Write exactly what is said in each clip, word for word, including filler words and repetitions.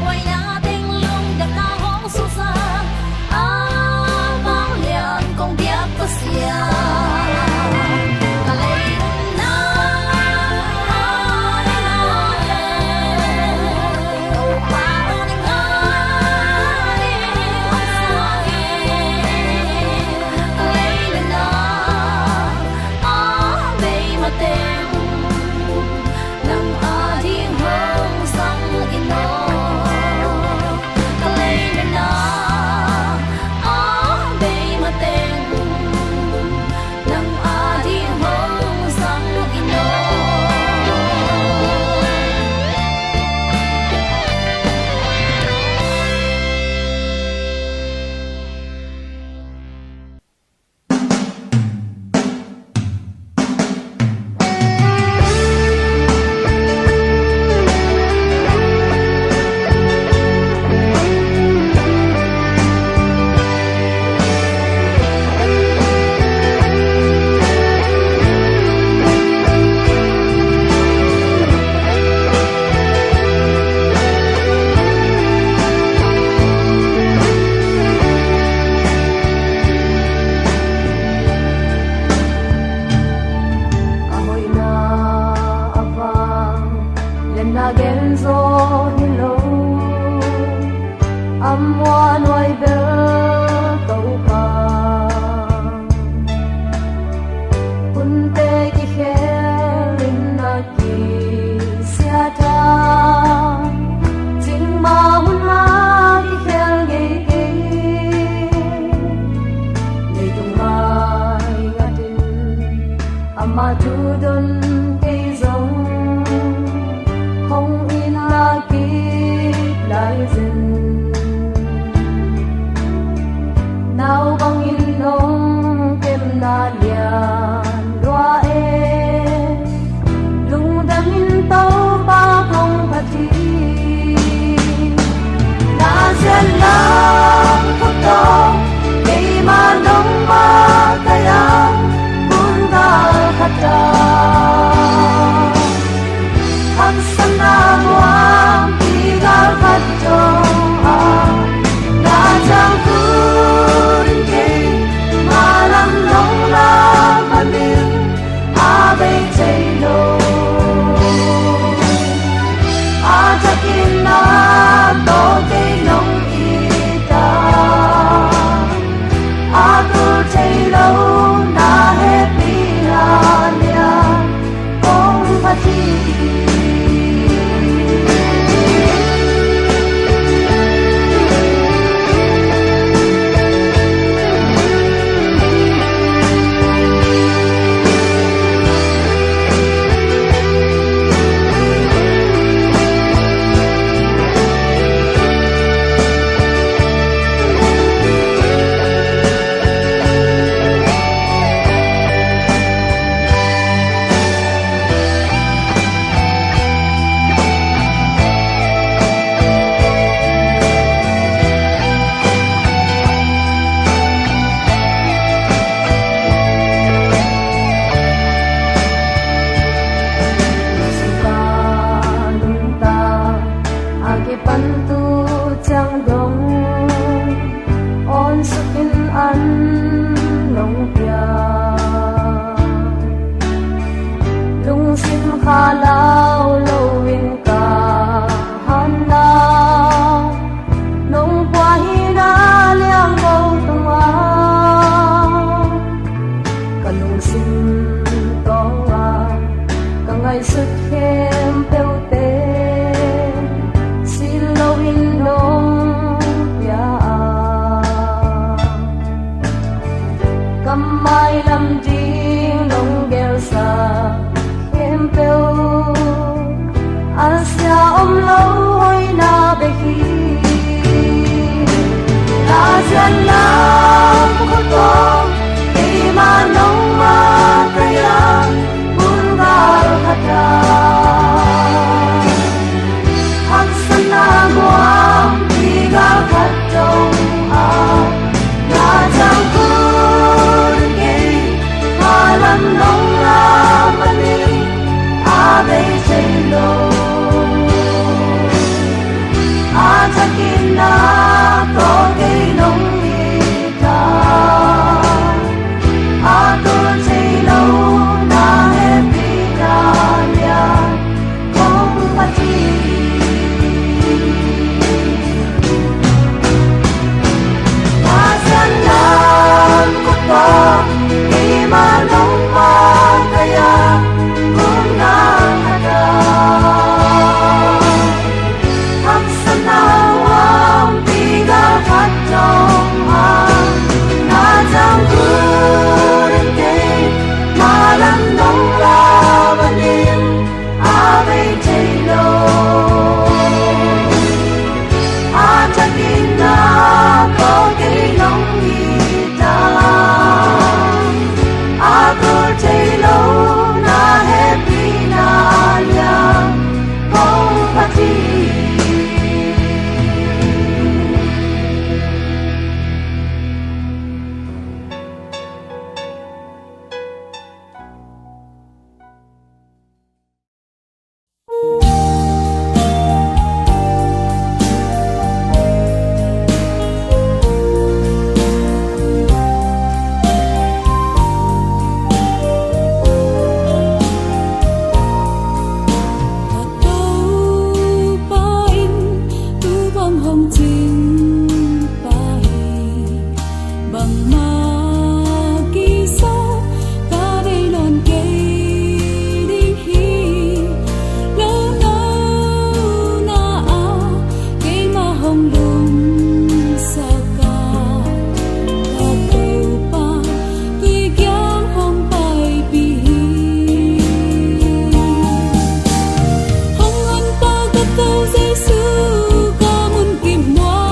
Nang ading hong sang in aw, ka lei nena a bei mateng, nang ading hong sang in aw. A hoihna a vang lenna gen zaw hi lo, a muanhuai bel Topa. Hunte kikhel in a kisiat a, cingmah hun mah kikhel ngei kei. Leitung mai ngatin amah thu don kei zong, hong itna kik lai zen. Nau bangin nong kemna lian lua e, lungdamin Topa kong phat hi. Na ziat lam khut tawh keimah nong makaih a, mun gal khat ah haksatna muangpi gal khat dong a, na ciang kun kei, mah lam nong lak manin a bei thei lo. A thakin na tawh kei nong it a, a tul thei lo na hehpihna lian kong phat hi. Sungta lungta a kipan tu ciang dong, awn sukin an nong pia. Lungsim kha lau loin ka hanna, nong pua hi na liang ko tungah. Ka lungsim tawh a ka ngaihsut khempeuhte, sil loin nong pia a, ka mailam ding nong gelsak khempeuh, a sia om lo hoihna bek hi. Na ziat lam khut tawh keimah nong makaih a, mun gal khat ah haksatna muangpi gal khat dong a, na ciang kun kei, mah lam nong lak manin a bei thei lo. A Ina ko kei nong ita, a tul thei lo na hehpihna lian kong phat hi. Pasian lam khuapo keimah nong makaih a, kum na khat a haksatna huampi galkhat dong a, na tangthu ding keimah lam nong la manin a bei thei lo. A thakin na ko kei nong ita, a tul thei lo na hehpihna lian kong phat hi. Topa in tu bang hong cing pah hi. Bangmah kisa ka deih nawn kei ding hi. Lo nawn na a keimah hong lungsak a, ka Topa tui kiang hong paipih hi. Hong honpa ka Topa Jesu, ka munkip mual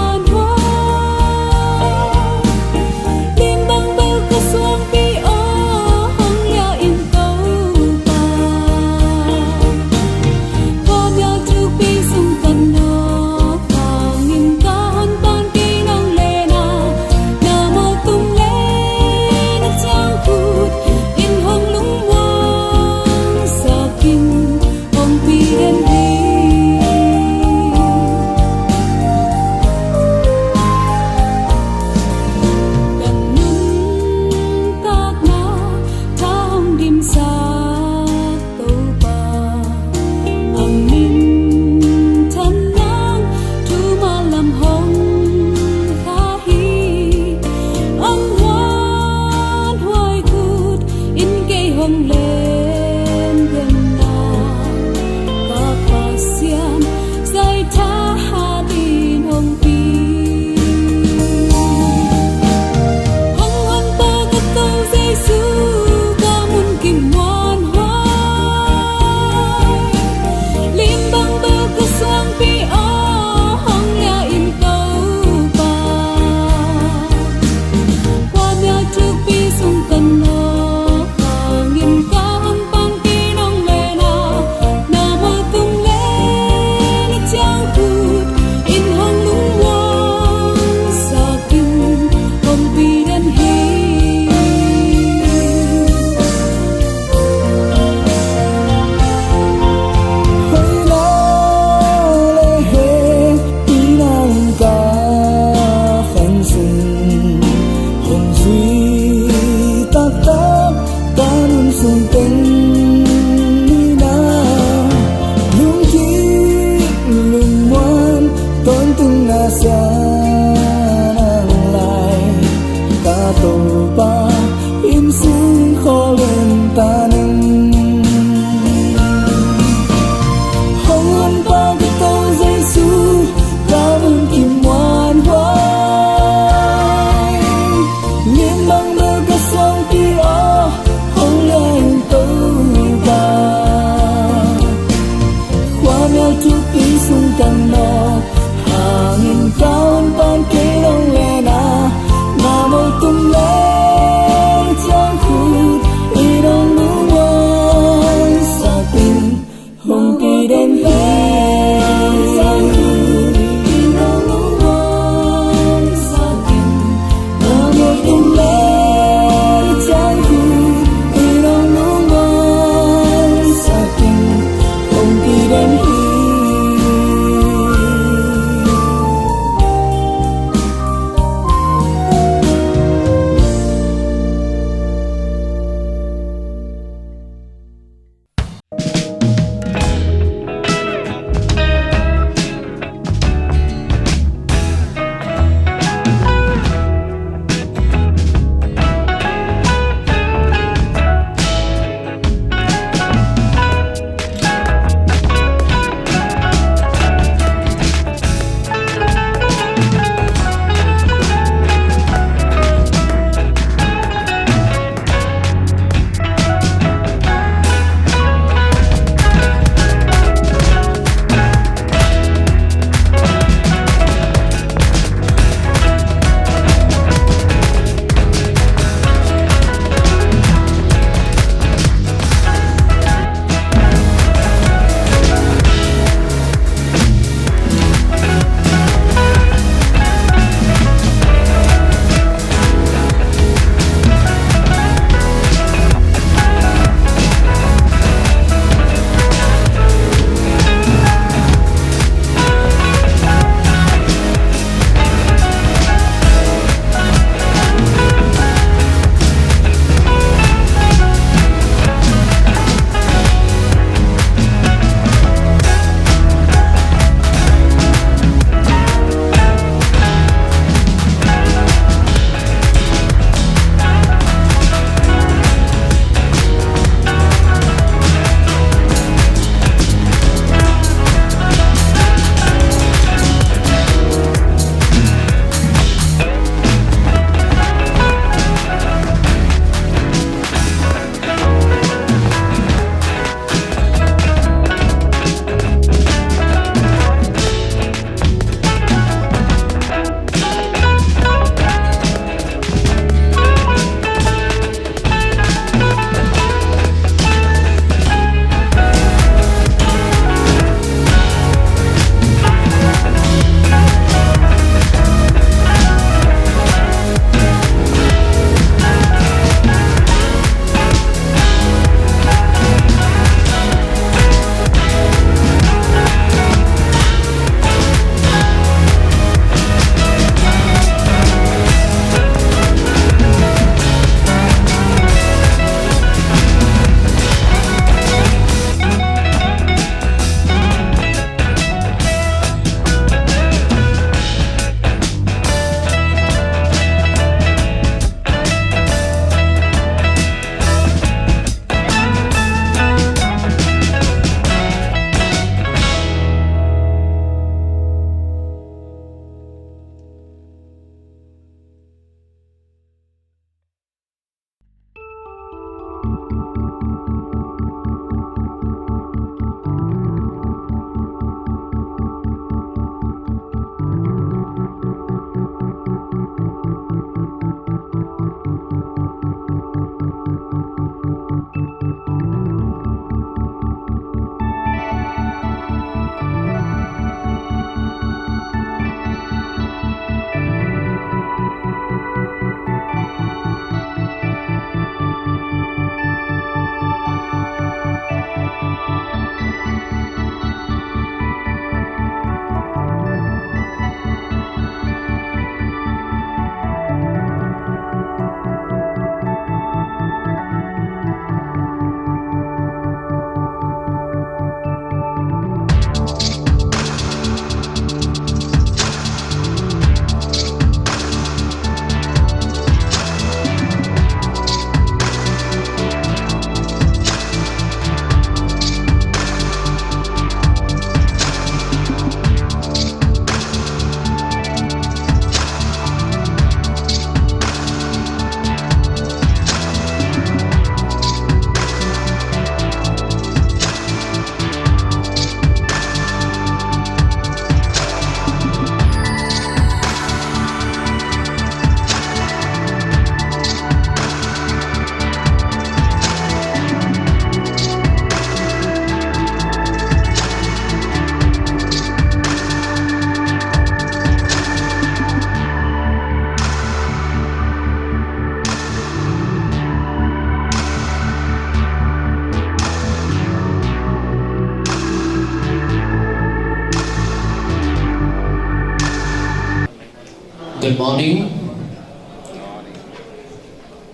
Good morning.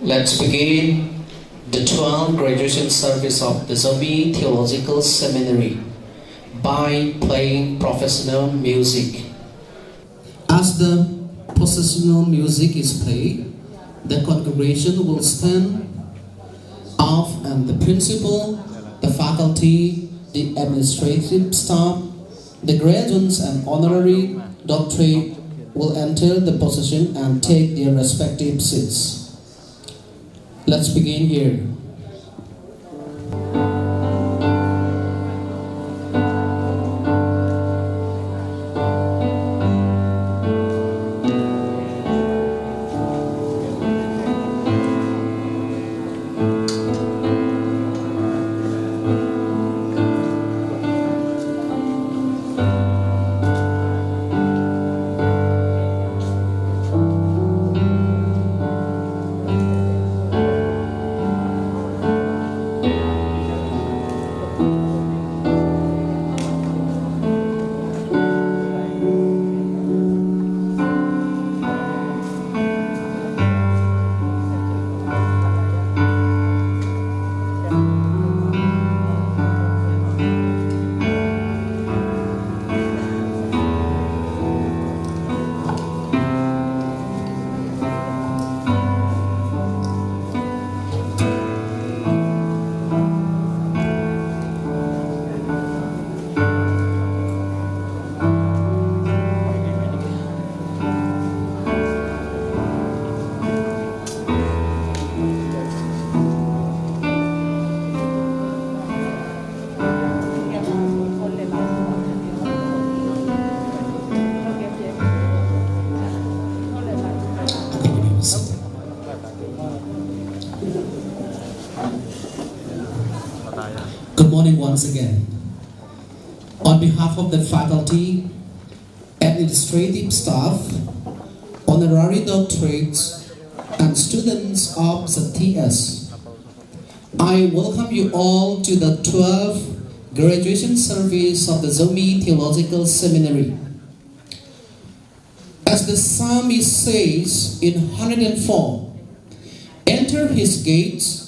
Let's begin the twelfth graduation service of the Zomi Theological Seminary by playing professional music. As the processional music is played, the congregation will stand up and the principal, the faculty, the administrative staff, the graduates and honorary doctorate will enter the procession and take their respective seats. Let's begin here. Good morning once again. On behalf of the faculty, administrative staff, honorary doctorates, and students of the T S, I welcome you all to the twelfth graduation service of the Zomi Theological Seminary. As the psalmist says in hundred and four, "Enter his gates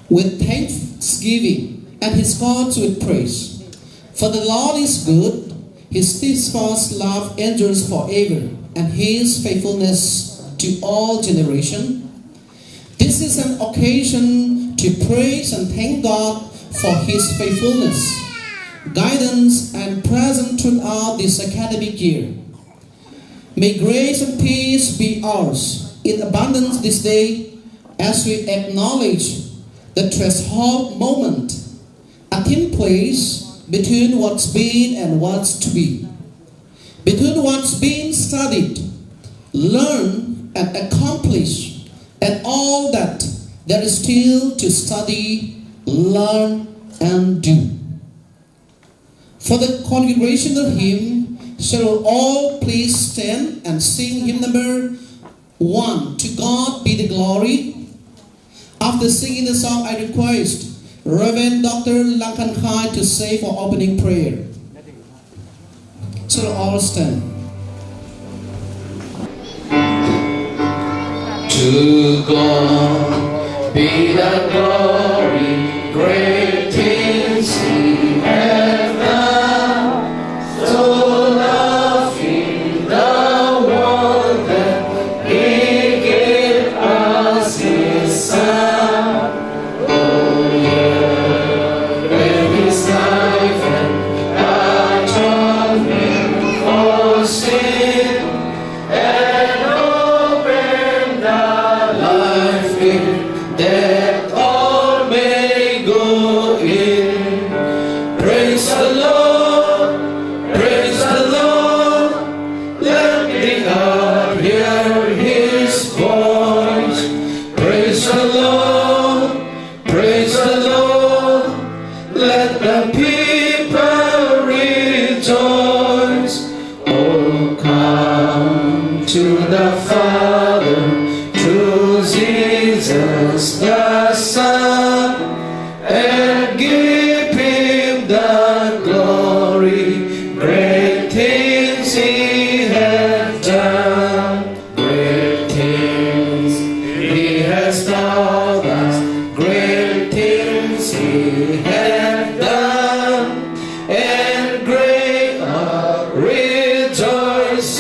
with thanksgiving and his courts with praise. For the Lord is good, his steadfast love endures forever, and his faithfulness to all generations." This is an occasion to praise and thank God for his faithfulness, guidance, and presence throughout this academic year. May grace and peace be ours in abundance this day as we acknowledge the threshold moment, a thin place between what's been and what's to be, between what's been studied, learned, and accomplished, and all that there is still to study, learn, and do. For the congregational hymn, shall we all please stand and sing hymn number one, "To God Be the Glory"? After singing the song, I request Reverend Doctor Lang Kan Khai to say for opening prayer. Shall we all stand? To God be the glory, great things he hath done. So loved the world that he gave us his Son. Oh, yeah, with his life and atonement for sin, and open the life gate that all may go in. Praise the Lord, praise the Lord, let the earth hear his voice. Praise the Lord, praise the Lord, let the people rejoice. Oh, come to the Father, to Jesus the Son, and give him the glory. Great things he hath done.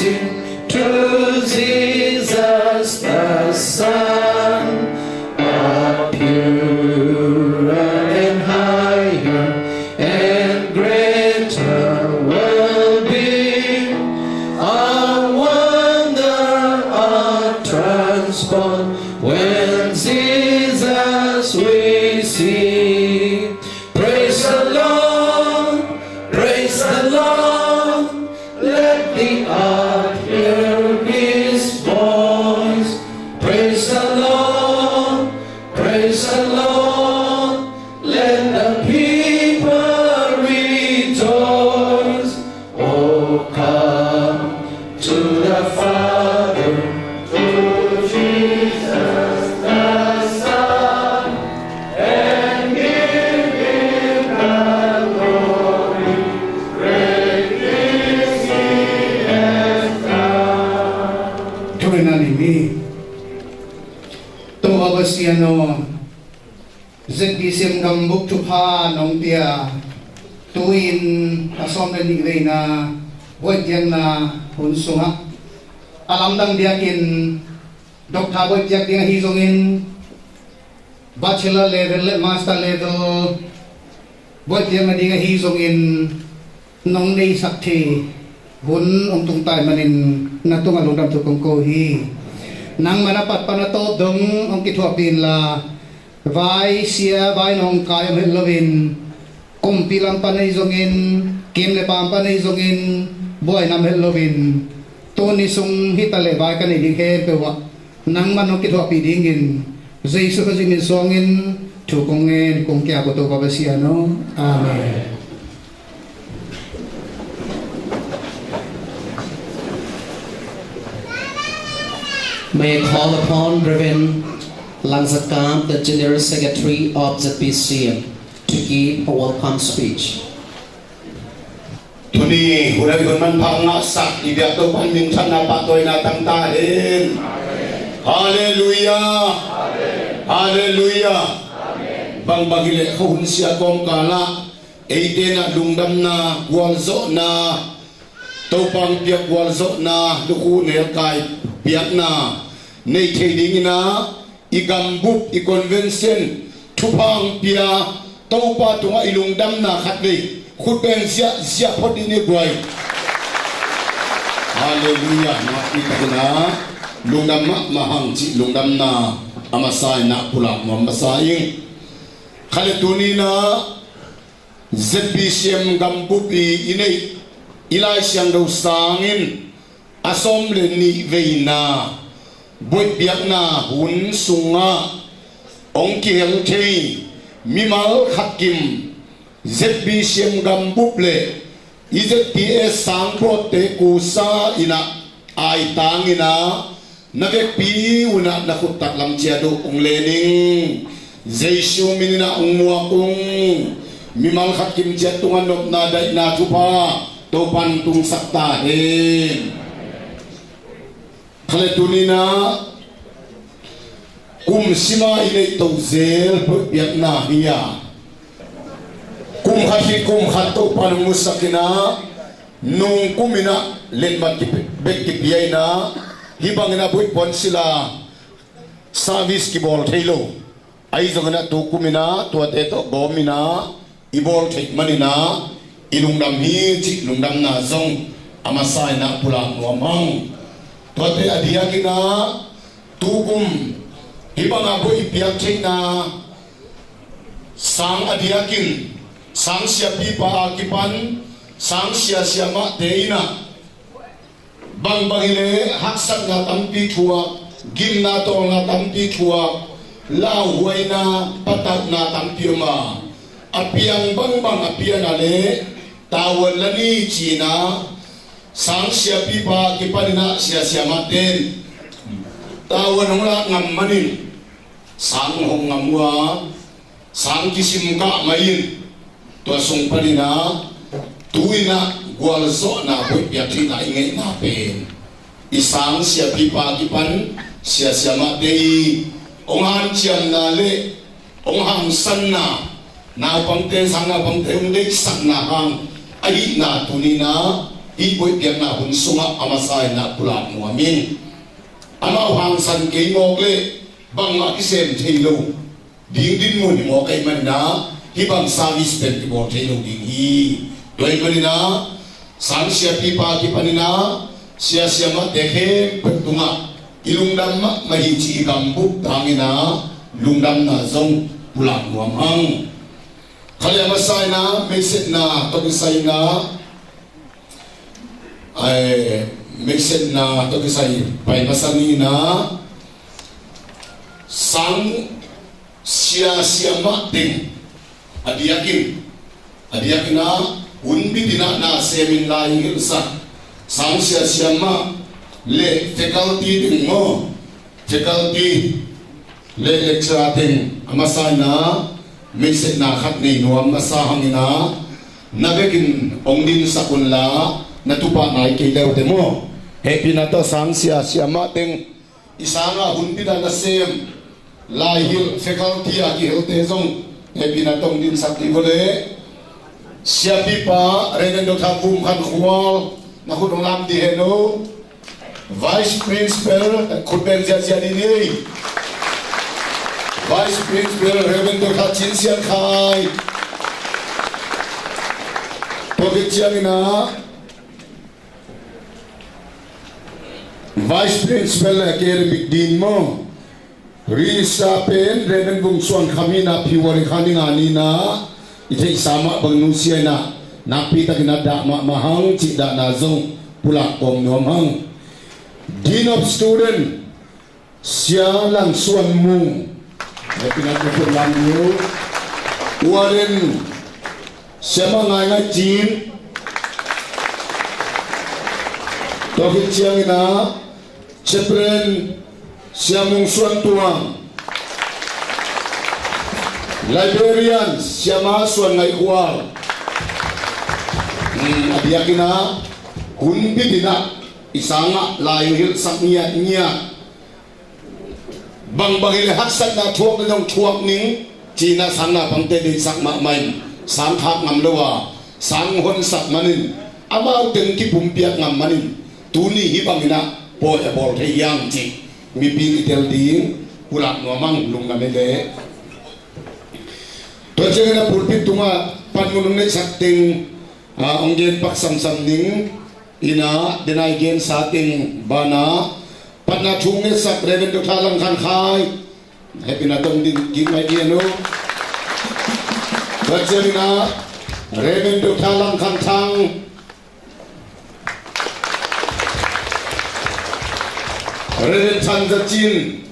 To Jesus the Son, a purer and higher and greater will be a wonder, a transport when Jesus we see. Praise the Lord, praise the Lord, let the earth hear his voice. Praise the Lord, praise the Lord, let the people rejoice. Oh, come to the Father, to Jesus the Son, and give him the glory. Great things he has done. Thurina ni mi. Topa Pasian aw, Z B C M gambup thupha nong pia, tu-in a sawm le nih veina buaih piakna hun sungah a lamdang biakinn doctor buaih piak ding ahi zongin, bachelor level le master level buaih piakna ding ahi zongin, nong neisak thei hun hong tung tai manin na tungah lungdam thu kong ko hi. Nangmah na pat pan a tawp dong hong kithuahpih inla, vai sia vai nong kai om het loin, kumpi lam pan ahi zongin, kim le pam pan ahi zongin, buaina om het loin, tuni sung hi taleh vai ka nei ding khempeuh ah nangmah nong kithuahpih dingin Jesu Khazih min suangin thu kong ngen, kong kiap uh Topa Pasian aw. Amen. May I call upon Reverend Langzakam, the General Secretary of Z B C M, to give a welcome speech. Tuni hun a hun manpha ngahsak i biak Topa minthanna pahtawina tang ta hen. Halleluiah. Halleluiah. Bangbang hileh khuahun sia kawmkalah eite in ah lungdamna, gualzawhna, Topa hong piak gualzawhna, lukhu nelkai piakna nei thei dingin ah i gambup, i convention, thupha hong pia Topa tungah i lungdamna khatvei khut beng ziahziah phot ding ni guai. Halleluiah. Mah i takin ah lungdam mahmah hang cih lungdamna a masa in ah pulak nuam masa ing. Kha le tuni in ah Z B C M gambup i i neih i Lai Siangtho sang in a sawm le nih veina buaih piakna hun sungah hong kihel thei mimal khat kim Z B C M gambup le i Z T A sang pawtte kusa in ah aitang in ah na vekpi un ah na khut taklam ciat uh hong len ing. Jesu min in ah hong muak ung. Mimal khat kim ciat tungah nopna daihna thupha Topa in tungsak ta hen. Kha le tuni in ah kum sima i neih to zel buaih piakna hi a, kum khat hi kum khat Topa in hong musak in ah, nung kum in ah letmat kipe-, bek kipia in ah, hih bangin ah buaih puan sila service kibawl thei lo. Ahi zongin ah tu kum in ah tuate tawh gawm in ah i bawl theih manin ah i lungdam hi cih lungdamna zong a masa in ah pulak nuam hang. Tuate a diakin ah tu kum hih bangah buaih i piak theihna sang a diakin sang siapipa a kipan sang sia siamahte in ah bangbang hileh haksatna tampi thuak, gimna tawlna tampi thuak, lauhuaina patauhna tampi om a, a piang bangbang a pian a leh tavuan la ni ci-in ah sang siapipa kipan in ah sia siamahte in tavuan hong lak ngam manin sang hong ngam uh a, sang kisim kah mah in, tua sung panin ah tu-in ah gualzawhna buaih piak theihna i ngeihna pen i sang siapipa kipan sia siamahte i hong hanciamna le hong hangsanna, naupangte sang naupangte hong deihsakna hang ahihna tuni-in ah Hih boih piakna hun sungah a masa in ah pulak nuam ing. Amau hangsan kei mawk leh bangmah kisem thei lo ding dinmun hi mawk ahih manin ah hih bang service pen kibawl thei lo ding hi. Tua ahih manin ah sang siapipa kipanin ah sia siamahte khempeuh tungah i lungdam mahmah hi cih i gambup tangin ah lungdamna zong pulak nuam hang. Khat leh a masa in ah meisetna tawh kisai in ah, ai, meisetna tawh kisai pai masa ni in ah sang sia siamah teng a diakin, a diakin ah hun bitin ah na semin lai hilhsak sang sia siamah leh faculty teng maw, faculty leh lecturer teng a masa in ah meisetna khat nei nuam masa hangin ah na vekin hong dinsak unla, na tupah nai kei leute maw, hehpihna tawh sang sia siamah teng i sangah hun bitin ah na sem lai hilh faculty a kihelte zong hehpihna tawh hong dinsak dih vua leh. Siapipa Reverend Doctor Vum Khan Khual, na khut hong lam dih hen aw. Vice Principal, khut beng ziahziah dih ni. Vice Principal Reverend Doctor Cin Sian Khai. Tua khit ciangin ah Vice Principal Academic Dean maw, Registrar pen Reverend Vung Suan Kham hi in ah, February kha ni nga ni in ah i theihsa mah bang nusia in ah nakpi takin ah dah mahmah hang cih dahna zong pulak kawm nuam hang. Dean of Student Sia Lang Suan Mung, hehpihna tawh na khut lam dih uh. Warden Sia Mang Ngai Ngai Cin. Tua khit ciangin ah Chaplain Sia Mung Suan Tuang, Librarian Sia Ma Suan Ngai Khual. Hmm, a diakin ah hun bitin ah i sangah lai hilhsak ngiatngiat, bangbang hileh haksatna thuak ding zong thuak ning ci-in ah sang naupangte deihsak mahmah in sang khak ngam lo a sang honsak manin, amau teng kipumpiak ngam manin, tuni hih bangin ah pawi a bawl thei hiam cih mipi in i tel ding pulak nuam hang, lungdam hi leh. Tua ciangin ah pulpit tungah panmun hong neihsak teng, ah, hong gen pak samsam ning in ah, den a i gensa teng banah patna thu hong ngetsak Reverend Doctor Lang Khan Khai, hehpihna tawh hong din kik mai dih hen aw. Tua ciangin ah Reverend Doctor Lang Khan Thang, Reverend Chan Za Cin,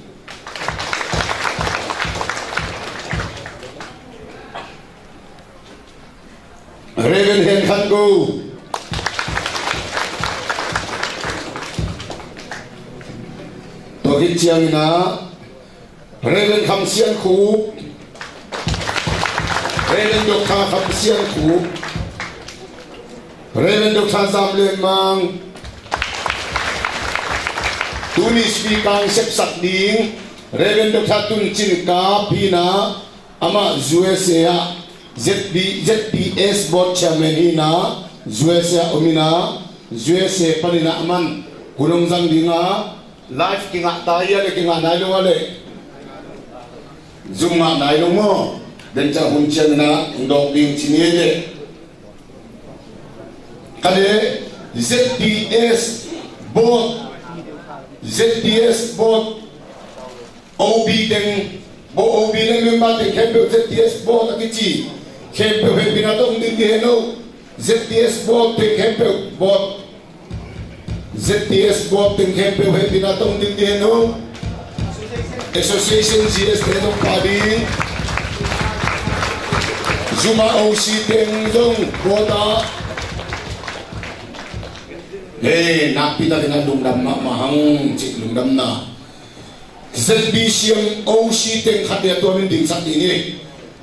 Reverend Hen Khan Go. Tua khit ciangin ah Reverend Kham Sian Khup, Reverend Doctor Kham Sian Khup, Reverend Doctor Zam Lian Mang. Tuni speaker hong sepsak ding Reverend Doctor Tun Cin Kap hi in ah, amah U S A ah Z B, Z B S Board Chairman hi in ah, U S A ah om in ah, U S A panin ah aman hun hong zang ding a, live kingah ta hi a leh kingah nai lo a leh, Zoom ngah nai lo maw? Den ciang hun ciangin ah hong dawk ding ci ni hi leh. Ka leh Z B S Board, Z B S Board O B teng, bo O B le member teng khempeuh, Z B S board a kici khempeuh hehpihna tawh hong din dih hen aw. Z B S board teng khempeuh, board, Z B S board teng khempeuh hehpihna tawh hong din dih hen aw. Association G S te zong pah ding. Zuma O C teng zong board ah. Hei, nakpi takin ah lungdam mahmah hang cih lungdamna. Z B C M O C teng khat dia tua min dingsak ding hi.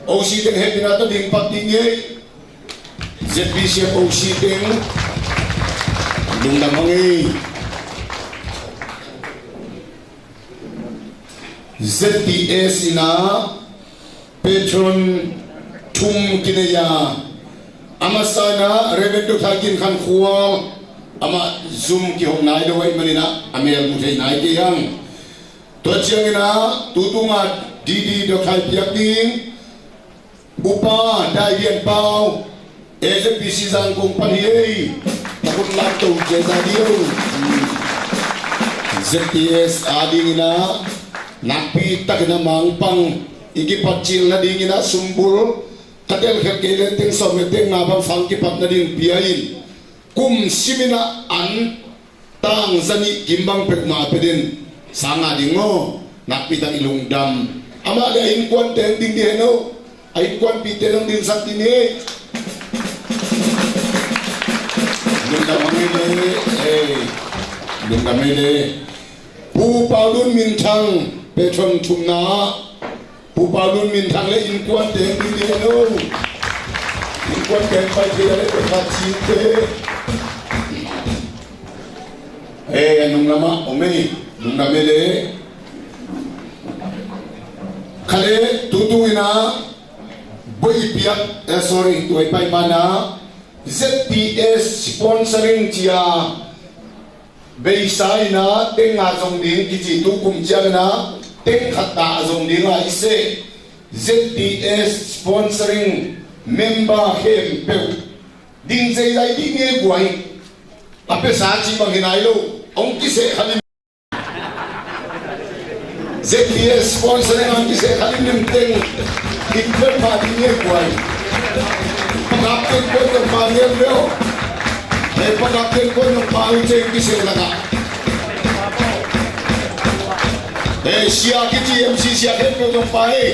O C teng hehpihna tawh ding pak ding hi. Z B C M O C teng lungdam hang ei. Z B S in ah patron thum kinei a, a masa in ah Reverend Doctor Gin Khan Khual, Amah zum kihong nai lo ahih manin ah a mel mu thei nai kei hang. Tua ciangin ah tutung a D D Doctor piak ding Upa Dai Lian Pau, A Z P C Zangkong pan hi ei. Takun lam to ceza dio. Z P S a dingin ah nakpi takin a mangpang i kipat cil nadingin ah sumbul ka telkhiat kei le teng sawm le teng nga bang sang kipat nading pia in kum simin ah an tang zanih kim bang pek mah pia din sang a ding maw? Nakpi tak i lungdam. Amah le a innkuan teng ding di hen o. A innkuanpihte dong dingsak ding hi. Lungdam hang ei le. Ei. Lungdam ei le. Pu Pau Lun Min Thang, patron thumna. Pu Pau Lun Min Thang le innkuan teng ding di hen o. Innkuan teng pai thei a le pe khat cite. Eh, a nung lamah om ei, nung lam ei le. Kha le tutung in ah boih piak, eh, sorry, tuai pai mana Z P S sponsoring cia beisa in ah teng nga zong ding kici tu kum ciang in ah teng khat ta a zong ding a i seh Z P S sponsoring member khempeuh ding zeizai dih ni ei guai. A pesa cih bang hi nai lo. Hong kiseh kha lim. Z P S sponsoring hong kiseh kha lim lim teng. Kik vel pha dih ni ei guai. Pakap teng kuan zong pha ni ei guai. Hei pakap teng kuan zong pha uh ceng kiseh lak ah. Hei sia kici M C sia khempeuh zong pha ei.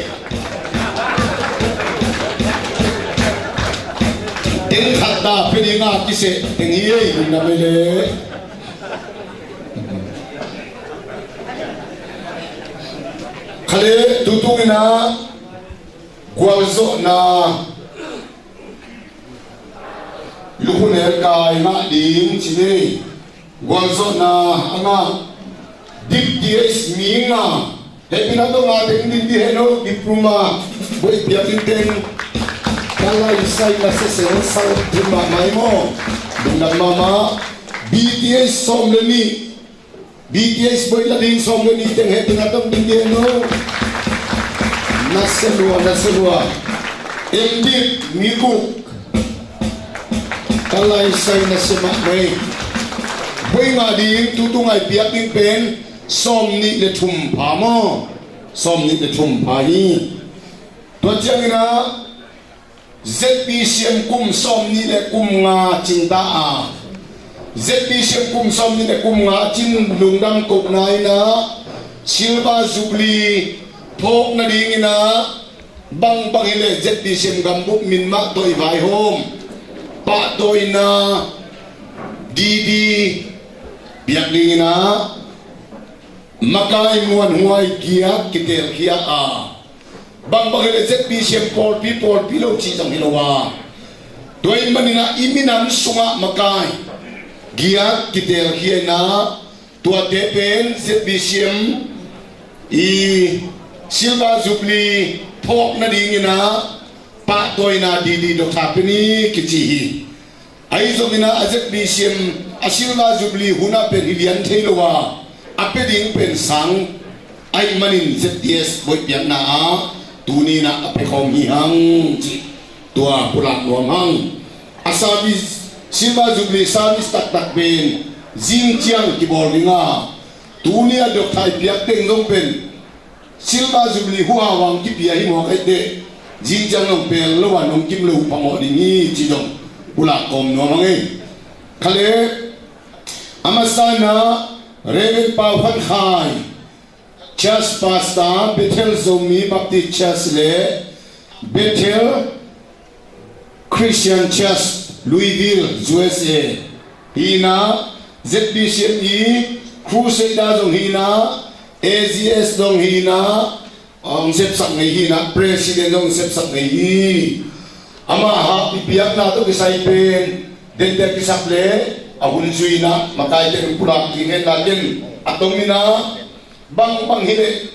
Teng khat ta pia ding a kiseh teng hi ei, lungdam ei le. Kha le tutung in ah gualzawhna lukhu nelkai ngah ding ci ni. Gualzawhna a ngah dip ti ei mi nga. Hehpihna tawh nga teng ding di hen o, diploma boih piak ding teng. Ka laisai na sesel sal ding mahmah ei maw? Lungdam mahmah. B T H sawm le nih. B T H boih la ding sawm le nih teng hehpihna tawh ding di hen o. Na se lua, na se lua. M Div mi guk. Ka laisai na se mahmah ei. Boih ngah ding tutung a i piak ding pen sawm nih le thum pha maw? Sawm nih le thum pha hi. Tua ciangin ah Z B C M kum sawm nih le kum nga cing ta a, Z B C M kum sawm nih le kum nga cin lungdam kohna in ah Silver Jubilee phawk nadingin ah bangbang hileh Z B C M gambup min mah tawh i vaihawm pahtawina D D piak dingin ah makai muanhuai giat kitelkhia a, bangbang hileh Z B C M pawlpi pawlpi lo cih zong hi lo a, tua ahih manin ah i minam sungah makai giat kitelkhia in ah tuate pen Z B C M i Silver Jubilee phawk nadingin ah pahtawina D D Doctor pia ni kici hi. Ahi zongin ah a Z B C M a Silver Jubilee hun ah pen hi lian thei lo a, a pia ding pen sang ahih manin Z T S boih piakna ah tuni in ah a pia khawm hi hang cih tua pulak nuam hang. A service, Silver Jubilee service taktak pen zing ciang kibawl ding a, tuni a Doctor i piak teng zong pen Silver Jubilee huhau hang kipia hi mawk ahih teh zing ciang zong pel lo a nong kim lo phamawh ding hi ci zong pulak kawm nuam hang ei. Kha le a masa in ah Reverend Pau Khan Khai, Church Pastor, Bethel Zomi Baptist Church le Bethel Christian Church, Louisville, U S A hi in ah, Z B C M i Crusader zong hi in ah, A G S zong hi in ah, hong sepsak ngei hi in ah, President zong sepsak ngei hi. Amah hah i piakna tawh kisai pen dente kisap le a hun zui in ah makaite in pulak kik hen la ken a tom in ah, bangbang hileh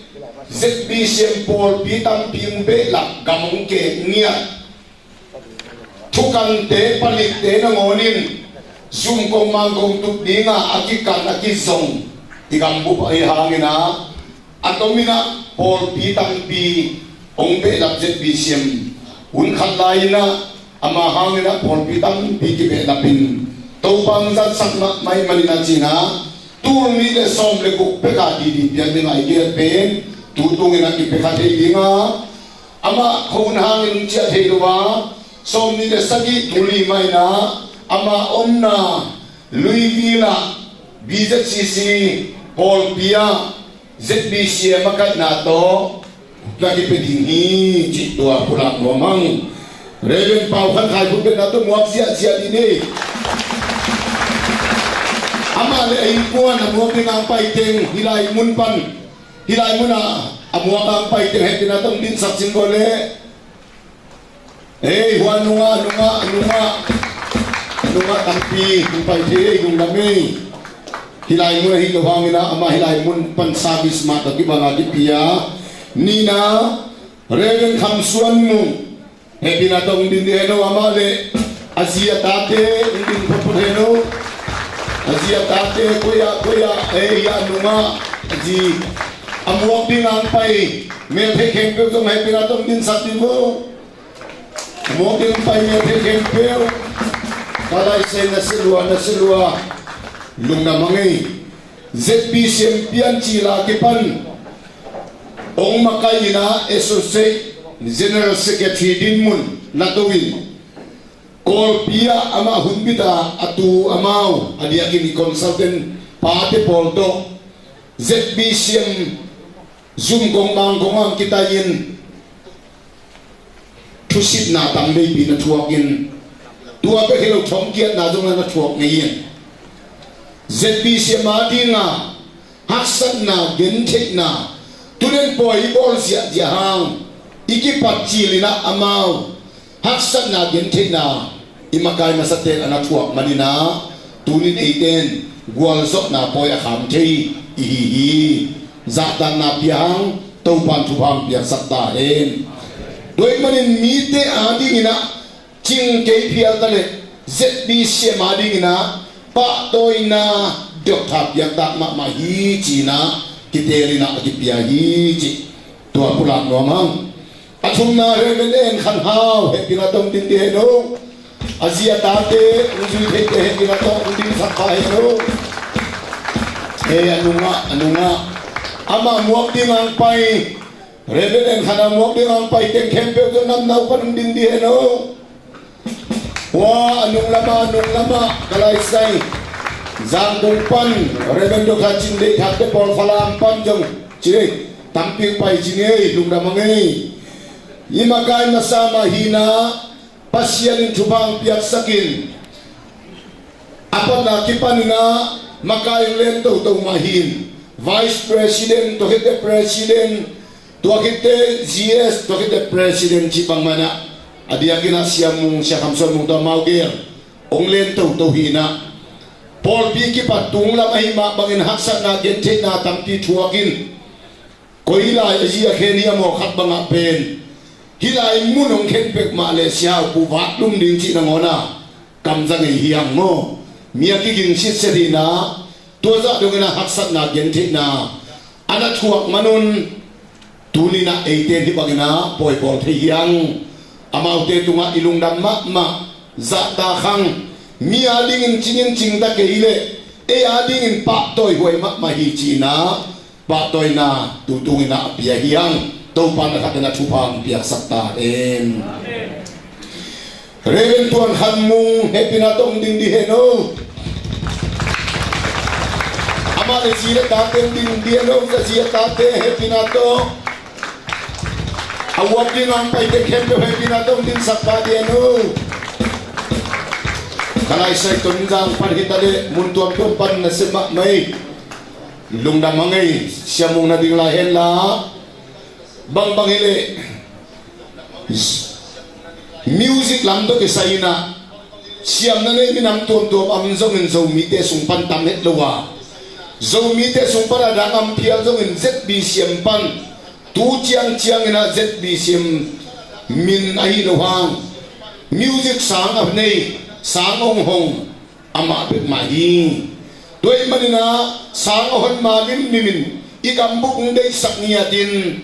Z B C M pawlpi tampi hong behlap gam hong kek ngiat thukante palitte nangawnin Zum kong mang kong tup dinga a kikan a kizong i gambup ahi hangin ah, a tomin ah pawlpi tampi hong behlap ZBCM hun khat lai-in ah, ama hangin ah pawlpi tampi kibehlapin Topa hong zatsak mahmah ahih manin ah ci-in ah, tul nih le sawm le guk pek a didi piak ding a i gel pen tu tungin ah kipia kha thei ding a, amah khuahun hangin hong ciah thei lo a, sawmnih le sagih tul i mah in ah ama omna Louisville ah BZCC pawlpi ah ZBCM a kaihna tawh na kipia ding hi cih tua pulak nuam hang. Reverend Pau Khan Khai Phun Betna tawh muak ziahziah dih ni. Amah le a innkuan a muak ding a hong pai teng hih lai mun pan, hih lai mun ah a muak a hong pai teng hehpihna tawh hong dinsak cin ko leh. Ei, hua nungah, nungah, nungah, nungah tampi hong pai thei ei, lungdam ei. Hih lai mun ahi lo hangin ah amah hih lai mun pan service mah tawh kibang a kipia. Nihna, Reverend Kham Suan Mung, hehpihna tawh hong din dih hen aw, amah le a zi a tate hong din photphot hen aw. A zi a tate koi ah, koi ah, ei, hih a nungah a zi a muak ding a hong pai meltheih khempeuh zong hehpihna tawh hong dinsak dih vo. Muak ding pai meltheih khempeuh. Ka lai sai, na si lua, na si lua. Lungdam hang ei. ZBCM piancil a kipan hong makai in ah Associate General Secretary dinmun na to in, Kawlpi ah amah hun bit a, a tu amau a diakin i consultant pate pawl tawh ZBCM zum kong mang kong a hong kitai in, thusitna tam veipi na thuak in, tua bek hi lo, thongkiatna zong na thuak ngei in. ZBCM a dinga haksatna, gentheihna, tu-in pawi i bawl ziahziah hang i kipat cil in ah amau haksatna, gentheihna i makai masate in a na thuak manin ah, tuni-in eite in gualzawhna pawi a kham thei i hi hi. Zahtakna pia hang, Topa in thupha hong piaksak ta hen. Tua ahih manin mite a dingin ah cing kei phial ta leh, ZBCM a dingin ah pahtawina doctor piaktak mahmah hi ci-in ah kiteel in ah a kipia hi cih tua pulak nuam hang. A thumna, Reverend En Khan Hau, hehpihna tawh hong din dih hen aw. A zi a tate hong zui theite hehpihna tawh hong dinsak pah hen aw. Ei, a nungah, a nungah. Amah muak ding a hong pai, Reverend En Khan Hau muak ding a hong pai teng khempeuh zong namnau pan hong din dih hen aw. Hua, a nung lamah, a nung lamah, ka lai sai. Zangkung pan Reverend Doctor Cin Deih Thakte pawl, Falam pan zong ci ei, tampi pai ci ni ei, lungdam hang ei. I makai masa mah hi-in ah Pasian in thupha hong piaksak in, a patna kipan in ah makai hong len toto mah hi-in, Vice President, tua khitteh President, tua khitteh GS, tua khitteh President cih bangmah in ah, a diakin ah Sia Mung, Sia Kham Suan Mung tawh amau gel hong len toto hi-in ah, pawlpi kipat tung lam ahih mah bangin haksatna, gentheihna tampi thuak in, koi lai a zi a khen hiam aw, khat bangah pen hih lai mun hong khen pek mah leh Sia Hau Pu vatlum ding cih nangawn a kam za ngei hi hang maw. Mi a kiging sitset hi-in ah, tua zah dongin ah haksatna, gentheihna a na thuak man un, tuni-in ah eite in hih bangin ah pawi bawl thei hi hang. Amaute tungah i lungdam mahmah. Zahtak hang, mi a dingin cingin cing ta kei leh, ei a dingin pahtawi huai mahmah hi ci-in ah pahtawina tu tungin ah a pia hi hang. Topa in a thak in ah thupha hong piaksak ta hen. Reverend Tuan Khan Mung, hehpihna tawh hong din dih hen aw. Amah le zi le tate hong din dih hen aw, a zi a tate hehpihna tawh. A uap ding a hong paite khempeuh hehpihna tawh hong dinsak pah dih hen aw. Ka lai sai, Tonzang pan hi ta leh, mun tuamtuam pan na sem mahmah ei. Lungdam hang ei, Sia Mung na ding lai hen la. Bangbang hi leh, music lam tawh kisai in ah, siamna nei minam tuamtuam om zongin Zomite sung pan tam het lo a, Zomite sung pan a dang om phial zongin ZBCM pan, tu ciangciang in ah ZBCM min ahi lo hang, music sang a nei, sang hong hong, amah bek mah hi. Tua ahih manin ah sang a hon ma limlim in i gambuk hong deihsak ngiatin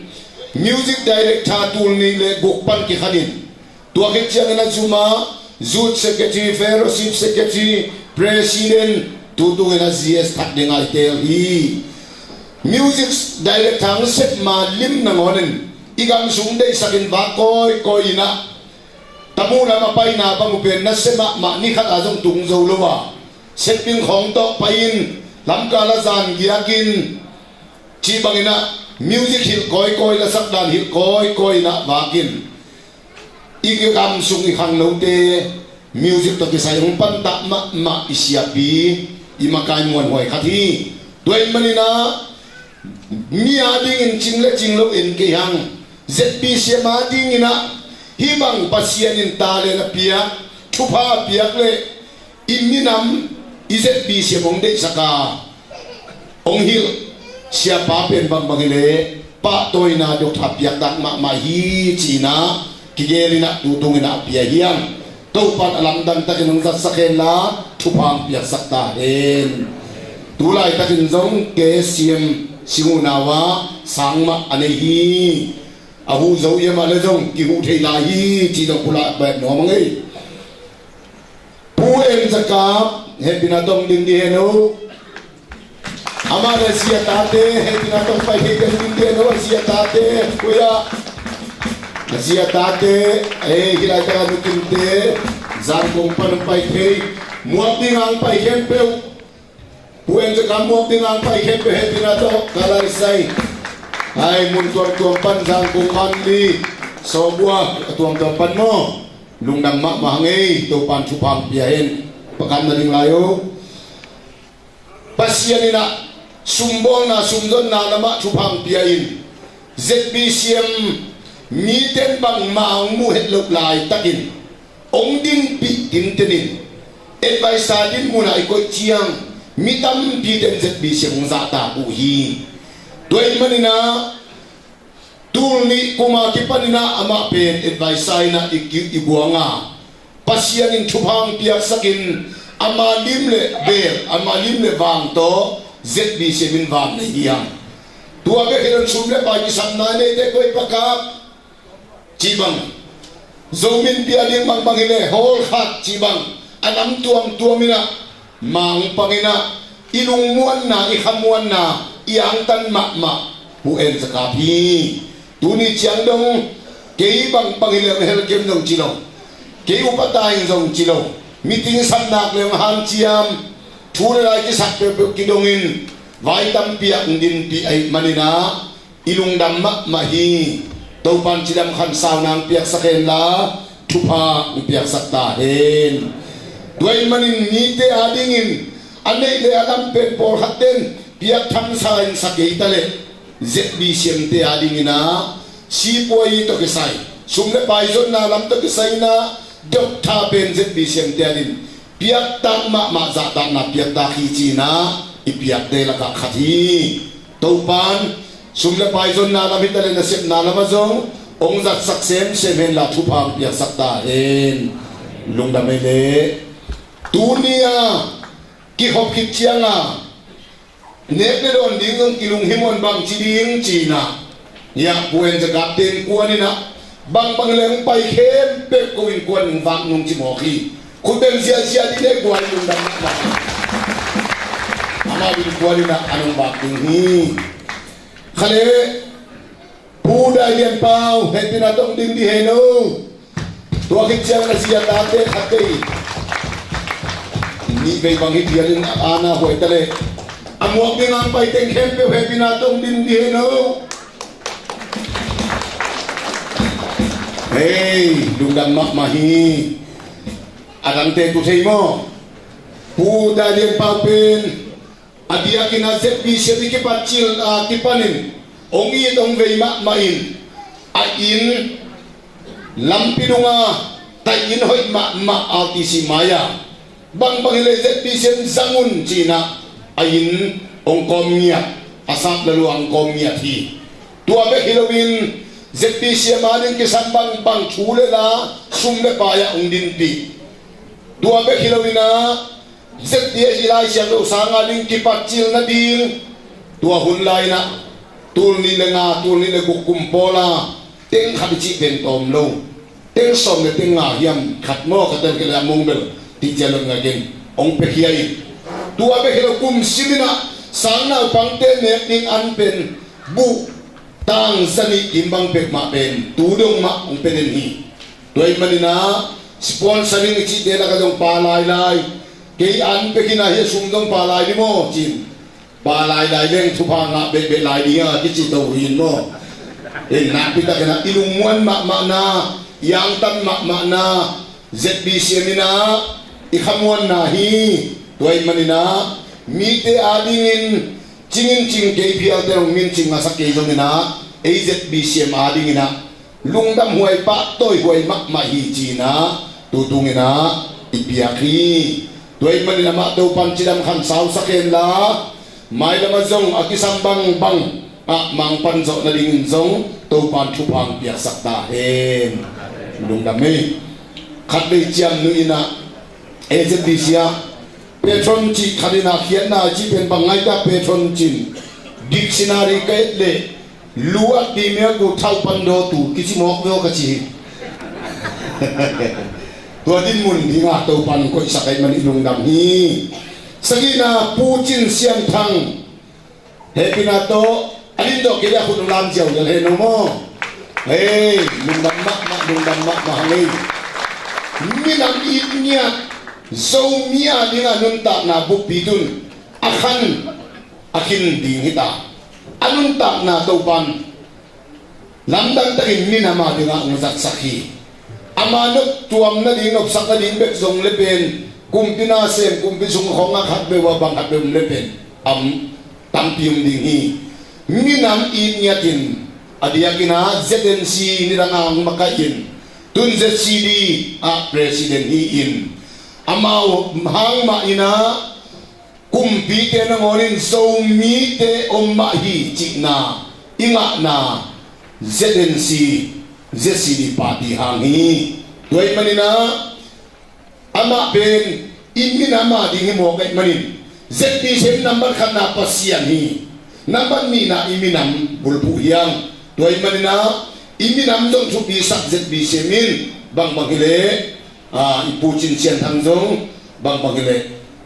music director tul nih le guk pan kikhanin, tua khit ciangin a zum ah youth secretary, fellowship secretary, president, tu tungin a G S thak ding a i teel hi. Music director hong sep ma lim nangawnin i gam sung deihsakin vak kawikawi in ah, tamu lam a paina bang uh pen nasia mahmah, ni khat a zong tung zo lo a, sep ding khawng tawh pai-in lamkal a zan giakin, cih bangin ah music hilh kawikawi, lasak dan hilh kawikawi in ah vakin, i gam sung i khangnote music tawh kisai hong pantah mahmah i siapi, i makai muanhuai khat hi. Tua ahih manin ah mi adingin cing le cing lo en kei hang, Z B C M adingin ah hih bang Pasian in talent a piak, thupha a piak le i minam, i Z B C M hong deihsak a hong hilh siapa pen bangbang hileh pahtawina, doctor piaktak mahmah hi, ci-in ah kigelin ah tu tungin ah a pia hi hang. Topa'n a lamdang takin hong zatsak henla, thupha hong piaksak ta hen. Tu laitakin zong K S C M sing uh nau ah sang mah a nei hi. A huh zo ia mah le zong kihuh thei lai hi, ci zong pulak bek nuam a ngei. Pu En Za Kap, hehpihna tawh ding di hen o. Amah le a zi a tate, hehpihna tawh pai thei ding di hen o, a zi a tate, koi ah. A zi a tate, eh, hih laitak a Nu Kimte, Zangkong pan pai thei, muak ding hong pai khempeuh. Pu En Za Kap muak ding hong pai khempeuh hehpihna tawh ka laisai. Hai mun tuamtuam pan, Zangkong, Mandalay, Sawbua, a tuamtuam pan maw. Lungdam mahmah hang ei, Topa'n thupha hong pia hen. Pakam nading lai o. Pasian in ah sumbawlna, sumzonna lamah thupha hong pia in, Z B C M mite'n bangmah hong muh het loh laitakin hong dinpih tinten in, advisor dinmun ah i koih ciang mi tampite'n Z B C M hong zahtak uh hi. Tua ahih manin ah tul nih kum a kipanin ah amah pen advisor in ah i, i, i guang a, Pasian in thupha hong piaksakin, ama lim le bel, ama lim le vang tawh Z B C M in van nei hi hang. Tua bek hi lo in sum le pai kisapna neite koi pakap cih bang, Zomi Innpi a ding bangbang hileh hall khat cih bang, a nam tuamtuam in ah ma hong pang in ah, i lungmuanna, i khamuanna, i angtan mahmah Pu En Za Kap hi. Tuni ciang dong kei bangbang hileh hong helkem zong ci lo, kei upa ta ing zong ci lo, meeting sap nak le hong hanciam, thu le la i kisak peuhpeuh kidongin, vai tampi ah hong dinpih ahih manin ah i lungdam mahmah hi. Topa'n cidam khansauna hong piaksak henla, thupha hong piaksak ta hen. Tua ahih manin mite adingin a neih le a lam pen pawlkhat ten piak thamsa in sa kei ta leh, Z B C M te adingin ah sipuai tawh kisai, sum le pai zonna lam tawh kisai in ah, doctor pen Z B C M te adingin piaktak mahmah, zahtakna piaktak hi, ci-in ah i piakte lakah khat hi. Topa'n sum le pai zonna lam hi ta leh nasepna lamah zong hong zatsak semsem henla, thupha hong piaksak ta hen. Lungdam ei leh. Tuni a kikhop khit ciang a nek le dawn ding zong kilunghimawh in, bangci ding ci-in ah, hiah Pu En Za Kap te innkuan in ah, bangbang le hong pai khempeuh ko innkuan hong vak nung ci mawk hi. Khut beng ziahziah dih le guai, lungdam mahmah. Amau innkuan in ah an hong vak ding hi. Kha leh Pu Dai Lian Pau, hehpihna tawh ding di hen o. Tua khit ciangin a zi a tate khat vei, nih vei bang hi phialin a ana huai ta leh, a muak ding hong pai teng khempeuh hehpihna tawh ding di hen o. Hei, lungdam mahmah hi. A dangte tu thei maw? Pu Dai Lian Pau pen a biakinn ah Z B C M i kipat cil a kipanin hong it hong vei mahmah in, a inn lampi dungah taih inn hoih mahmah R T C mai-ah, bangbang hileh Z B C M zang un ci-in ah a inn hong kawm ngiat, a sap lalu ah hong kawm ngiat hi. Tua bek hi loin Z B C M ading kisam bangbang thu le la, sum le pai ah hong dinpih. Tua bek hi loin ah Z D A hi lai siang lo sanga ding kipat cil nading. Tua hun lai-in ah tul nih le nga, tul nih le guk kum pawl a teng khat i cih pen tawm lo. Teng sawm le teng nga hiam khat maw, ka tel kei le a mong bel ti cia lo ngakin hong pia khia in. Tua bek hi lo, kum sim in ah sang naupangte nek ding an pen buh tang za nih kim bang pek mah pen tu dong mah hong pia den hi. Tua ahih manin ah sponsoring i cihte lakah zong Pa Lailai, kei an pia khin a, hi a sum dong Pa Lai ding maw ci-in, Pa Lailai leng thupha ngah behbeh lai ding a kici to hi in maw. Ei nakpi takin ah i lungmuan mahmahna, i angtan mahmahna, Z B C M in ah i khamuanna hi. Tua ahih manin ah mite adingin cing in cing, kei phialte hong min cing a sak kei zongin ah ei Z B C M adingin ah lungdam huai, pahtawi huai mahmah hi ci-in ah tu tungin ah i piak hi. Tua ahih manin amah Topan cidam khansa sa hen la, mailam ah zong a kisam bangbang ah mangpan zawh nadingin zong Topan thupha hong piaksak ta hen. Lungdam ei. Khatvei ciamnuih in ah A Z B C ah patron cih khat in ah khiatna cih pen bang ngai ta, patron cih in dictionary ka et leh lu at dih miak uh, thau pan daw tu kici mawk veu ka ci hi. Tua dinmun ding a Topan koihsak ahih manin i lungdam hi. Sagihna Pu Cin Sian Thang, hehpihna tawh a din tawh kei a khut lam ziau lel hen aw maw. Hei, lungdam mahmah, lungdam mahmah hang ei. Minam it ngiat, Zomi ading a nuntakna buppi tun a khan a khin ding hi ta. A nuntakna Topan lamdang takin minam ading ah hong zatsak hi. Ama noptuam nading, nopsak nading bek zong le pen kumpi nasem, kumpi sung khawng ah khat peuh a bang khat peuh om le pen a tampi om ding hi. Minam it ngiat in, a diakin ah Z N C nidang a hong makaih in, tun Z C D ah president hi in, amau hang mah in ah kumpite nangawn in Zomite om mah hi cihna i ngahna Z N C, Z C D party hang hi. Tua ahih manin ah amah pen i minam ading hi mawk ahih manin Z B C M nambat khatna Pasian hi. Nambat nihna i minam bulphuh hi hang. Tua ahih manin ah i minam zong thupisak Z B C M in bangbang hi leh, a, i Pu Cin Sian Thang zong bangbang hi leh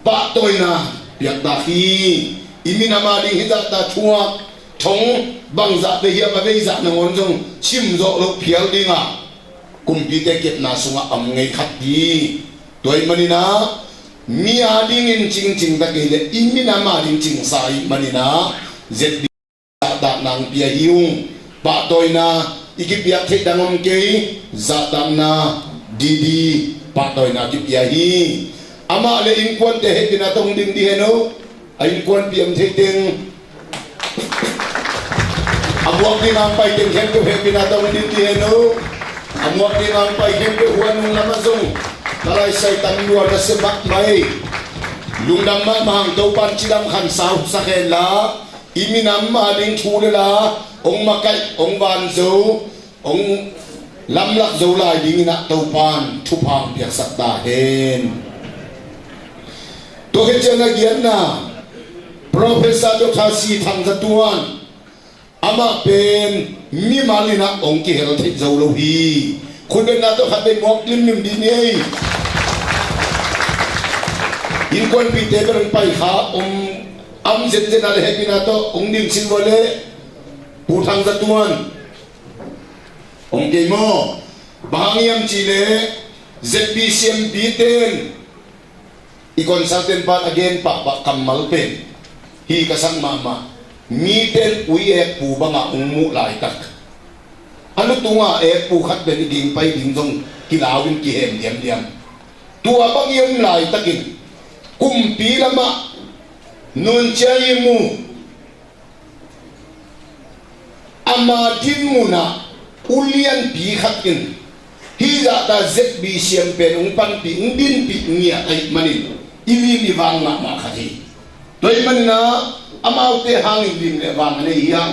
pahtawina piaktak hi. I minam ading hi zahta thuak thong bangzah vei hiam a veizah nangawn zong simzawh loh phial ding a kumpite kepna sungah a om ngei khat hi. Tua ahih manin ah mi adingin cingcing ta kei leh i minam ading cingsa ahih manin ah Z B C M zahtakna hong pia hi ung. Pahtawina i kipiak theih dang om kei, zahtakna didi pahtawina kipia hi. Amah le innkuante hehpihna tawh hong ding dih hen aw. A innkuanpih om thei teng, a muak ding a hong pai teng khempeuh hehpihna tawh hong ding dih hen aw. A muak ding a hong pai khempeuh huan nung lam ah zong ka laisai tam lua na sia mahmah ei. Lungdam mahmah hang, Topan cidam khansa sak hen la, i minam ading thu le la hong makaih, hong van zo, hong lamlak zo lai dingin ah Topan thupha hong piaksak ta hen. Tua khit ciang a giatna, Professor Doctor C Thang Za Tuan, amah pen mimal in ah hong kihel theih zo lo hi. Khutbetna tawh khat vei muak limlim dih ni ei. Innkuanpihte bel hong pai kha, om, om zenzen a le hehpihna tawh hong ding sin vua leh, Pu Thang Za Tuan. Hong kei maw? Bang hang hiam cih leh Z B C M pite in i consultant pan a gen pahpah kammal pen hi ka sak mahmah. Mite in ui ekpu bangah hong muh laitak, a lu tungah ekpu khat pen i ding pai ding zong kilau in kihem diamdiam. Tua bang i om laitakin kumpi lamah nuncia i mu, ama dinmun ah ulianpi khat in hih zahta Z B C M pen hong panpih, hong dinpih ngiat ahih manin i lim i vang mahmah khat hi. Tua ahih manin ah amaute hangin lim le vang a nei hi hang.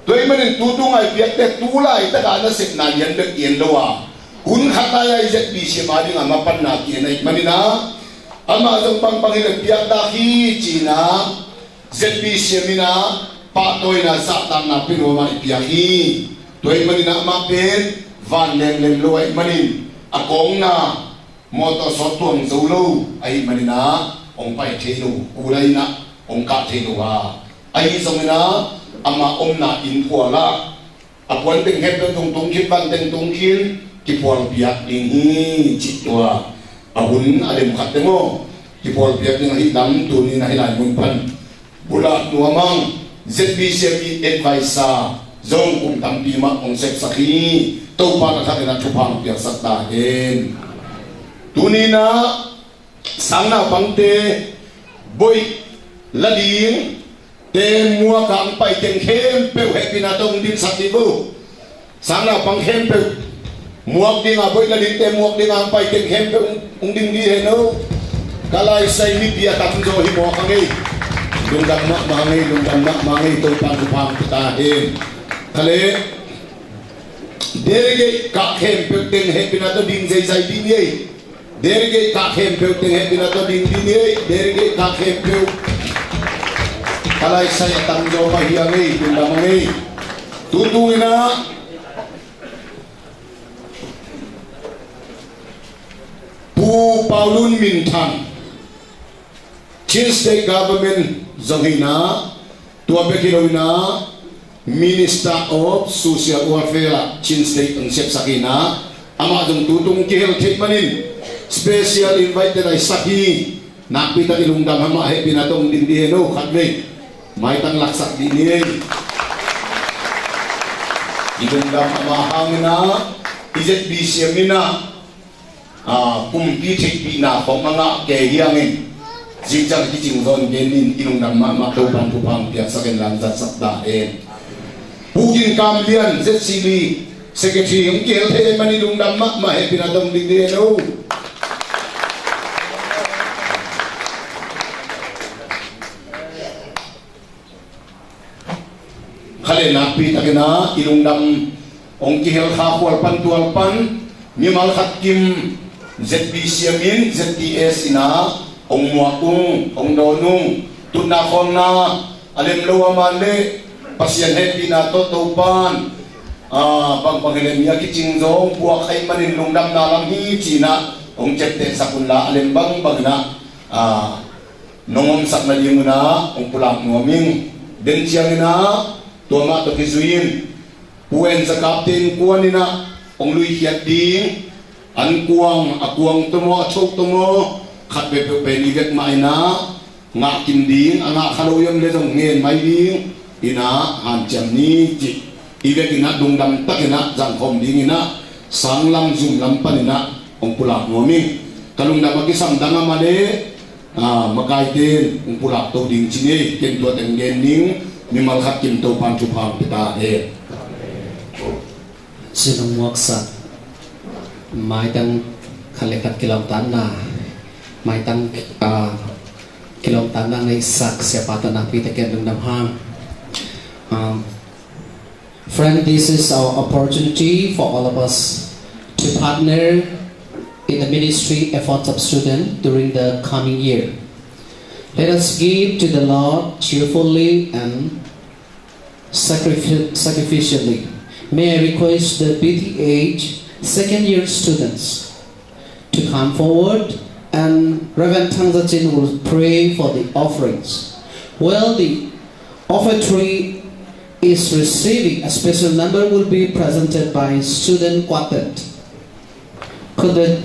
Tua ahih manin tu tung a i piakte tu laitak a nasepna lian bek i en lo a, hun khat lai-a i Z B C M a ding a mapanna ki-en ahih manin ah Amah zong pangpang hileh piakdak hi ci-in ah Z B C M in ah pahtawina zahtakna pia nuam a i piak hi. Tua ahih manin ah amah pen van lenglem lo ahih manin a kawkna mawtaw sawt tuang zo lo ahih manin ah hong pai thei lo, kul in ah hong kah thei lo a, ahi zongin ah amah omna inn phual ah a puan teng khempeuh tung tung khin, van teng tung khin, kiphual piak ding hi cih tua a hun a dem khat teng aw kiphual piak ding ahih lam tuni-in ah hih lai mun pan Pu Lah Nuam Hang, Z B C M i advisor zong kum tampi mah hong sepsak hi. Topa na thakin ah thupha hong piaksak ta hen. Tuni-in ah sangnaupangte boih la ding te muak a hong pai teng khempeuh hehpihna tawh hong dingsak dih vo. Sangnaupang khempeuh muak ding a, boih la dingte muak ding a hong pai teng khempeuh hong ding dih hen aw. Ka laisai mipi a tamzaw hi mawk a ngei. Lungdam mahmah ngei, lungdam mahmah ngei, Topa'n thupha hong pia ta hen. Kha leh delegate kah khempeuh teng hehpihna tawh ding zeizai dih ni ei. Delegate kah khempeuh teng hehpihna tawh ding dih ni ei. Delegate kah khempeuh. Ka laisai a tamzaw mah hi a ngei, lungdam a ngei. Tutung in ah Pu Paulun Min Thang, Chin State Government zong hi in ah, tua bek hi lo in ah Minister of Social Welfare ah Chin State hong sepsak hi in ah, amah zong tutung kihel theih manin special invited a i sak hi. Nakpi tak i lungdam mahmah, hehpihna tawh hong ding dih hen aw, khatvei maitang laksak dih ni ei. I lungdam amah hangin ah i Z B C M in ah kumpi theihpihna khawng a ngah kei hi hangin zingciang kicing zaw in gen ni in, i lungdam mahmah, Topa'n thupha hong piaksak hen, lamzatsak ta hen. Pu Gin Kam Lian, Z C L Secretary, hong kihel thei ahih manin lungdam mahmah, hehpihna tawh hong ding dih hen aw. Kha leh nakpi takin ah i lungdam hong kihel kha khual pan tual pan mimal khat kim Z B C M in, Z T S in ah hong muak ung, hong dawn ung. Tutna khawlna a lem lo a, amah leh Pasian hehpihna tawh Topa'n bang bang hileh mi a kicing zaw hong puak ahih manin lungdamna lam hi ci-in ah hong ciaptehsak un la, a lem bang bang in ah nong omsak nading un ah hong pulak nuam ing. Den ciangin ah tua mah tawh kizui in Pu En Za Kap te innkuan in ah hong luikhiat ding, an kuang, a kuang tawh maw, a cho tawh maw, khat peuhpeuh pen i vek mah in ah ngah kim ding, a ngah kha lo i om leh zong ngen mai ding in ah hanciam ni cih i vek in ah lungdam takin ah zangkhawm dingin ah sanglam zumlam panin ah hong pulak nuam ing. Ka lungdam a kisam dang a mah leh makaite in hong pulak to ding ci ni ei. Ken tua teng gen ning, mimal khat kim Topa'n thupha hong pia ta hen. Zin hong muaksak, maitang khat le khat kilawmtatna, maitang kilawmtatna neihsak Siapa tawh nakpi takin lungdam hang. Friend, this is our opportunity for all of us to partner in the ministry efforts of students during the coming year. Let us give to the Lord cheerfully and sacrificially. May I request the B T H second year students to come forward, and Reverend Thang Za Cin will pray for the offerings. While the offertory is receiving, a special number will be presented by student quartet. Could the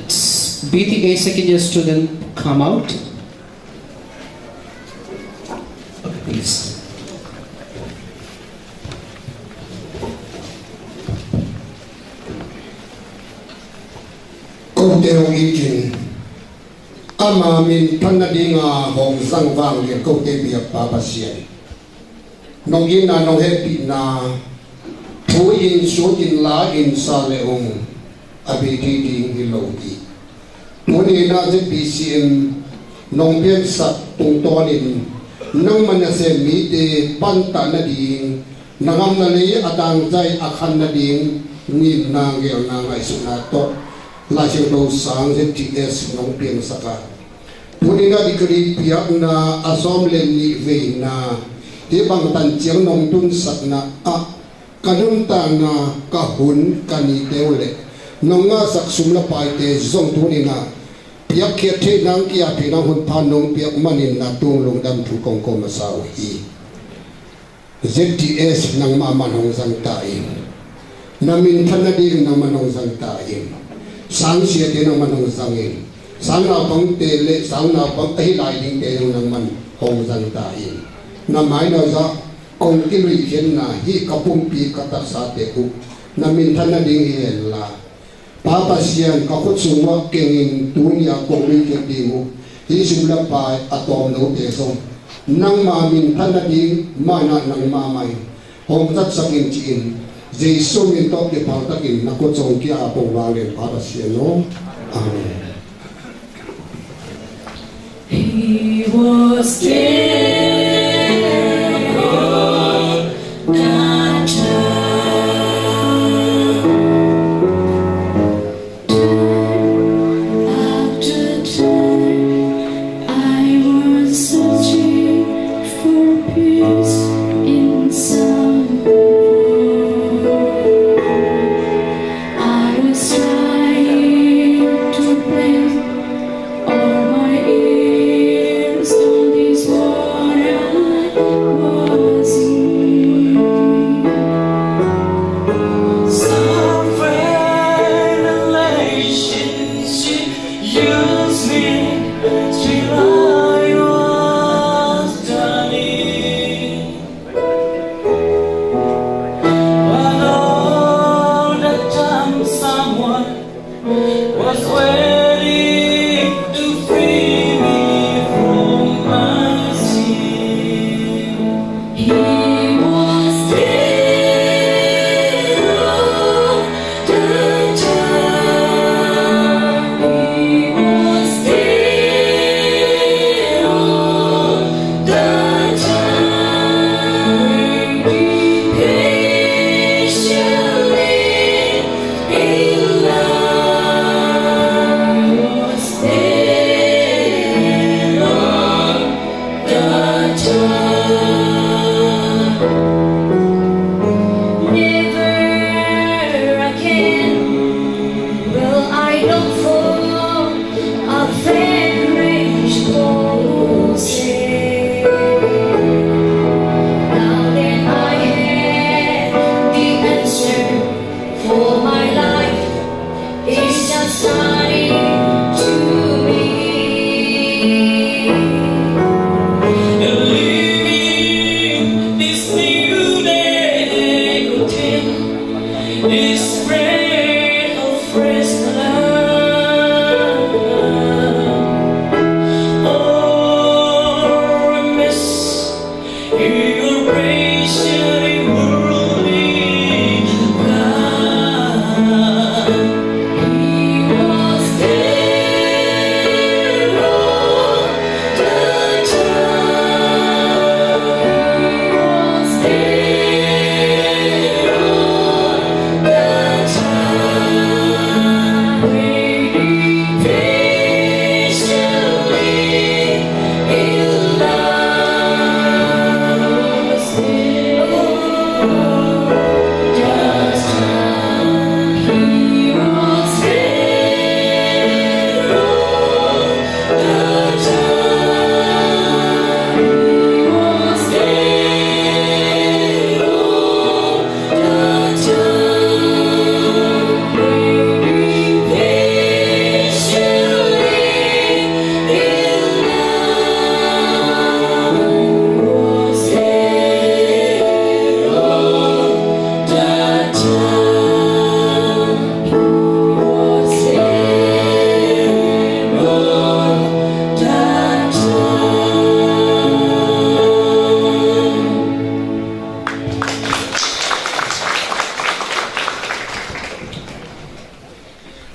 B T H second year student come out? Okay, please. Kote hong it in, ama min phat nadinga hong zang vanglian kote biakpa Pasian, nong itna nong hehpihna thu in, sut in, la in sa le ung a bei thei ding hi lo hi. Tuni-in ah Z B C M nong piansak tungtawnin nangma nasem mite pantah nading, na ngamna lei a tangzai a khan nading ngimna, geelna, ngaihsutna tawh Lai Siangtho sang Z T S nong piangsak a, Tuni-in a degree piakna a sawm le nih veina, hih bang tan ciang nong tunsakna ah ka nuntakna, ka hun, ka nite uh le nong ngahsak sum le paite zong tuni-in a piakkhiat theih nang, ki-ap theih nang hun pha nong piak manin na tung lungdam thu kong ko masa uh hi. Z T S nangmah man hong zang ta in. Na minthan nading nangmah hong zang ta in. Sangsiate nangmah hong zang in. Sang naupangte le sang naupang ahi lai dingte zong nangmah hong zang ta in. Na mai na zah kong kiluikhiatna hih ka pumpi ka taksate uh na minthan nading hi hen la, Pa Pasian, ka khut sung uah kengin tuni-a kong luikhiat ding uh hih sum le pai a tawm lote zong nangma minthan nading maina nangmah mah in hong zatsak in ci-in Jesu min tawh kiphal takin na khut sung kia-ap hong vak len Pa Pasian aw. Amen. He was there on that time. Time after time, I was searching for peace in someone. I was trying to place all my ears on this one I was in. Some friend relationship used me till I was done in. But all the time someone was waiting to free me from my sin. He was there all the time. He was there all the time. Patiently in love was there all the time. Never again will I long for a friend ranged close. Now that I have the answer for my life is just starting to be. And living this new day contain this breath of fresh life. Oh, I miss your grace, your worldly love. He was there all the time. He was there all the time. Waiting patiently in love.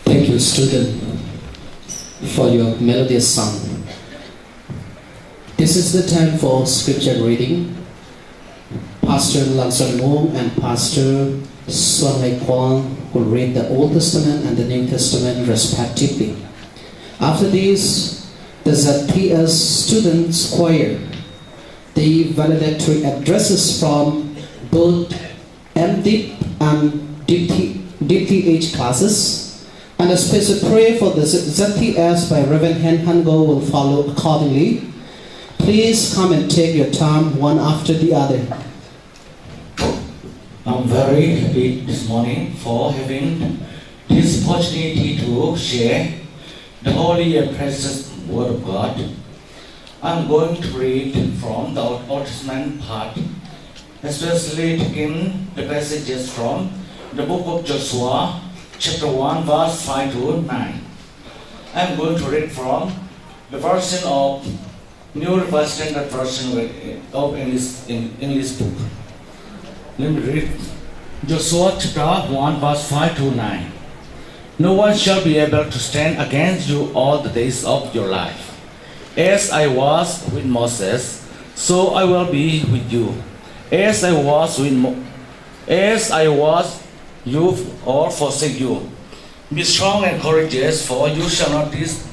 Thank you, student, for your melodious song. This is the time for scripture reading. Pastor Lam Suan Mung and Pastor Suan Ngai Kuang will read the Old Testament and the New Testament respectively. After this, the Z T S Students Choir. The valedictory addresses from both M Div and D T, D T H classes, and a special prayer for the Z-, Z T S by Reverend Hen Hango will follow accordingly. Please come and take your time one after the other. I'm very happy this morning for having this opportunity to share the holy and precious word of God. I'm going to read from the Old Testament part, especially taking the passages from the book of Joshua, chapter one, verse five to nine. I'm going to read from the version of New Revised Standard Version of, of English, in English book. Let me read. Joshua chapter one, verse five to nine. No one shall be able to stand against you all the days of your life. As I was with Moses, so I will be with you. As I was with Mo-, as I was you or forsake you. Be strong and courageous, for you shall not dis-,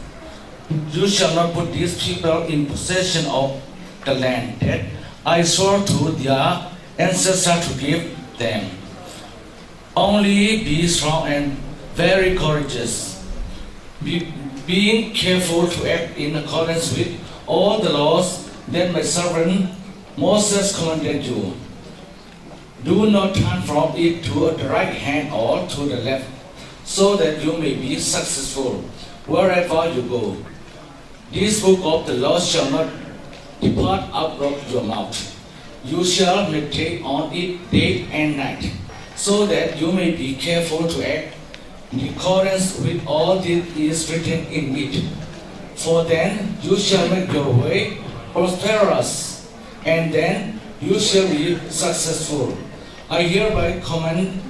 you shall not put these people in possession of the land that I swore to their ancestors to give them. Only be strong and very courageous, be, being careful to act in accordance with all the laws that my servant Moses commanded you. Do not turn from it to the right hand or to the left, so that you may be successful wherever you go. This book of the law shall not depart out of your mouth. You shall meditate on it day and night, so that you may be careful to act in accordance with all that is written in it. For then you shall make your way prosperous, and then you shall be successful. I hereby command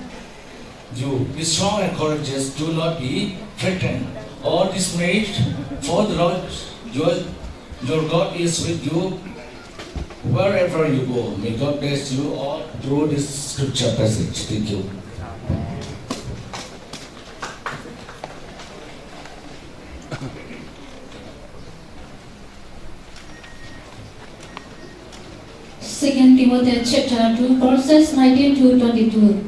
you, be strong and courageous. Do not be frightened or dismayed, for the Lord your, your God is with you wherever you go. May God bless you all through this scripture passage. Thank you. Second Timothy chapter two, verses nineteen to twenty-two.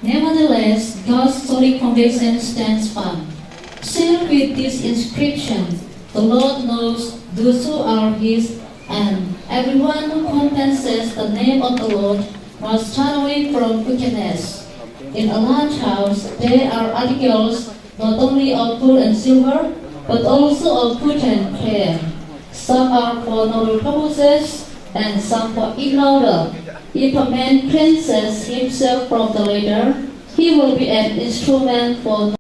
Nevertheless, God's solid foundation stands firm, sealed with this inscription: "The Lord knows those who are his," and everyone who calls upon the name of the Lord must turn away from wickedness. In a large house, there are articles not only of gold and silver, but also of wood and clay. Some are for noble purposes, and some for immortal. If a man cleanses himself from the latter, he will be an instrument for noble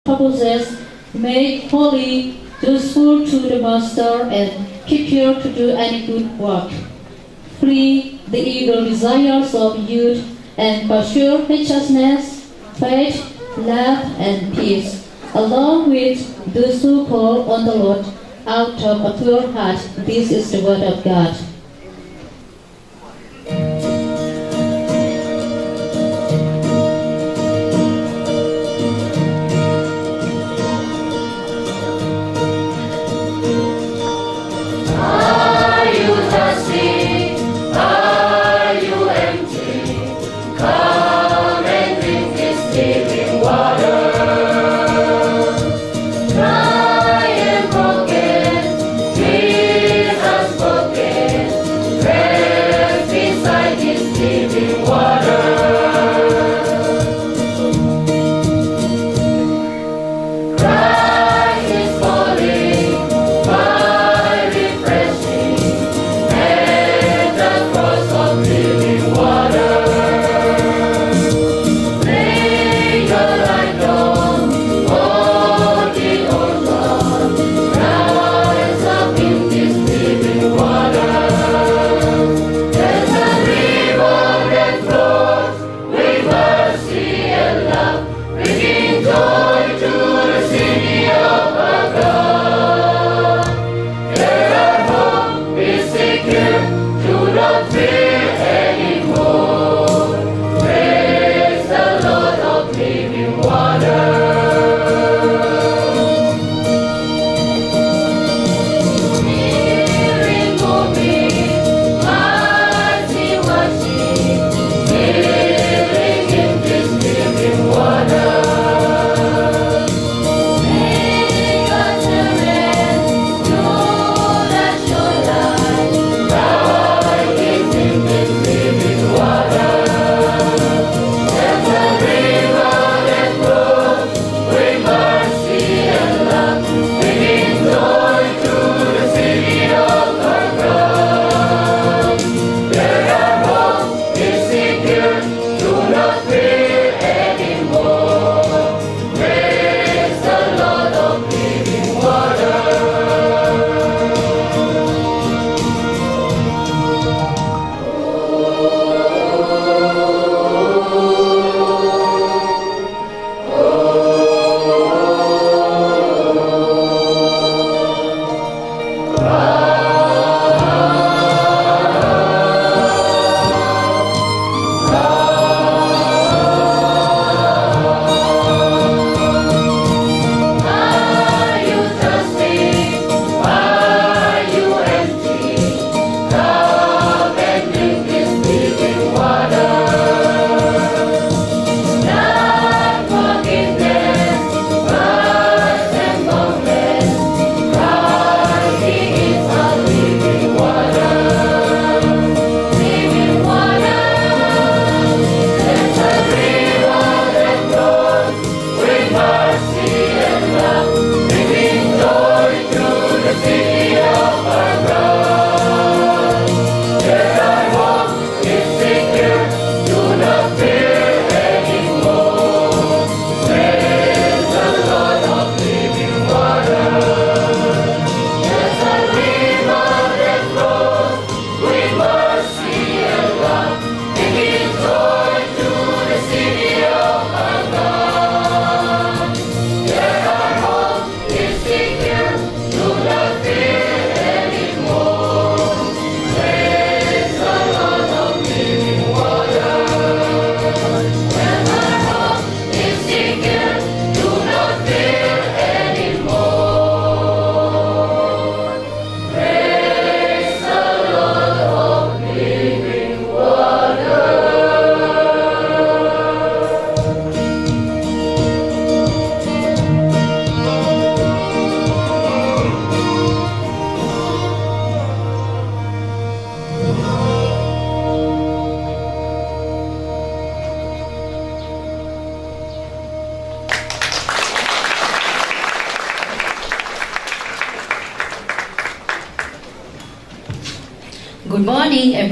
purposes, made holy, useful to the master, and prepared to do any good work. Flee the evil desires of youth and pursue righteousness, faith, love, and peace, along with those who call on the Lord out of a pure heart. This is the word of God. Are you thirsty? Are you empty? Come and drink this living water. Dry and broken, Jesus broken.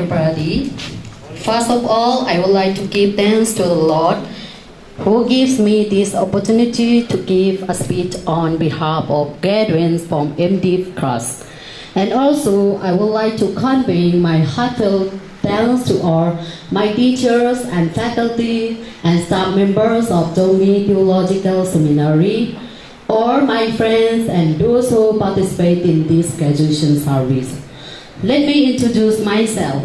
Everybody. First of all, I would like to give thanks to the Lord who gives me this opportunity to give a speech on behalf of graduates from M Div class. And also, I would like to convey my heartfelt thanks to all my teachers and faculty and staff members of Zomi Theological Seminary, all my friends and those who participate in this graduation service. Let me introduce myself.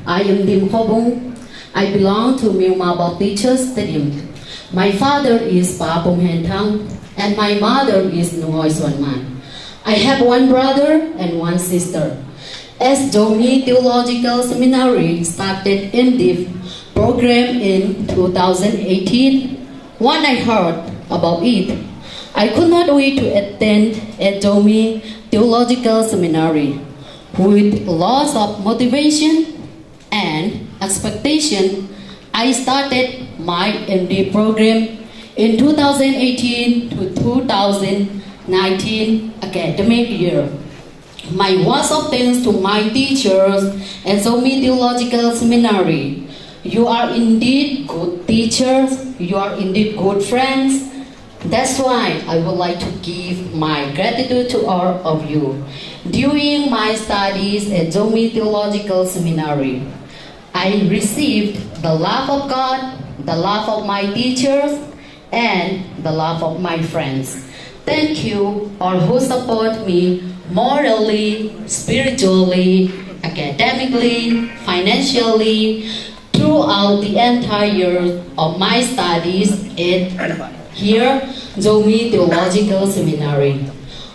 I am Dim Kho Bung. I belong to Myanmar Baptist Church Tedim. My father is Pa Pum Hen Thang and my mother is Nungoi Suan Man. I have one brother and one sister. As Zomi Theological Seminary started M Div program in two thousand eighteen, when I heard about it, I could not wait to attend a Zomi Theological Seminary. With lots of motivation and expectation, I started my M Div program in two thousand eighteen to two thousand nineteen academic year. My words of thanks to my teachers at Zomi Theological Seminary. You are indeed good teachers. You are indeed good friends. That's why I would like to give my gratitude to all of you. During my studies at Zomi Theological Seminary, I received the love of God, the love of my teachers, and the love of my friends. Thank you all who support me morally, spiritually, academically, financially, throughout the entire year of my studies at here, Zomi Theological Seminary.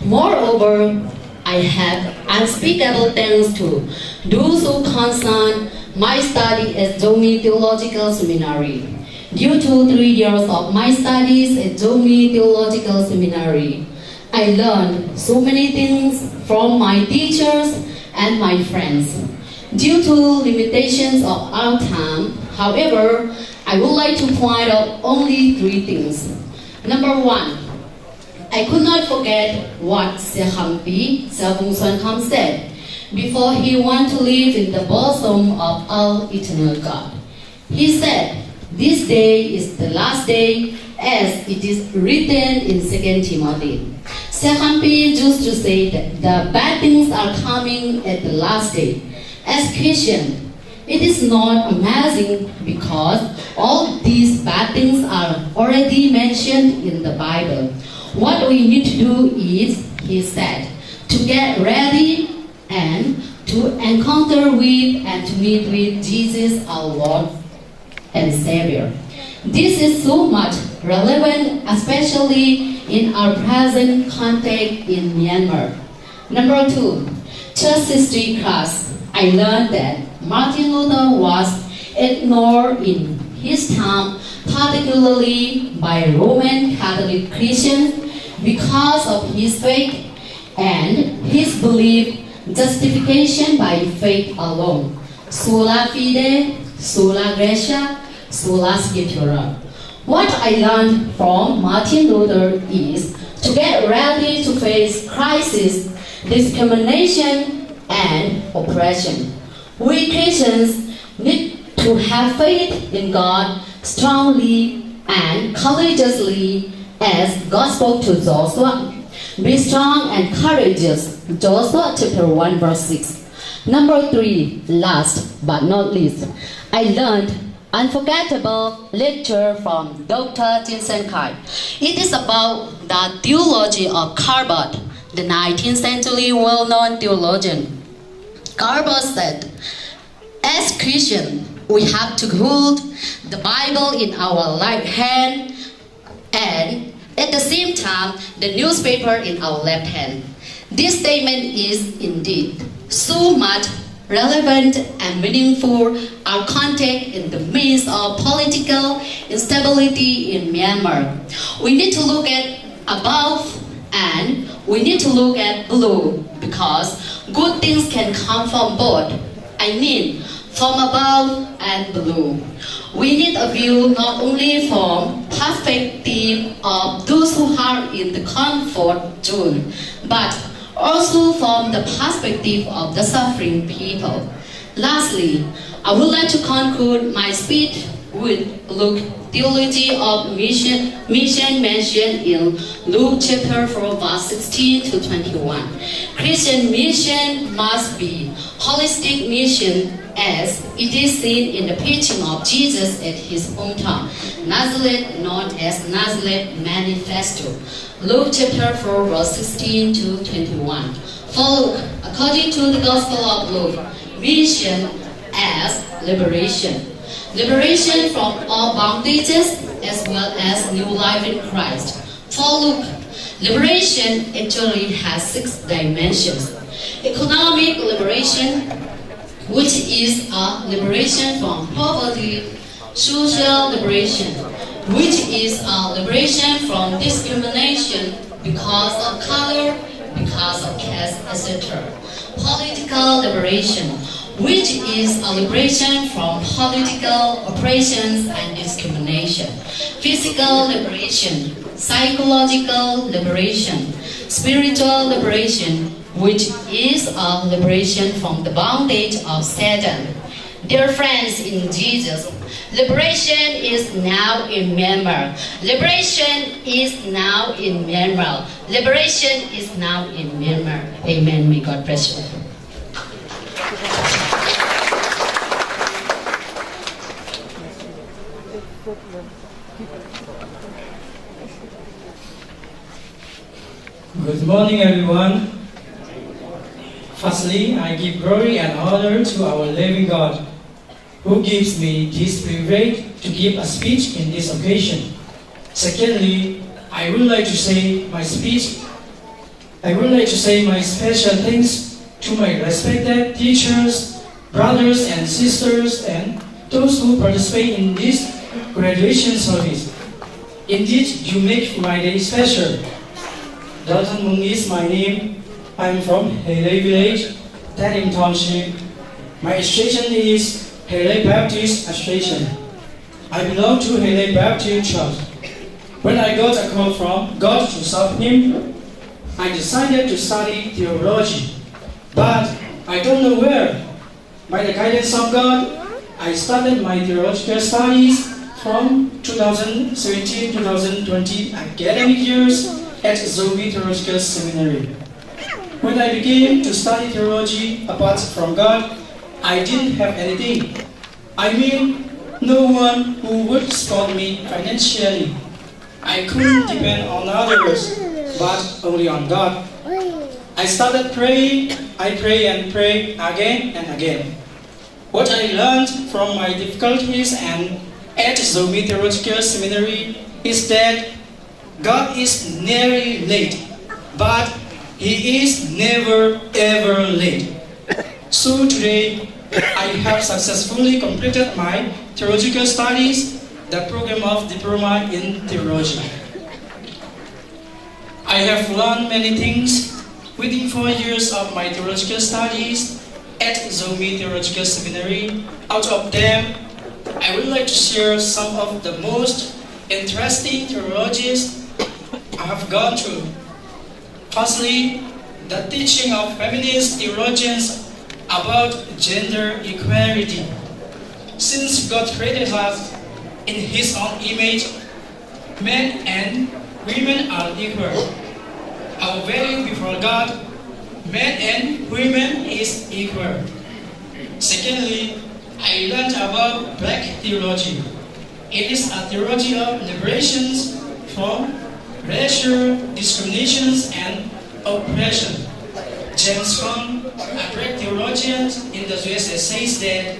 Moreover, I have unspeakable thanks to those who concern my study at Zomi Theological Seminary. Due to three years of my studies at Zomi Theological Seminary, I learned so many things from my teachers and my friends. Due to limitations of our time, however, I would like to point out only three things. Number one, I could not forget what Sia Kham Pi, Sia Vung Suan Kham said before he went to live in the bosom of our eternal God. He said, "This day is the last day, as it is written in Second Timothy." Sia Kham Pi used to say that the bad things are coming at the last day. As Christian, it is not amazing because all these bad things are already mentioned in the Bible. What we need to do is, he said, to get ready and to encounter with and to meet with Jesus, our Lord and Savior. This is so much relevant, especially in our present context in Myanmar. Number two, church history class. I learned that Martin Luther was ignored in his time, particularly by Roman Catholic Christians, because of his faith and his belief, justification by faith alone. Sola fide, sola gratia, sola scriptura. What I learned from Martin Luther is to get ready to face crisis, discrimination, and oppression. We Christians need to have faith in God strongly and courageously, as God spoke to Joshua. Be strong and courageous. Joshua chapter one verse six. Number three, last but not least, I learned unforgettable lecture from Doctor Chin Sen Khai. It is about the theology of Karl Barth, the nineteenth century well-known theologian. Karl Barth said, "As Christians, we have to hold the Bible in our right hand and at the same time the newspaper in our left hand." This statement is indeed so much relevant and meaningful our context in the midst of political instability in Myanmar. We need to look at above and we need to look at below because good things can come from both. I mean, from above and below. We need a view not only from perspective of those who are in the comfort zone, but also from the perspective of the suffering people. Lastly, I would like to conclude my speech with Luke theology of mission, mission mentioned in Luke chapter four, verse sixteen to twenty-one. Christian mission must be holistic mission as it is seen in the preaching of Jesus at his hometown, Nazareth, known as Nazareth Manifesto. Luke chapter four, verse sixteen to twenty-one. For Luke, according to the Gospel of Luke, mission as liberation. Liberation from all bondages as well as new life in Christ. For Luke, liberation actually has six dimensions. Economic liberation, which is a liberation from poverty, social liberation, which is a liberation from discrimination because of color, because of caste, et cetera. Political liberation, which is a liberation from political oppressions and discrimination. Physical liberation, psychological liberation, spiritual liberation, which is a liberation from the bondage of Satan. Dear friends in Jesus, liberation is now in Myanmar. Liberation is now in Myanmar. Liberation is now in Myanmar. Amen. May God bless you. Good morning, everyone. Firstly, I give glory and honor to our living God, who gives me this privilege to give a speech in this occasion. Secondly, I would like to say my speech, I would like to say my special thanks to my respected teachers, brothers and sisters, and those who participate in this graduation service. Indeed, you make my day special. Dalton Mung is my name. I'm from Heilei Village, Tadim Township. My association is Heilei Baptist Association. I belong to Heilei Baptist Church. When I got a call from God to serve Him, I decided to study theology. But I don't know where. By the guidance of God, I started my theological studies from two thousand seventeen two thousand twenty academic years at Zomi Theological Seminary. When I began to study theology apart from God, I didn't have anything. I mean, no one who would support me financially. I couldn't depend on others, but only on God. I started praying. I pray and pray again and again. What I learned from my difficulties and at Zomi Theological Seminary is that God is nearly late, but He is never ever late. So today, I have successfully completed my theological studies, the program of Diploma in Theology. I have learned many things within four years of my theological studies at Zomi Theological Seminary. Out of them, I would like to share some of the most interesting theologies I have gone through. Firstly, the teaching of feminist theologians about gender equality. Since God created us in His own image, men and women are equal. Our value before God, men and women is equal. Secondly, I learned about black theology. It is a theology of liberations from racial discriminations and oppression. James Cone, a black theologian in the U S A, says that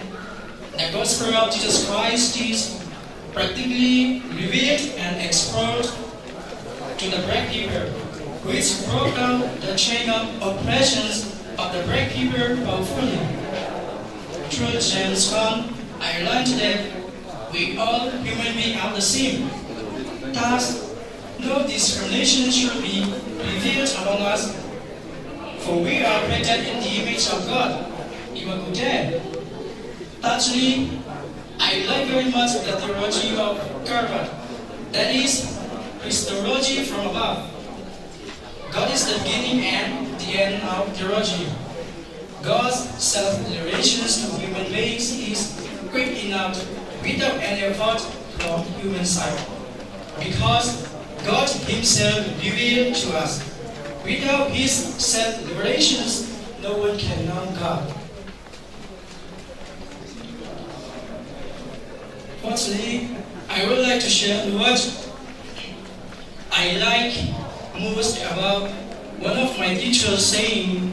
the gospel of Jesus Christ is practically revealed and exposed to the black people, which broke down the chain of oppressions of the black people powerfully. Through James Cone, I learned that we all human beings are the same. Thus, no discrimination should be revealed among us, for we are created in the image of God. Imago Dei. Thirdly, I like very much the theology of Calvary, that is, Christology from above. God is the beginning and the end of theology. God's self-revelations to human beings is quick enough without any effort from human side, because God Himself revealed to us. Without His self-revelations, no one can know God. Fourthly, I would like to share what I like most about one of my teachers saying,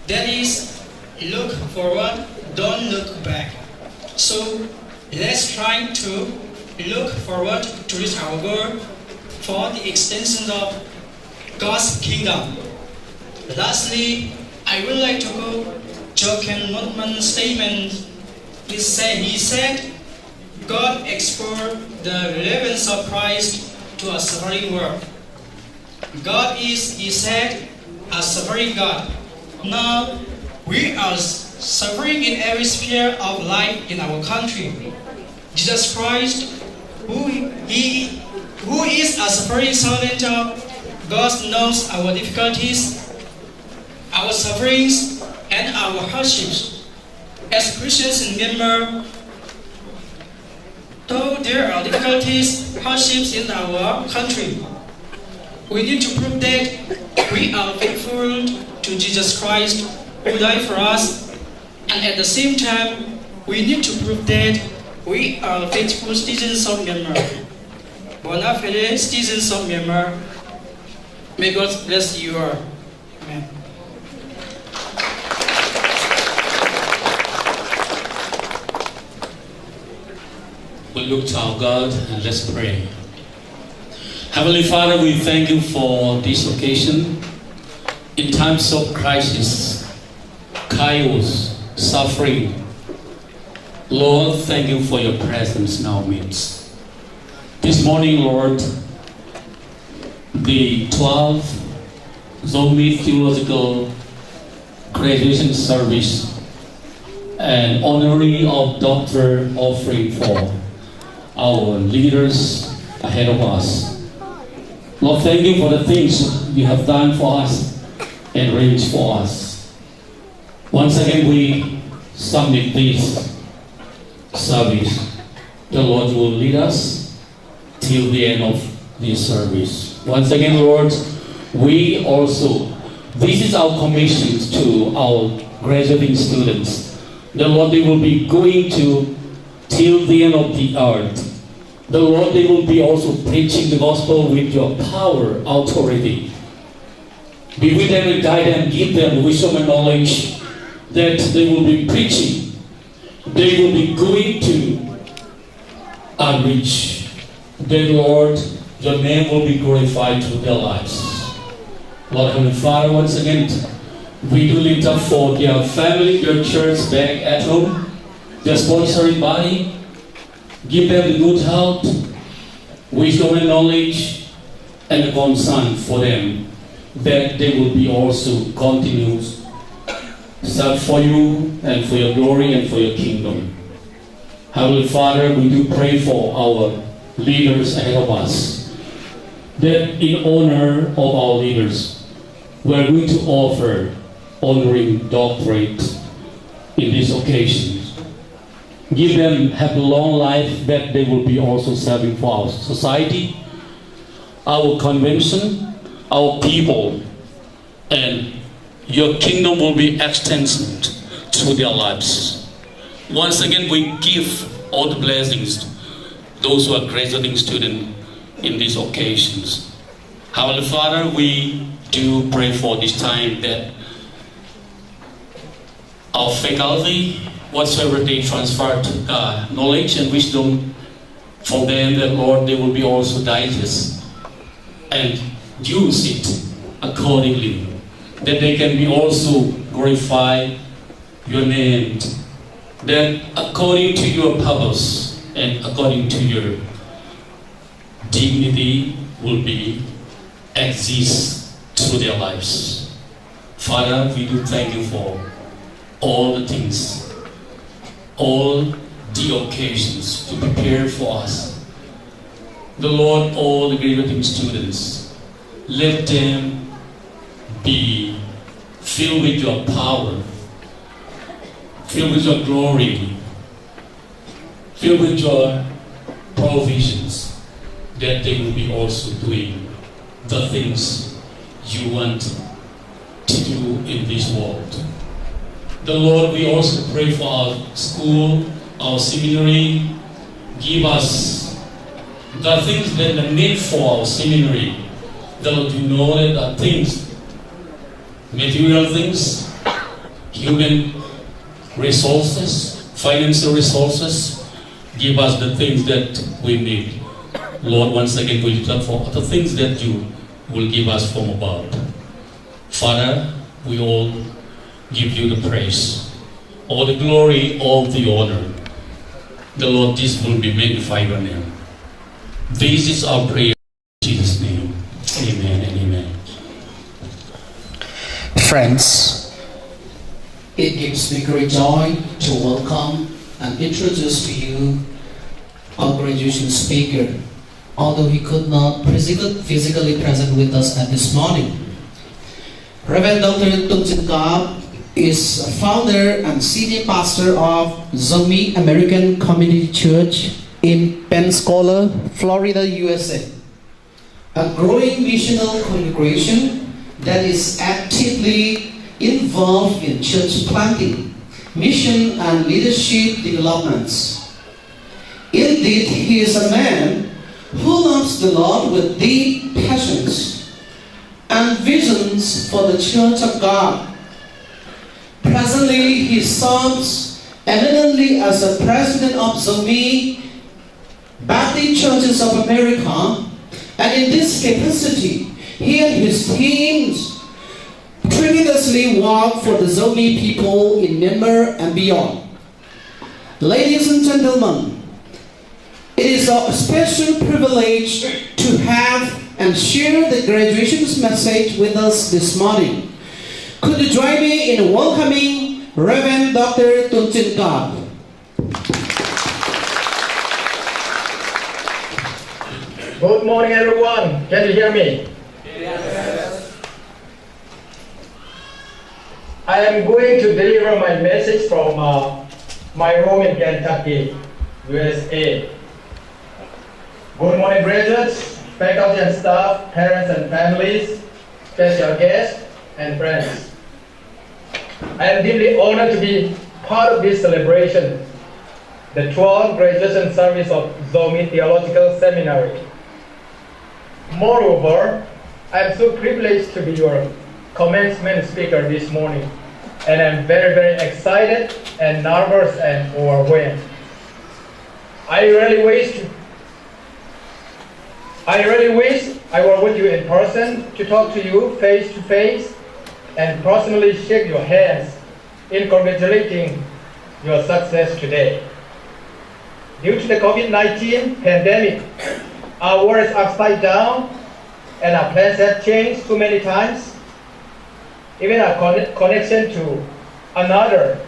that is, look forward, don't look back. So let's try to look forward to reach our goal for the extension of God's kingdom. Lastly, I would like to quote Jochen Moltmann's statement. He said, he said, God exported the relevance of Christ to a suffering world. God is, he said, a suffering God. Now, we are suffering in every sphere of life in our country. Jesus Christ, who he, who is a suffering servant of God, knows our difficulties, our sufferings, and our hardships. As Christians in Myanmar, though there are difficulties, hardships in our country, we need to prove that we are faithful to Jesus Christ, who died for us, and at the same time, we need to prove that we are faithful citizens of Myanmar, bona fide citizens of Myanmar. May God bless you all. Amen. We look to our God and let's pray. Heavenly Father, we thank you for this occasion. In times of crisis, chaos, suffering, Lord, thank you for your presence in our midst. This morning, Lord, the twelfth Zomi Theological Graduation Service and honoring of doctor offering for our leaders ahead of us. Lord, thank you for the things you have done for us and arranged for us. Once again, we submit this service. The Lord will lead us till the end of this service. Once again, Lord, we also, this is our commission to our graduating students. The Lord, they will be going to till the end of the earth. The Lord, they will be also preaching the gospel with your power, authority. Be with them and guide them, give them wisdom and knowledge that they will be preaching. They will be going to and reach. Then, Lord, your name will be glorified through their lives. Lord, Heavenly Father, once again, we do lift up for their family, their church back at home, their sponsoring body. Give them the good health, wisdom and knowledge, and the concern for them, that they will be also continuous serve for you and for your glory and for your kingdom. Heavenly Father, we do pray for our leaders ahead of us, that in honor of our leaders, we are going to offer honoring doctorate in this occasion. Give them have a long life that they will be also serving for our society, our convention, our people, and your kingdom will be extended through their lives. Once again, we give all the blessings to those who are graduating students in these occasions. Heavenly Father, we do pray for this time that our faculty, whatsoever they transfer to, uh, knowledge and wisdom from them, that, Lord, they will be also digest and use it accordingly, that they can be also glorify your name, that according to your purpose and according to your dignity will be exist through their lives. Father, we do thank you for all the things, all the occasions to prepare for us. The Lord, all the graduating students, let them be filled with your power, filled with your glory, filled with your provisions, that they will be also doing the things you want to do in this world. The Lord, we also pray for our school, our seminary. Give us the things that are need for our seminary. The Lord, you know that the things, material things, human resources, financial resources, give us the things that we need. Lord, once again, we lift up for the things that you will give us from above. Father, we all give you the praise, all the glory, all the honor. The Lord, this will be magnified your name. This is our prayer in Jesus' name. Amen and amen. Friends, it gives me great joy to welcome and introduce to you our graduation speaker, although he could not physical-, physically present with us at this morning. Reverend Doctor Tun Cin Kap is a founder and senior pastor of Zomi American Community Church in Pensacola, Florida, U S A, a growing missional congregation that is actively involved in church planting, mission, and leadership developments. Indeed, he is a man who loves the Lord with deep passions and visions for the Church of God. Presently, he serves eminently as a president of Zomi Baptist Churches of America, and in this capacity, he and his teams tremendously work for the Zomi people in Myanmar and beyond. Ladies and gentlemen, it is a special privilege to have and share the graduation message with us this morning. Could you join me in welcoming Reverend Doctor Tun Cin Kap? Good morning, everyone. Can you hear me? I am going to deliver my message from, uh, my room in Kentucky, U S A. Good morning, graduates, faculty and staff, parents and families, special guests, and friends. I am deeply honored to be part of this celebration, the twelfth graduation service of Zomi Theological Seminary. Moreover, I am so privileged to be your commencement speaker this morning, and I'm very, very excited and nervous and overwhelmed. I really wish to, I really wish I were with you in person to talk to you face to face and personally shake your hands in congratulating your success today. Due to the COVID nineteen pandemic, our world is upside down and our plans have changed too many times. Even our conne-, connection to another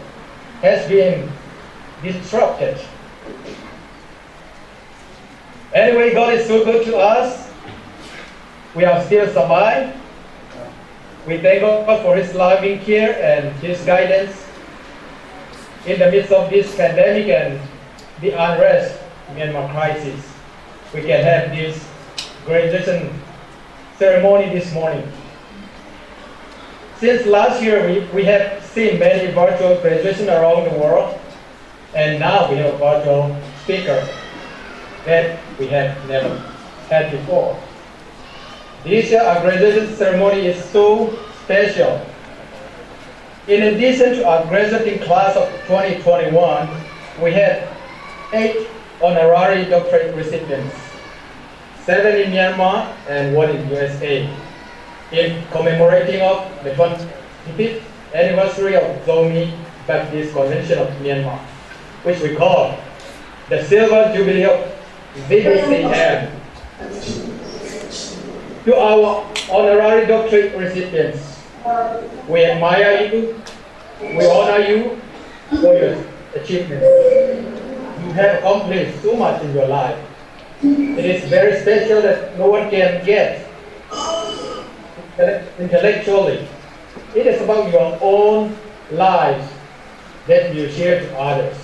has been disrupted. Anyway, God is so good to us. We have still survived. We thank God for His loving care and His guidance in the midst of this pandemic and the unrest in Myanmar crisis. We can have this graduation ceremony this morning. Since last year, we, we have seen many virtual graduation around the world. And now we have a virtual speaker that we have never had before. This year, our graduation ceremony is so special. In addition to our graduating class of twenty twenty-one, we had eight honorary doctorate recipients, seven in Myanmar and one in U S A, in commemorating of the twenty-fifth anniversary of Zomi Baptist Convention of Myanmar, which we call the Silver Jubilee of Z B C M. To our honorary doctorate recipients, we admire you, we honor you for your achievements. You have accomplished so much in your life. It is very special that no one can get intellectually. It is about your own life. that you share to others.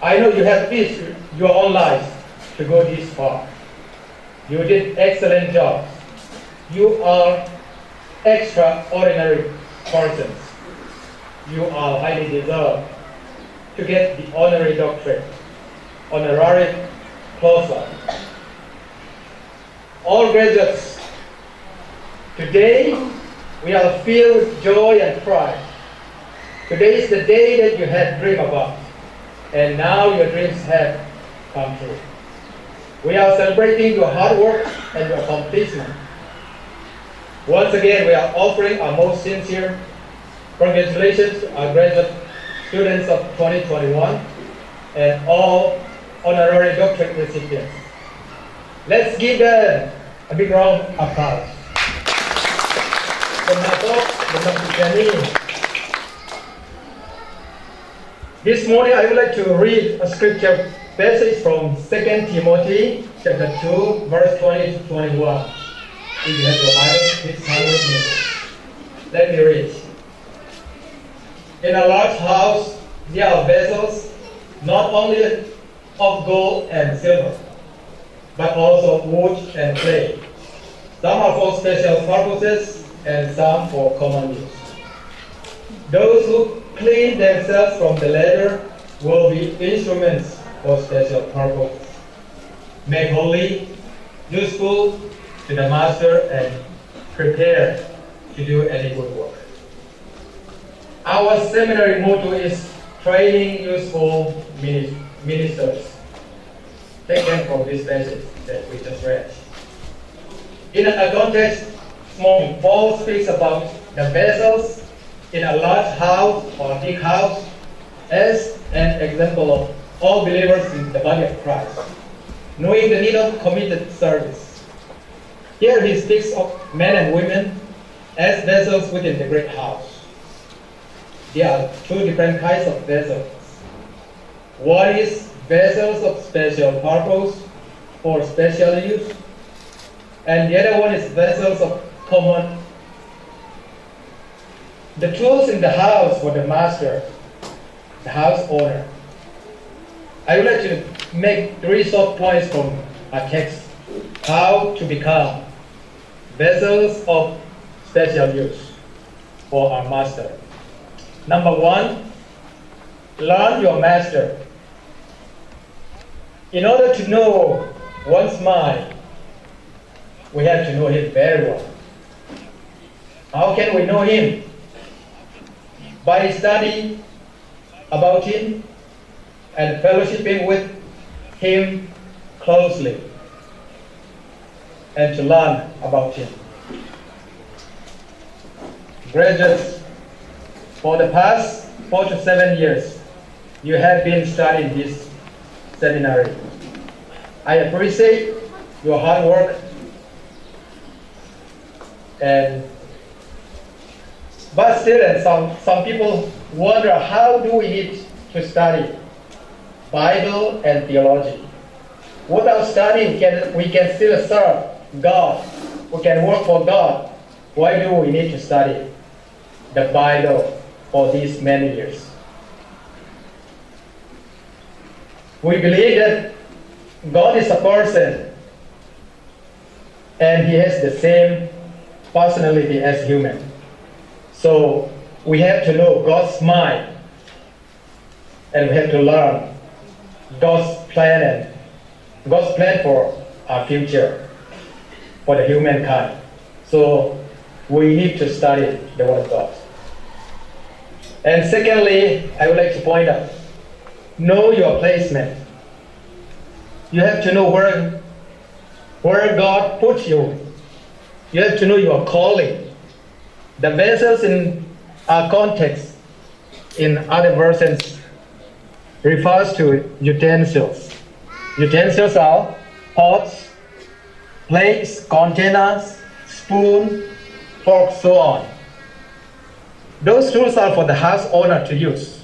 I know you have risked your own lives to go this far. You did excellent job. You are extraordinary persons. You are highly deserved to get the honorary doctorate, honorary clausa. All graduates, today we are filled with joy and pride. Today is the day that you had dreamed about, and now your dreams have come true. We are celebrating your hard work and your accomplishment. Once again, we are offering our most sincere congratulations to our graduate students of twenty twenty-one and all honorary doctorate recipients. Let's give them a big round of applause. This morning, I would like to read a scripture passage from Second Timothy chapter two, verse twenty to twenty-one. If you have your Bible, please turn with me. Let me read. In a large house, there are vessels not only of gold and silver, but also wood and clay. Some are for special purposes and some for common use. Those who clean themselves from the latter will be instruments for special purpose, made holy, useful to the master, and prepared to do any good work. Our seminary motto is training useful mini- ministers, taken from this passage that we just read. In a context, Paul speaks about the vessels in a large house or a big house as an example of all believers in the body of Christ, knowing the need of committed service. Here he speaks of men and women as vessels within the great house. There are two different kinds of vessels. One is vessels of special purpose for special use, and the other one is vessels of common. The tools in the house for the master, the house owner. I would like to make three short points from our text: how to become vessels of special use for our master. Number one, learn your master. In order to know one's mind, we have to know him very well. How can we know him? By study about him and fellowshipping with him closely, and to learn about him. Graduates, for the past four to seven years, you have been studying this seminary. I appreciate your hard work, and but still, and some, some people wonder, how do we need to study Bible and theology? Without studying, we can, we can still serve God. We can work for God. Why do we need to study the Bible for these many years? We believe that God is a person and he has the same personality as human. So we have to know God's mind, and we have to learn God's plan and God's plan for our future, for the humankind. So we need to study the Word of God. And secondly, I would like to point out, know your placement. You have to know where, where God put you. You have to know your calling. The vessels in our context, in other versions, refers to utensils. Utensils are pots, plates, containers, spoon, fork, so on. Those tools are for the house owner to use.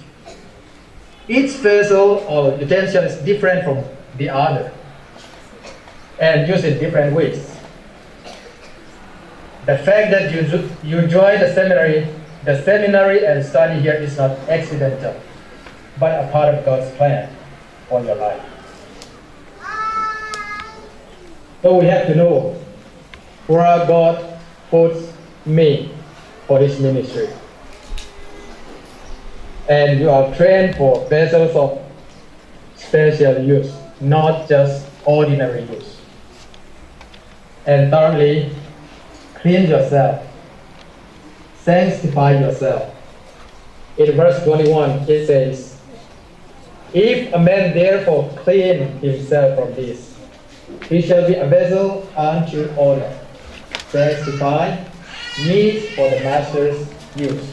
Each vessel or utensil is different from the other and used in different ways. The fact that you, you join the seminary The seminary and study here is not accidental, but a part of God's plan for your life. So we have to know where God puts me for this ministry. And you are trained for vessels of special use, not just ordinary use. And thirdly, clean yourself, sanctify yourself. In verse twenty-one, it says, "If a man therefore clean himself from this, he shall be a vessel unto honor, sanctified, meet for the master's use,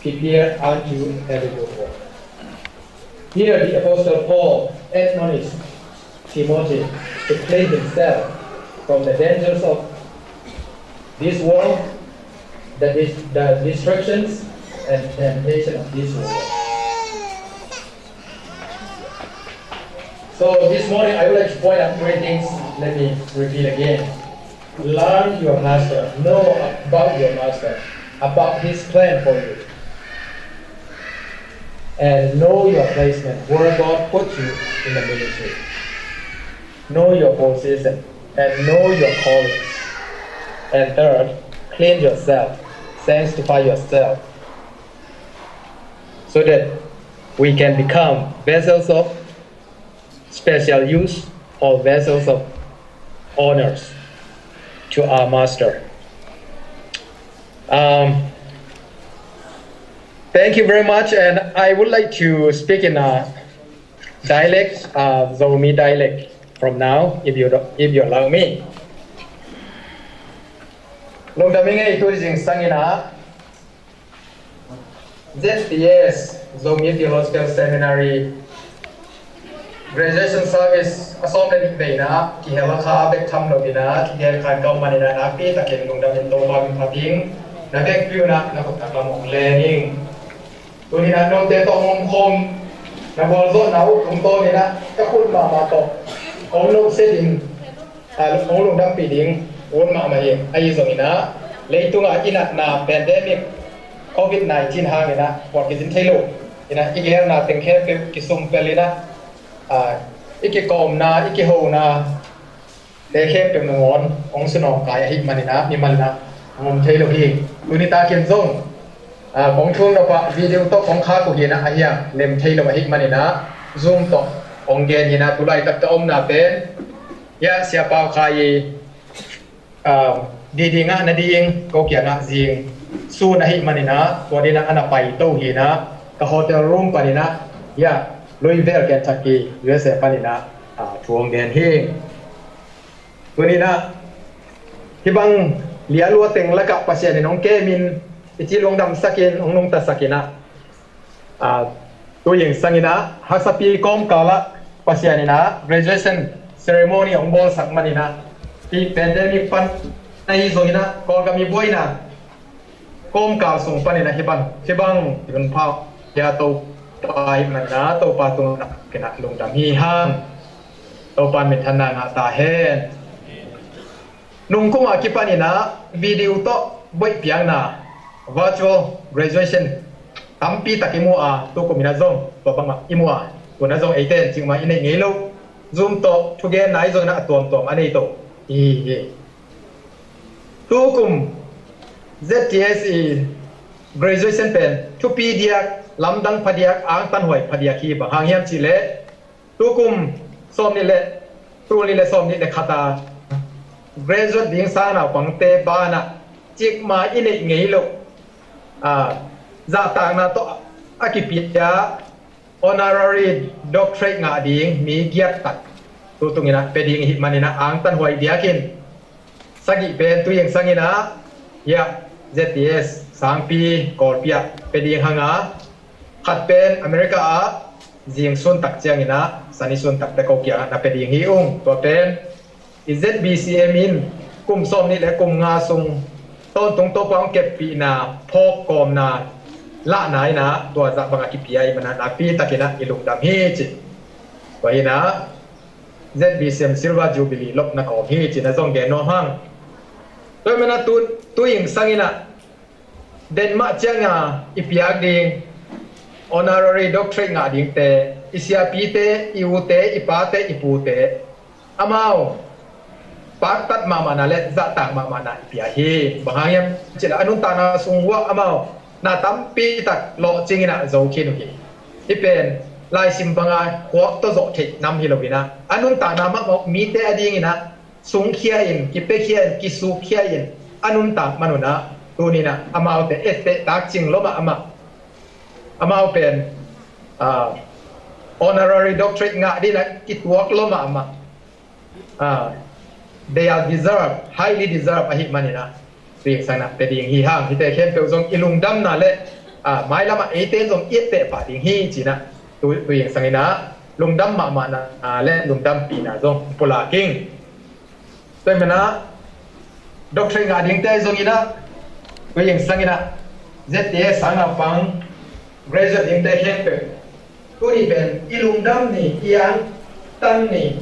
prepared unto every good work." Here the Apostle Paul admonished Timothy to clean himself from the dangers of this world, the, dis- the distractions and temptation of this world. So this morning I would like to point out three things. Let me repeat again. Learn your master. Know about your master, about his plan for you. And know your placement, where God put you in the ministry. Know your position and know your calling. And third, clean yourself, sanctify yourself, so that we can become vessels of special use or vessels of honors to our master. Um, thank you very much, and I would like to speak in a dialect, uh, Zomi dialect from now, if you don't, if you allow me. Lungdam ing ei, tu zingsang in ah Z T S, Zomi Theological Seminary, graduation service a sawm le nih veina kihel a kha a bek tham lo in ah kihel khan ka om manin ah nakpi takin lungdam in Topa min phat ing. Na vekpi un ah na khut na kam hong len ing. Tuni in ah note tawh hong omkhawm na gualzawhna uh tungtawn in ah ka khut mahmah tawh hong lawhset in, a, hong lungdampih ding ut mahmah hi. Ahi zongin ah leitungah i natna pandemic covid nineteen hangin ah puak kizin thei lo in ah i geelna teng khempeuh kisumpel in ah, a, i kikawmna, i kihona te khempeuh nangawn hong sunawngkai ahih manin ah mimal in ah hong om thei lo hi. Tuni takin zong, a, kong thum nop ah video tawh kong khak uh hi in ah, ahi a lem thei lo ahih manin ah Zoom tawh hong gen hi in ah, tu laitak ka omna pen, ya, Sia Pau Khai i, a, diding ah na ding ko kiangah zing sun ahih manin ah tua ding ah a na paito hi in ah ka hotel room panin ah, ya, Louisville, Kentucky, U S A panin ah, a, thu hong gen hi. Tuni in ah hih bang lialua teng lakah Pasian in hong kemin i ci lungdamsak in hong nungtasak in ah, a, tu zingsang in ah haksapi kawmkal ah Pasian in ah graduation ceremony hong bawlsak manin ah, hih pandemic pan ahi zongin ah Kawlgam i buaina kawmkal sung panin ah hih bang, hih bang i hun pha uh hi a, Topa ahih manin ah Topa tungah na kin ah lungdam hi hang. Topa in minthanna ngah ta hen. Nungkum a kipan in ah video tawh boih piakna, virtual graduation tampi tak i mu a, tu kum in ah zong tua bangmah i mu a, tua in ah zong eite in cikmah i neih ngei lo. Zoom tawh thugenna ahi zongin ah a tuamtuam a nei to i hi hi. Tu kum Z T S i graduation pen thupi diak, lamdang phadiak, angtanhuai phadiak hi. Bang hang hiam cih leh tu kum sawmnih le, tul nih le sawmnih le khat a graduate ding sang naupangte banah cikmah i neih ngei lo, a, zahtakna tawh a kipia honorary doctorate ngah ding mi giat tak tu tung in ah pia ding ahih manin ah angtanhuai diakin, sagih pen tu zingsang in ah, ya, Z T S sangpi Kawlpi ah pia ding hang a, khat pen America ah zing sun tak ciangin ah, sani sun tak te ko kiangah na pia ding hi ung. Tua pen i Z B C M in kum sawmnih le kum nga sung tawntung Topa hong keppihna phawk kawmna lahna in ah tua zah bang a kipia ahih manin ah nakpi takin ah i lungdam hi ci. Tua hi in ah Z B C M Silver Jubilee lopna ka om hi ci-in ah zong gen nuam hang. Tua ahih manin ah tu, tu zingsang in ah Denmark cianga i piak ding honorary doctorate ngah dingte, i siapite, i ute, i pate, i pute, amau paktat mahmahna le zahtak mahmahna i pia hi. Bang hang hiam cih leh a nuntakna sung uah amau na tampi tak lawhcing in ah zo khin uh hi. Hih pen laisim banga khuak tawh zawh theih nam hi lo in ah, a nuntakna mahmah mite a dingin ah sungkhia in, kipiakhia in, kisukkhia in a nuntak man un ah, tuni in ah amaute etteh takcing lua mahmah. Amau pen, ah, honorary doctorate ngah dingin ah kituak lua mahmah. Ah, they are deserve, highly deserve ahih manin ah, tu zingsang in ah pia ding hi hang. Hihte khempeuh zong i lungdamna le, ah, mailam ah eite zong i etteh pah ding hi ci-in ah, tu, tu zingsang in ah lungdam mahmahna, ah, le lungdampihna zong pulak ing. Tua ahih manin ah doctorate ngah dingte zong in ah, tu zingsang in ah Z T S sang a pang graduate dingte khempeuh, tuni pen i lungdam ni, i angtan ni,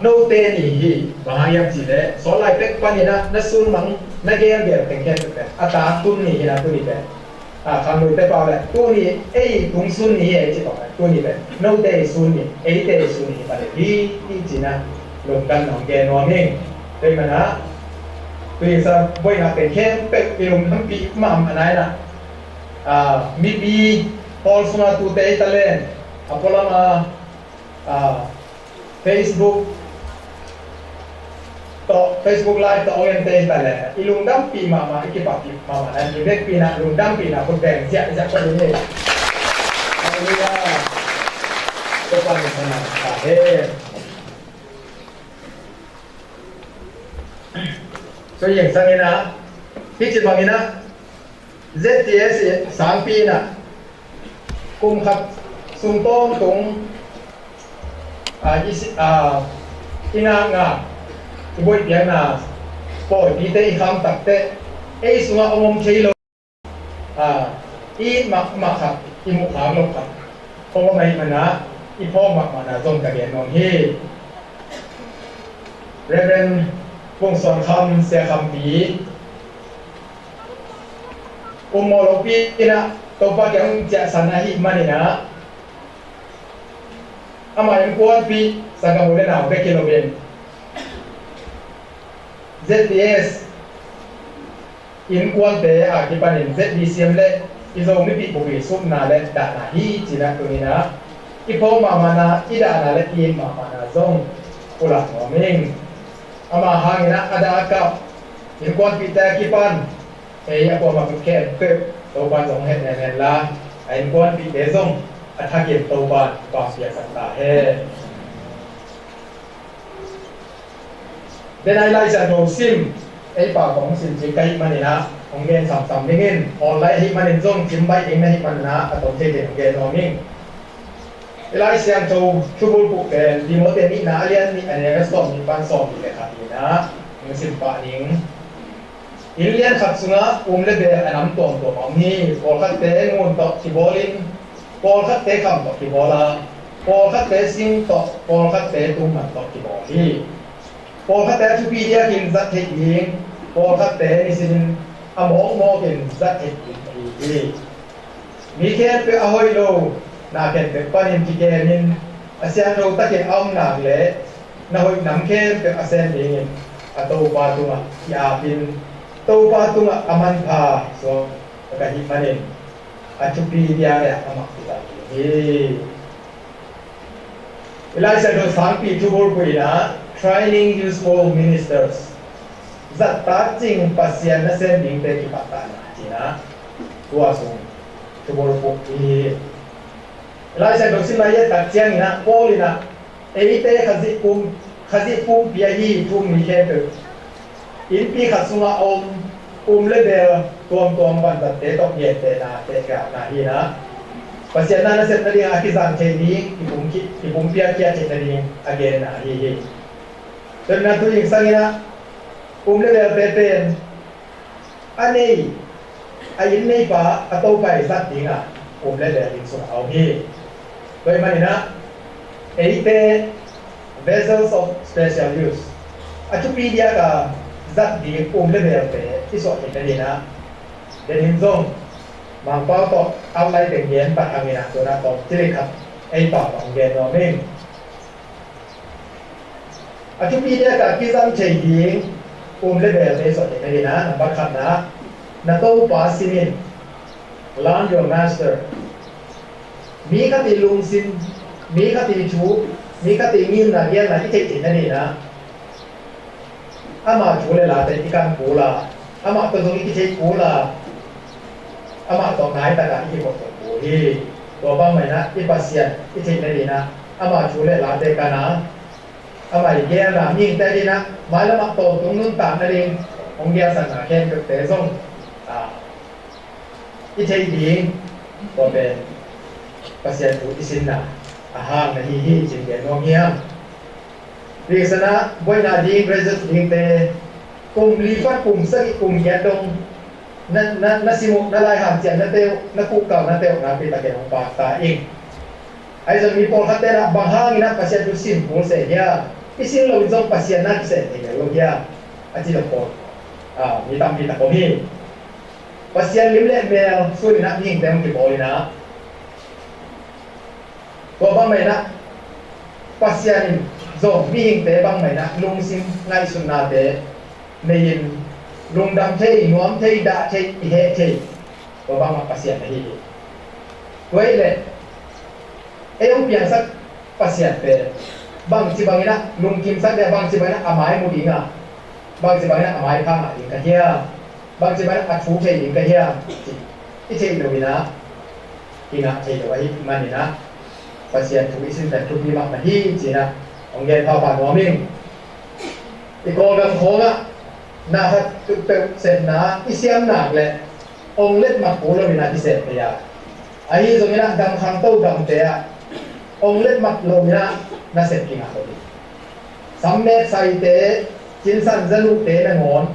note ni hi. Bang hang hiam cih leh sawt lai pek panin ah na sunmang, na gelgel teng khempeuh pen a tak tun ni hi in ah, tuni pen, a, khangnote pau leh tuni ei tung sun ni hi ei cih pau leh tuni pen note sun ni, eite sun ni hi pah ding hi, hi ci-in ah lungdam na hong gen nuam ing. Tua ahih manin ah tu zingsang buaina teng khempeuh i lungdampih mahmahna in ah, ah, mipi hall sunga tute hi ta leng, a pualam a, ah, Facebook tawh, Facebook Live tawh hong ente hi ta leh i lungdampih mahmah, i kipahpih mahmah na, i vekpi in ah lungdampihna khut beng ziahziah ko ding hi. Halleluiah. Topa min thangvahna ta hen. Tu zingsang in ah, hih ci bangin ah Z T S i sangpi in ah kum khat sung tawntung, a, i si, a, i ngakngak, i buaihpiakna pawipite, i khamtakte ei sungah hong om thei lo, a, i it mahmah khat, i muh khak loh khat hong om ahih manin ah i phawk mahmahna zong ka gen nuam hi. Reverend Pung Suan Kham, Sia Khampi, um mawh lopi in ah Topa kiang hong ciahsan ahih manin ah, amah innkuanpih, sanggam u le nau bek hi loin Z T S innkuante a kipanin Z B C M le i Zo mipi bupi supna le dahna hi ci-in ah tuni in ah i phawk mahmahna, i dahna le i it mahmahna zong pulak nuam ing. Amah hangin ah a dah a kap innkuanpihte a kipan ei a kuamah khempeuh Topa'n zong hong hehnem hen la, a innkuanpihte zong a thakin Topa'n pampiaksak ta hen. Denai Lai Siangtho sim, ei pa kong sim cik ka hih manin ah hong gen samsam dingin, online ahih manin zong cim baih ding na hih manin ah a tom teitei hong gen nuam ing. I Lai Siangtho thubulphuh pen Timoti nihna a lian nih, a neu sawmnih pan sawmnih le khat in ah hong sim pah ning. Inn lian khat sungah um le beel a nam tuamtuam a om hi. Pawlkhatte ngun tawh kibawlin, pawlkhatte kham tawh kibawl a, pawlkhatte sing tawh, pawlkhatte tumman tawh kibawl hi. Pawlkhatte a thupi diakin zat theih ding, pawlkhatte nisinin a mawkmawkin zat theih ding ahi hi. Mi khempeuh a hoih lo na khempeuh panin kikemin, a siangtho takin a om nak leh na hoih nam khempeuh a sem dingin a Topa tungah ki-apin, Topa tungah a manpha suak ka hih manin a thupi diak leh a mak kizang ding hi. I Lai Siangtho sangpi thubulphuh in ah, Training Useful Ministers, zat takcing Pasian nasem dingte kipahtahna ci-in ah tua sung thubulphuh hi. I Lai Siangtho sim lai tak ciangin ah Paul in ah eite Khazih pum, Khazih pumpi ahi thu-um mi khempeuh innpi khat sungah a om, um le beel tuamtuam vanzatte tawh gentehna tehgahna hi-in ah, Pasian na nasep nading a kizang thei ding, kipum ki, kipumpiak khia theih nading a genna ahi hi. Tua ahih manin tu zingsang in ah um le beelte pen a nei, a inn neipa a topa i zat ding a um le beel inn sungah a om hi. Tua ahih manin ah eite vessels of special use, a thupi diak a zat ding um le beelte i suah theihna dinah, denin zong Mangpau tawh outline teng gen pah hanginah tunah tawm cilik khat ei pau hong gen nuam ing. A thupi diakah kizang thei ding um le belte i suah theihna dinah, nambat khatna, na Topa sim in, learn your master. Mi khat i lungsim, mi khat i thu, mi khat i ngimna gelna i theih theihna dinah, ama thu le late i kan kul a, amah tawh zong i kithei kul a, amah tawh nai takah i kikhop kul hi. Tua bangmah inah i Pasian i theihna dinah ama thu le late kan a, ama i gelna mihingte dinah mailamah tawntung nuntakna ding hong gelsakna khempeuhte zong, a, i theih ding, tua pen Pasian thu i sinna a hang na hi hi cih gen nuam hiam? Rik sanah buaina ding, graduate dingte kum li pan kum sagih kum giat dong na, na, na sim uh, na lai hanciam na teuh, na kuhkal na teuh nakpi takin hong pakta ing. Ahi zong mi pawlkhat tenah bang hanginah Pasian thu sim kul seh hiam, i sim loin zong Pasian na kisem thei lo hiam, a ci lo pawl, a, mi tampi tak om hi. Pasian lim le mel suninah mihingte hong kibawl inah, tua bangmah inah Pasian in zong mihingte bangmah inah lungsim ngaihsutnate nei-in lungdam thei, nuam thei, dah thei, i heh thei, tua bangmah Pasian ahi hi. Tua hi leh ei hong piangsak Pasian pen bangci banginah lungkimsak ding a, bangci banginah a mai mu ding a, bangci banginah a mai pha ngah ding ka hiam, bangci banginah a thu thei ding ka hiam cih i theih loinah i ngah thei lo ahih maninah Pasian thu i sin pen thupi mahmah hi cinah hong gen phapha nuam ing. I Kawlgam khawngah na khat peuhpeuh sepna i siam nak leh ong letmat kul loinah i sep thei a, ahi zonginah dam khangto damte ah ong letmat loinah na sep kingah lo hi. Sammet saite, cinsan zanuhte nangawn,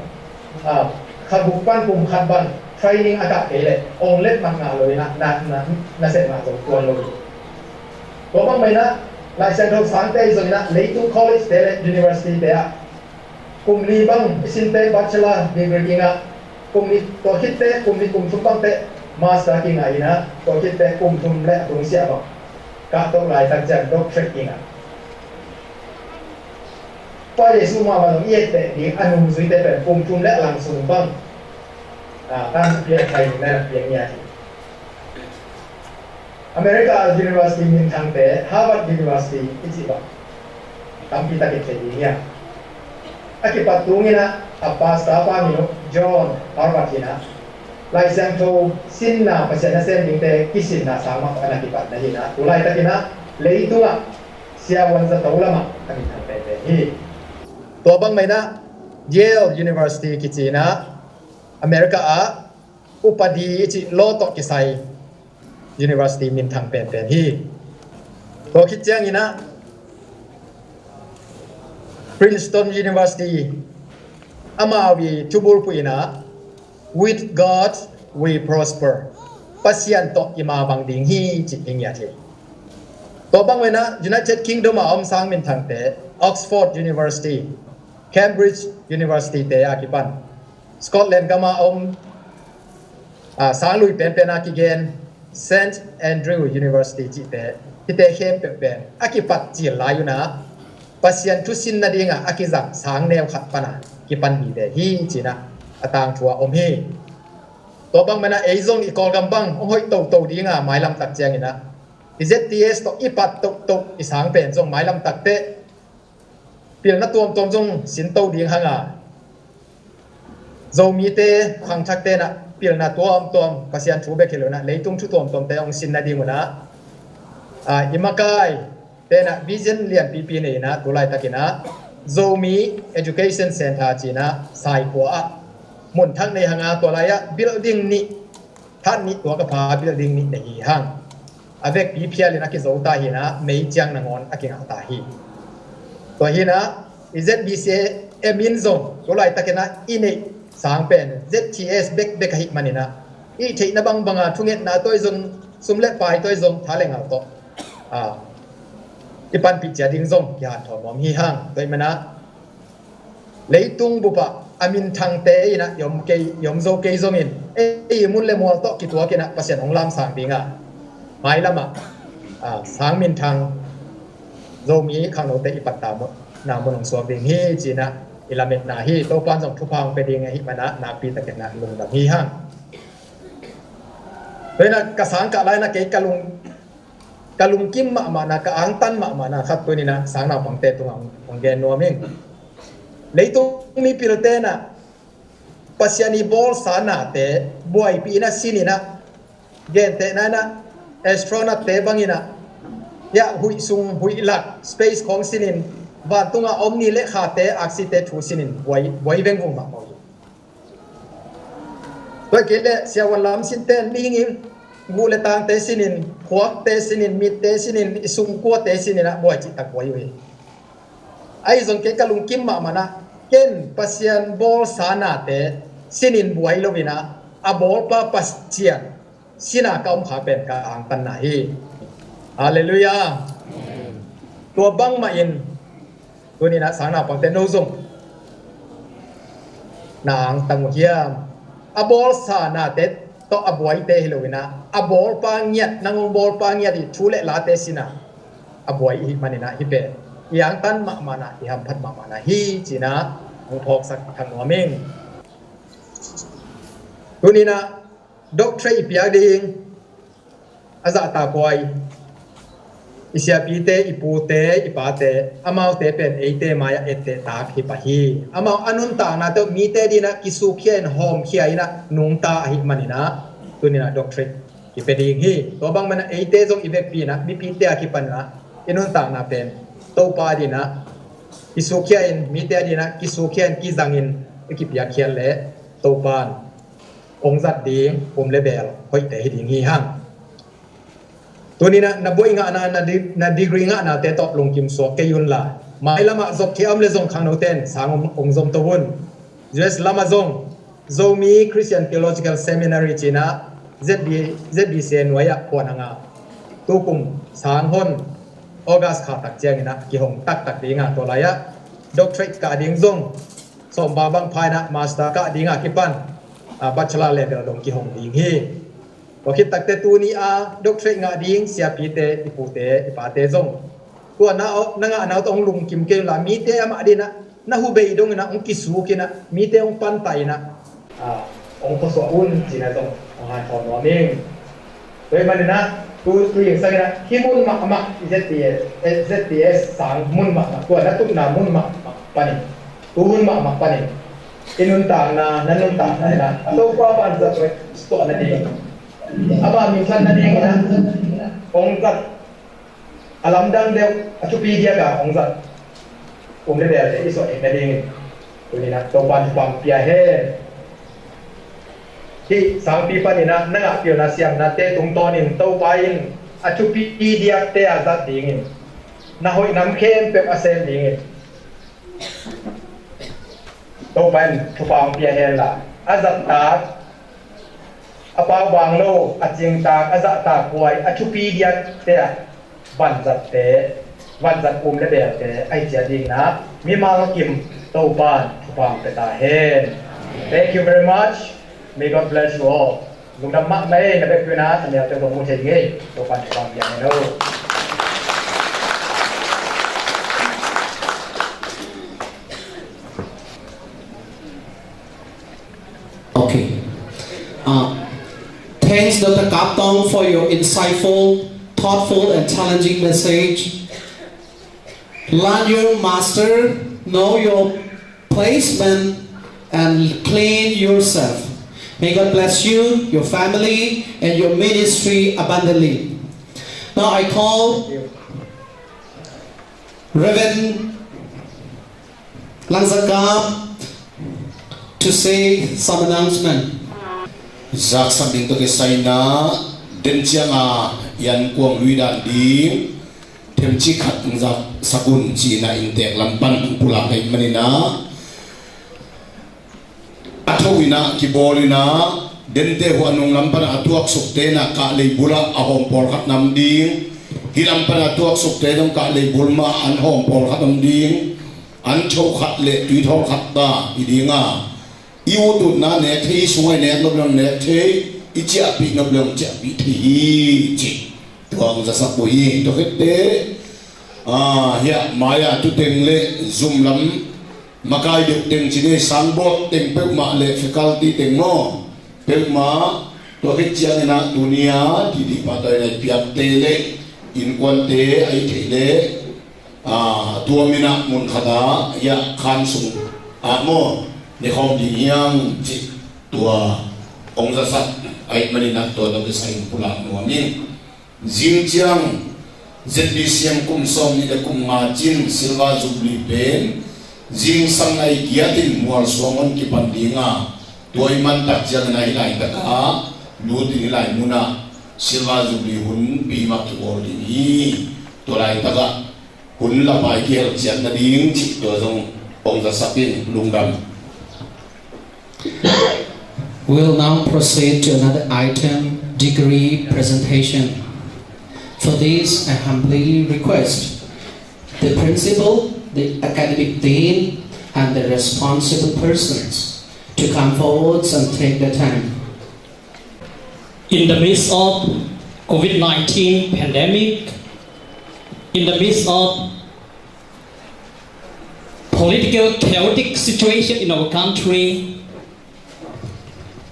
a, kha guk pan kum khat bang training a kah kei leh ong letmat ngah loinah na, na, na sep ngah zo tuan lo hi. Tua bangmah inah Lai Siangtho sangte ahi zonginah leitung college-te le university-te ah kum li bang i sinte bachelor degree kingah, kum li, tua khitte kum li kum thum bangte master kingah inah, tua khitte kum thum le a tungsiah bang kahto laitak ciang doctorate kingah. Pa Jesu mahmah zong i etteh ding a nungzuite pen kum thum le a lang sung bang, a, kan piak thai ding na piak ngiat hi. America university minthangte, Harvard University i cih bang tampi takin thei ding hiam? A kipat tunginah a pastor pa min uh John Harvard hinah Lai Siangtho sinna, Pasian nasem dingte kisinna sang mah a na kipatna hinah, tu laitakinah leitungah siavuan zato lamah a minthang penpen hi. Tua bangmah inah Yale University kicinah America ah upadi i cih law tawh kisai university minthang penpen hi. Tua khit cianginah Princeton University amau i thubulphuh inah "With God we prosper." Pasian tawh i mabang ding hi cih i ngiat hi. Tua bangmah inah United Kingdom ah a om sang minthangte Oxford University, Cambridge University-te a kipan Scotland gam ah a om, a, sanglui penpen a kigen Saint Andrew University cihte, hihte khempeuh pen a kipat cil lai unah Pasian thusin nadingah a kizang sang neu khat pana kipan mite hi cinah a tangthu ah om hi. Tua bangmah inah ei zong i Kawlgam bang hong hoih toto dinga mailam tak cianginah i Z T S tawh i pat tohtoh i sang pen zong mailam takteh pilna tuamtuam zong sinto ding hanga, Zomite khangthak tenah pilna tuamtuam, Pasian thu bek hi lo inah leitung thu tuamtuamte hong sin nading unah, a, i makai tenah vision lianpipi nei inah tu laitakinah Zomi Education Center cinah Saikhua ah mun thak nei hanga, tua lai-ah building nih, than nih tuak a pha building nih nei hi hang. A vekpi phialin a kizo ta hinah mei ciang nangawn a kingah ta hi. Tua hinah i Z B C A min zong tu laitakinah i neih sang pen Z T S bekbek ahih maninah i theihna bangbanga thungetna tawh i zong, sum le pai tawh i zong, tha le ngal tawh, a, i panpih cia ding zong kihanthawn nuam hi hang. Tua ahih manah leitung bupah a minthangte in ah i om kei, i om zo kei zongin, ei i mun le mual tawh kituak in ah Pasian hong lamsang ding a, mailam ah, a, sang minthang Zomi khangnote i pattawpna mun hong suak ding hi ci-in ah i lametna hi. Topa'n zong thupha hong pia ding ahih manin ah nakpi takin ah lungdam hi hang. Tua in ah ka sang kah lai-in ah kei ka lung, ka lungkim mahmahna, ka angtan mahmahna khat tuni-in ah sang naupangte tungah hong, hong gen nuam ing. Leitung mipilte in ah Pasian i bawlsa nate buaipih in ah, sin in ah, gentehna in ah astronaut-te bangin ah, hiah huih sung huih lak, space khawng sin in, vantungah om ni le khate, aksite thu sin in buai, buai vengvung mahmah uh hi. Tua kei leh siavuan lam sinte in mihing in guh le tangte sin in, khuakte sin in, mitte sin in, i sungkuate sin in ah buai cihtak buai uh hi. Ahi zong kei ka lungkim mahmahna, ken Pasian bawlsa nate sin in buai lo-in ah, a bawlpa Pasian sin a ka om kha pen ka angtanna hi. Halleluiah. Tua bangmahin tuni-in ah sang naupangte, no zong na angtang uh hiam? A bawlsa nate tawh a buaite hi lo-in ah, a bawlpa ngiat, nang hong bawlpa ngiat i thu le late sin a a buai i hih manin ah, hih pen i angtan mahmahna, i hamphat mahmahna hi ci-in ah hong phawksak thak nuam ing. Tuni-in ah doctorate i piak ding a zahtak huai, i siapite, i pute, i pate, amaute pen eite mai-ah etteh tak hi pah hi. Amau a nuntakna tawh mite adingin ah kisukkhia in, hawmkhia in ah nungta ahih manin ah, tuni-in ah doctorate kipia ding hi. Tua bangmahin ah eite zong i vekpi-in ah, mipite a kipanin ah i nuntakna pen Topa adingin ah kisukkhia in, mite adingin ah kisukkhia in, kizang in i kipiakkhiat leh Topa'n hong zat ding um le beel hoihte hi ding hi hang. Tuni-in ah na buai ngahna, na di-, na degree ngahnate tawh lungkim suak kei unla, mailam ah zop thei a om leh zong khangnote in sang hong, hong zom to un. U S lam ah zong Zomi Christian Theological Seminary ci-in ah Z B, Z B C nuai-ah phuan hang a, tukum sang hon August kha tak ciangin ah kihong taktak ding a, tua lai-ah doctorate kah ding zong sawmva bang pha in ah master kah ding a kipan, ah, bachelor level dong kihong ding hi. Tua khit takteh tuni a doctorate ngah ding siapite, i pute, i pate zong, tua na, na ngahna uh tawh hong lungkim kei unla, mite amah adingin ah na hubei dongin ah hong kisuk in ah, mite hong pantah in ah, ah, hong khuasuah un ci-in ah zong hong hankhawm nuam ing. Tua ahih manin ah tu, tu ing sangin ah hih mun mahmah, Z T S, eh, Z T S sang mun mahmah, tua na tupna mun mahmah panin, tu hun mahmah panin i nuntakna, na nuntakna in ah Topa vanzat hoih suah nading, ama minthan nadingin ah hong zat a lamdang deuh, a thupi diak a hong zat um le belte i suah theih nadingin tuni-in ah Topa'n thupha hong pia hen. Hih sangpi panin ah na ngahpih uh na siamnate tungtawnin Topa in a thupi diakte a zat dingin, na hoih nam khempeuh a sem dingin Topa in thupha hong pia hen la, a zahtak, a paubang lo, a cingtak, a zahtak huai, a thupi diakte ah vanzatte, vanzat um le belte a hi ciat dingin ah mimal kim Topa'n thupha hong pia ta hen. Thank you very much. May God bless you all. Lungdam mahmah ei, na vekpi-in ah a mialte zong mu thei ngei. Topa'n thupha hong pia hen aw. Okay. Uh, thanks, Doctor Kap Tong, for your insightful, thoughtful, and challenging message. Learn your master, know your placement, and clean yourself. May God bless you, your family, and your ministry abundantly. Now I call Reverend Langzakap to say some announcement. Zaksak ding tawh kisai-in ah den ciang a i ankuang lui dan ding themcik khat hong zaksak un ci-in ah inntek lam pan hong pulak ahih manin ah, a tho in ah, kibawl in ah, dente uh a nung lam pan a tuaksukte in ah kahlei bul ah a hawm pawlkhat na om ding. Hih lam pan a tuaksukte zong kahlei bul mah an hawm pawlkhat om ding. An tho khat le tui thawl khat ta hi ding a, I ut utna nek thei, i sung a i nek nop leng nek thei, i ciahpih nop leng ciahpih thei hi ci. Tua hong zasak uh hi. Tua khit teh, ah, hiah mai-ah tu teng le zum lam makai deuh teng ci ni, sangbawt teng peuhmah le faculty teng maw, peuhmah. Tua khit ciangin ah tuni a didi pahtawi na i piakte le innkuante a i theih le, ah, tua min ah mun khat ah hiah khan sung ah maw, ne khawm ding hi hang cih tua hong zasak ahih manin ah tua tawh kisai in pulak nuam ing. Zing ciang Z B C M kum sawm nih le kum nga cin Silver Jubilee pen zingsang nai giat in mualsuang hong kipan ding a, tua i man tak ciangin ah hih laitak ah lut in hih lai mun ah Silver Jubilee hun pi mah kibawl ding hi. Tua laitak ah hun lapai kihel ciat nading cih tua zong hong zasak in. Lungdam. We'll now proceed to another item, degree presentation. For this, I humbly request the principal, the academic dean, and the responsible persons to come forwards and take the time. In the midst of COVID nineteen pandemic, in the midst of political chaotic situation in our country,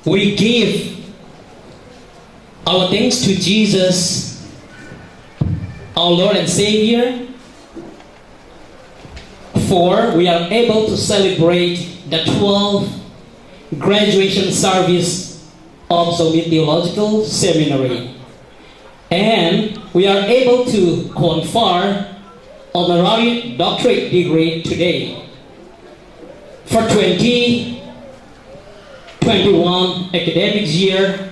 we give our thanks to Jesus, our Lord and Savior, for we are able to celebrate the twelfth graduation service of Zomi Theological Seminary. And we are able to confer honorary doctorate degree today. For twenty twenty-one academic year,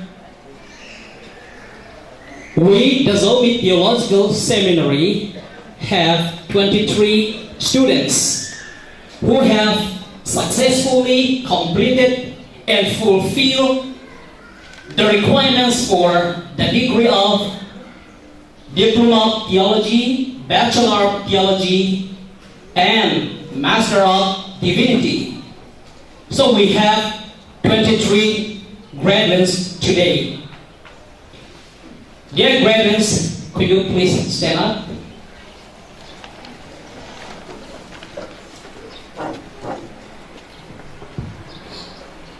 we, the Zomi Theological Seminary, have twenty-three students who have successfully completed and fulfilled the requirements for the degree of Diploma of Theology, Bachelor of Theology, and Master of Divinity. So we have twenty-three graduates today. Dear graduates, could you please stand up?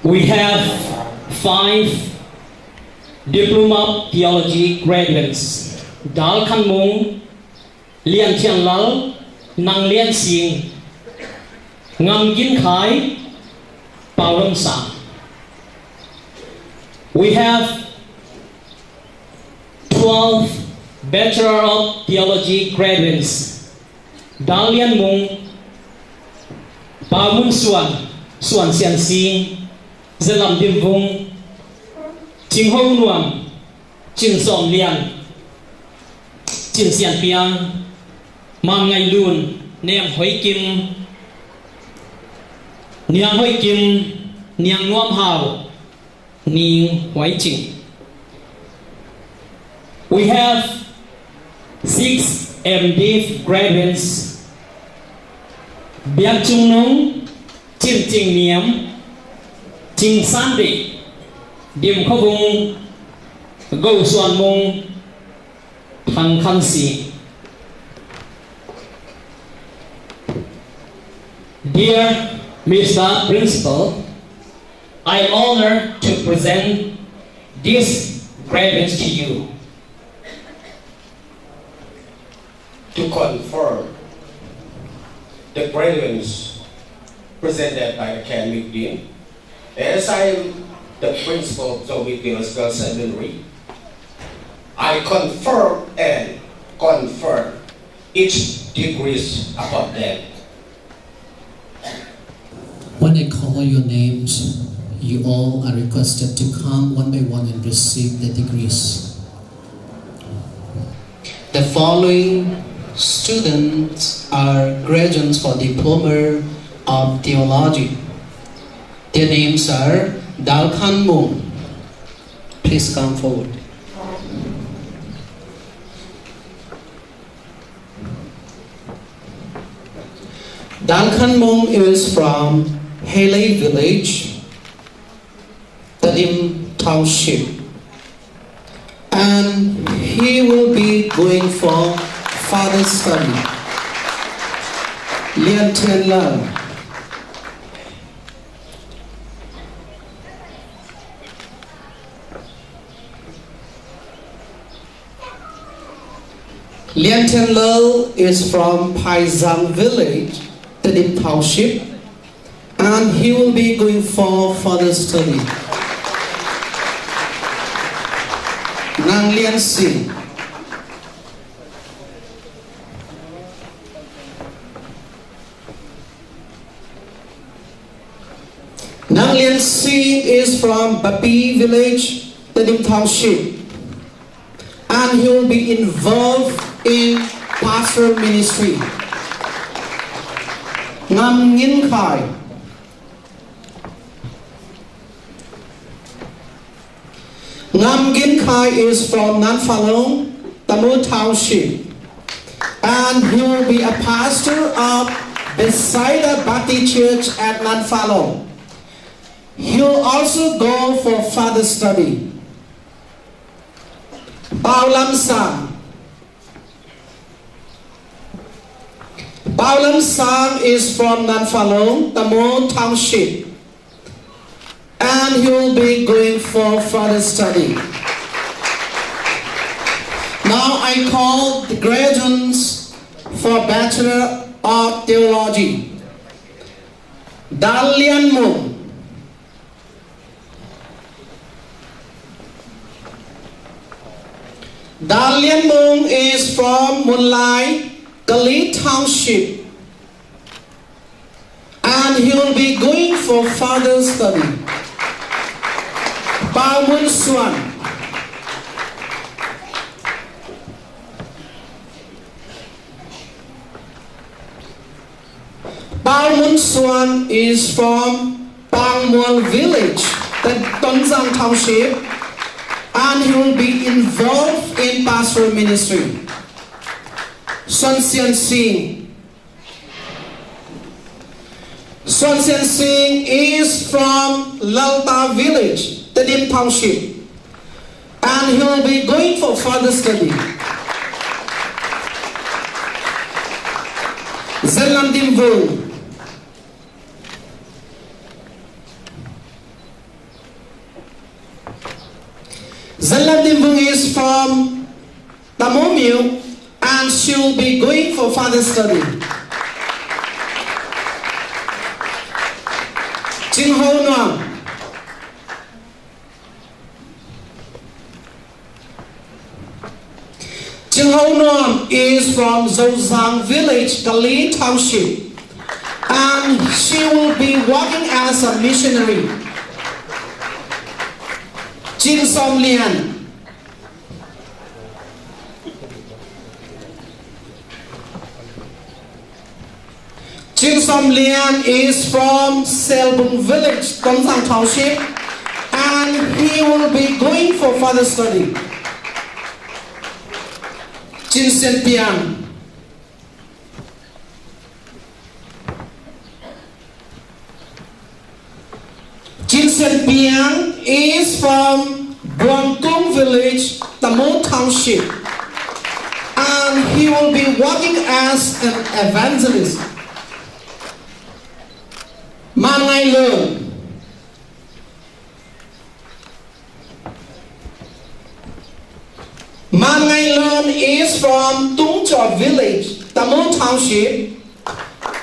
We have five Diploma of Theology graduates: Dal Khan Mung, Lian Thian Lal, Nang Lian Sing, Ngam Gin Khai, Pau Lam Sang. We have twelve Bachelor of Theology graduates: Dal Lian Mung, Pau Mun Suan, Suan Sian Sing, Zia Lam Dim Vung, Cing Ho Nuam, Cin Sawm Lian, Cin Sian Piang, Man Ngai Lun, Nem Hoi Kim, Niang Hoi Kim, Niang Nuam Hau, Ning Huai Cing. We have six M.Div graduates: Biang Cung Nung, Cin Cing Niam, Cing San Dei, Dim Kho Vung, Go Suan Mung, Thang Khan Si. Dear Mister Principal, I am honored to present these graduates to you. To confirm the graduates presented by the academic dean, as I am the principal of Zomi Theological Seminary, I confirm and confirm each degrees upon them. When I call your names, you all are requested to come one by one and receive the degrees. The following students are graduates for Diploma of Theology. Their names are Dal Khan Mung. Please come forward. Dal Khan Mung is from Halei village. Tedim Township. And he will be going for further study. Lian Tian Lau. Lian Tian Lau is from Phaizang Village, Tedim Township, and he will be going for further study. Nang Lian Sing. Nang Lian Sing is from Bapi Village, Tedim Township, and he will be involved in pastoral ministry. Ngam Ngin Khai. Ngam Ngin Khai is from Nanfalong, Tamu Township, and he will be a pastor of Bethsaida Baptist Church at Nanfalong. He will also go for further study. Pau Lam Sang. Pau Lam Sang is from Nanfalong, Tamu Township, and he will be going for further study. Now I call the graduates for Bachelor of Theology. Dal Lian Mung. Dal Lian Mung is from Munlai, Kali Township, and he will be going for further study. Pau Mun Suan. Pau Mun Suan is from Pangmual Village, Tonzang Township, and he will be involved in pastoral ministry. Suan Sian Sing. Suan Sian Sing is from Lalta Village, Tedim Township, and he will be going for further study. Zan Lam Dim Vung. Zan Lam Dim Vung is from Tamu Miu, and she will be going for further study. Cing Ho Nuam. Cing Ho Nuam is from Zozang Village, Kali Township, and she will be working as a missionary. Cin Som Lian. Cin Som Lian is from Selbung Village, Tonzang Township, and he will be going for further study. Cin Sian Piang. Cin Sian Piang is from Buangkung Village, Tamu Township, and he will be working as an evangelist. Man Ngai Lun. Man Ngai Lun is from Tung Chaw Village, Tamu Township,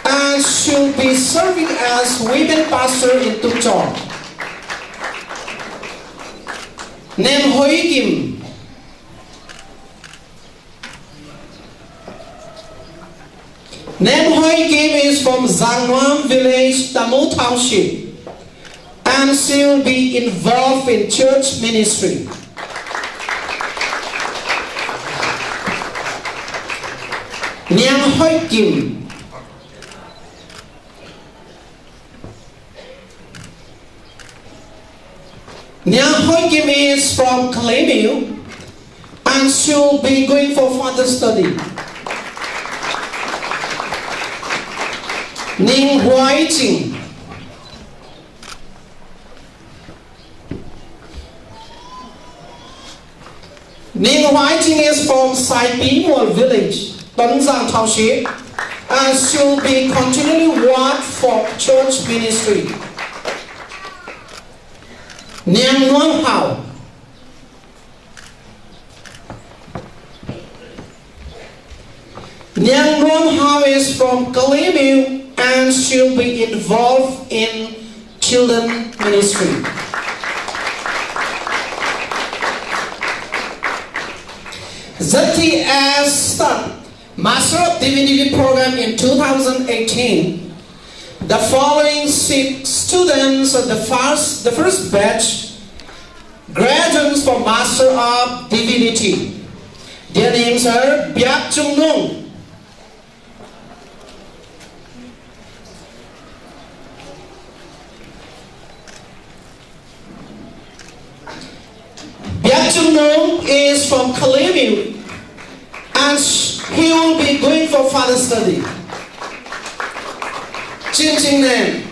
and she'll be serving as women pastor in Tung Chaw. Nem Hoi Kim. Nem Hoi Kim is from Zangnuam Village, Tamu Township, and she'll be involved in church ministry. Niang Hoi Kim. Niang Hoi Kim is from Kalay Miu, and she'll be going for further study. Ning Huai Cing. Ning Huai Cing is from Sai Pi Mual village, Tonzang Township, and she'll be continually work for church ministry. Niang Nuam Hau. Niang Nuam Hau is from Kalimiu and she'll be involved in children ministry. Z T S start Master of Divinity program in two thousand eighteen. The following six students of the first, the first batch graduates for Master of Divinity. Their names are Biak Cung Nung. Biak Cung Nung is from Kalimiu, and sh- he will be going for further study. Cin Cing Nem.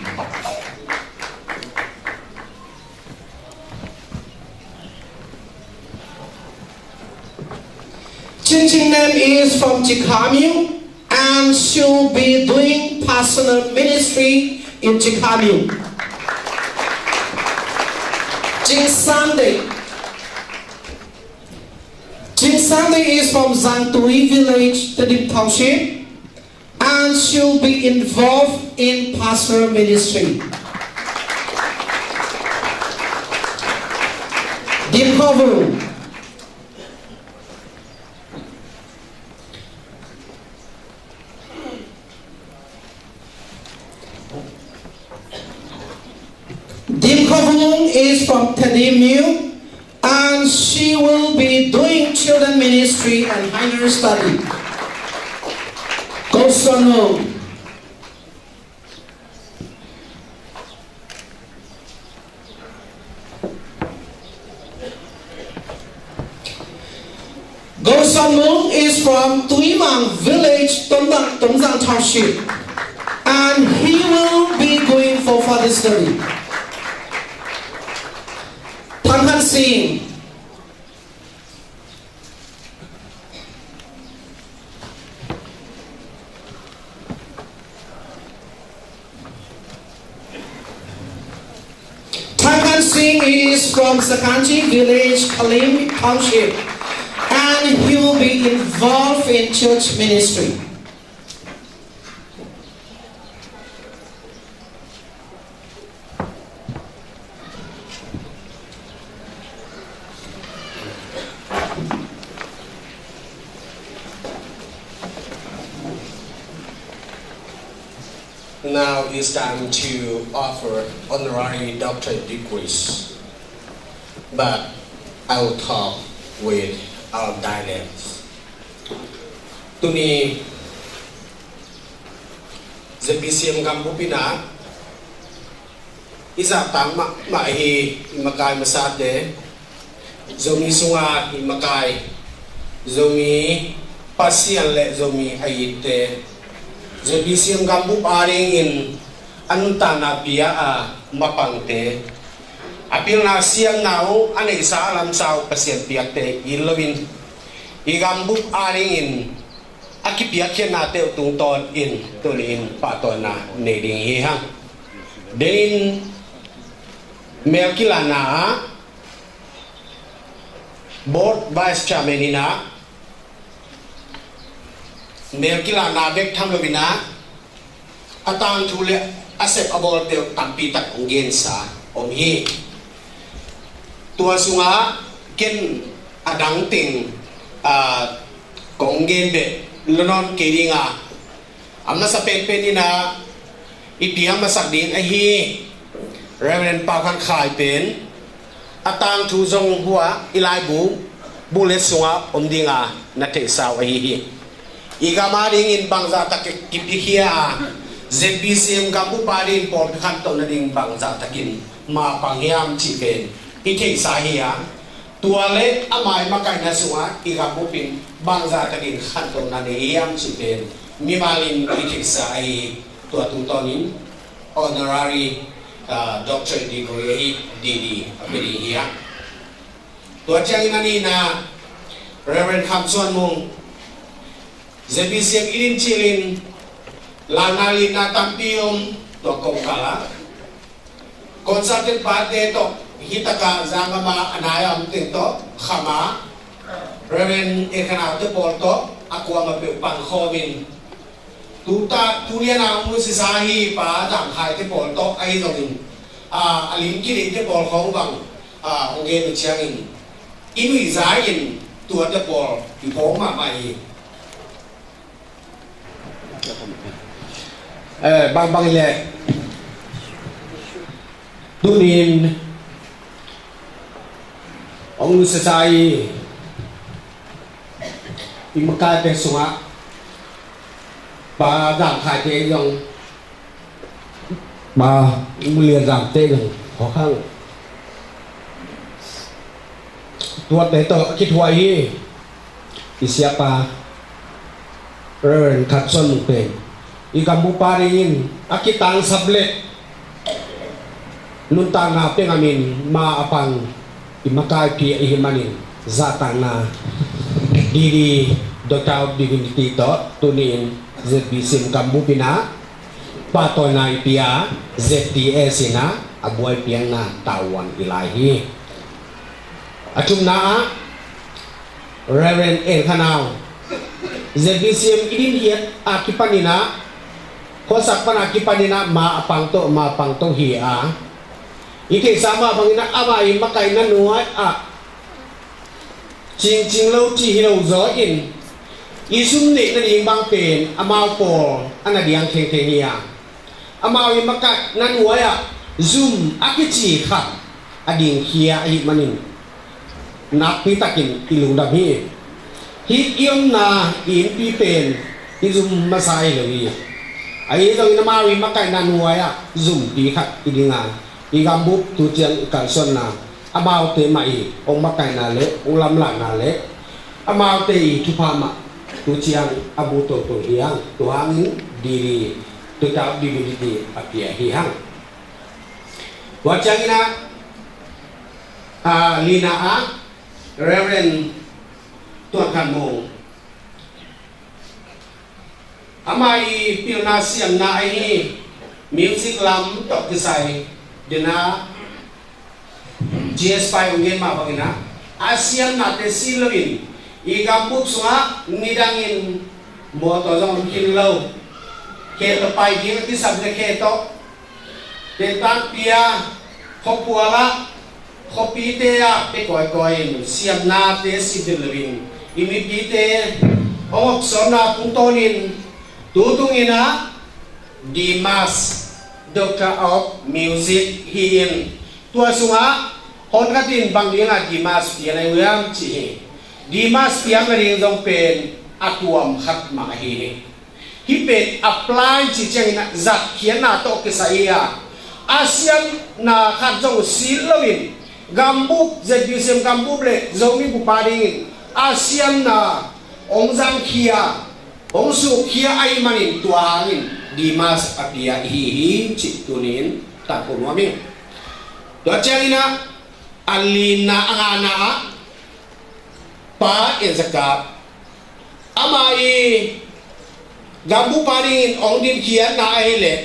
Cin Cing Nem is from Cikamiu, and she'll be doing personal ministry in Cikamiu. Cing Sande. Cin Sande is from Zangtui village, Tedim Township, and she'll be involved in pastoral ministry. Dim Kho Vung. Dim Kho Vung is from Tedim Miu, and she will be doing children ministry and higher study. Go Suan Mung. Go Suan Mung is from Tuimang village, Tonzang, Tonzang Township, and he will be going for further study. Thang Khan Sing. Thang Khan Sing is from Sakanchi village, Kalim Township, and he will be involved in church ministry. Now it's time to offer honorary doctorate degrees, but I will talk with our dialects. Tuni Z B C M gambup in ah i zahtak mahmah hi, i makai masate, Zomi sunga i makai, Zomi Pasian le Zomi a itte, Z B C M gambup adingin a nuntakna pia a mapangte, a pilna siamna uh a neihsa a lamsa uh Pasian piakte it loin i gambup adingin a kipiakkhiatnate uh tungtawnin tuni-in pahtawinak nei ding hi hang. Denin mel kilahna ah Board Vice Chairman in ah mel kilahna bek tham loin ah a tangthu le a sep a bawlte uh tampi tak hong gensa om hi. Tua sungah ken a dang teng, ah, kong gen beh lo nawn kei ding a, a masa penpen in ah i piang masak ding ahi Reverend Pau Khan Khai pen a tangthu zong hua i laibu bullet sungah om ding a na theihsa uh ahi hi. I gam adingin bangzah tak kipiakhia a, Z B C M gambup adingin pawlpi khantoh nading bangzah takin mapang hiam cih pen i theihsa hi a, tua le a mai makaihna sungah i gambup in bangzah takin khantohna nei hiam cih pen mimal in i theihsa ahi. Tua tungtawnin honorary, ah, doctorate degree ahi D D a pia ding hi a. Tua ciangin a nihna, Reverend Kham Suan Mung, Z B C M i din cil in, launa lina tampi om, tua kong kala. Consultant pate tawh, hi taka zangama a nai a om teng tawh, khama, Reverend Ekhanau te pawl tawh, a kuama peuh pang khawmin. Tuta, tuniana hong lusisa hi pa Zam Khai te pawl tawh, ahi zongin, a, a lim kidei te pawl khawng bang, a, hong gen uh ciangin. I nuihza in tuate pawl i phawk mahmah hi. Eh, bangbang i leh tunin hong nusiasa i, i makaite sungah Pa Zam Khaite zong, Pa Mulian Zamte zong, khuakhang tuate tawh a kithuah hi. I siapa Reverend Khan Suan Mung pen i gambup a dingin a kitangsap leh nuntakna pia ngamin ma a pang i makaipi ahih manin zahtakna D D, Doctor of Divinity tawh tuni-in Z B C M gambup in ah pahtawina i pia, Z T S in ah a buai piakna tavuan i lai hi. A thumna ah Reverend Ekhanau, Z B C M i din khiat a kipanin ah, khuasak pan a kipanin ah ma a pang tawh, ma a pang tawh hi a, i theihsa mah bangin ah ama i makaihna nuai ah cingcing lo cih hi lo zaw in, i sum neih nading bang pen amau pawl a na diang khengkheng hi a, amau i makaihna nuai ah zum a kici khat a dingkhia ahih manin nakpi takin i lungdam hi. Hih i omna i innpi pen i zum masa hi lo hi. Ahi zongin amau i makaihna nuai ah zumpi khat i ding a, i gambup tu ciang i kalsuanna, amaute mah i hong makaihna le hong lamlahna le amaute i thupha mah tu ciang a bu toto hi hang. Tua hangin D D, Doctor of Divinity a pia hi hang. Tua ciangin ah, a, lina ah Reverend Tuan Khan Mung, ama i pilna siamna ahi music lam tawh kisai dena G S Pai hong gen mah bangin ah, a siamnate si loin i gambup sungah nidangin mawtaw zong om khin lo. Khe tawh pai ding a kisam le khe tawh, tentan pia, khuapual ah, khuapite ah pia kawikawi in siamnate si den loin i mipite hong hawmsawnna tungtawnin tu tungin ah Dimas, Doctor of Music hi in, tua sungah hon khat in bang dingah Dimas piang na hi uh hiam cih hi. Dimas piang nading zong pen a tuam khat mah ahi hi. Hih pen apply cih ciangin ah zatkhiatna tawh kisai hi a, a siamna khat zong si loin gambup, Z B C M gambup le Zomi bup a dingin a siamna hong zangkhia, hong sukkhia ahih manin tua hangin Dimas a pia i hi hi cih tuni-in tangko nuam ing. Tua ciangin ah a lina a ngana ah Pa En Za Kap, ama i gambup a dingin hong dinkhiatna ahih leh,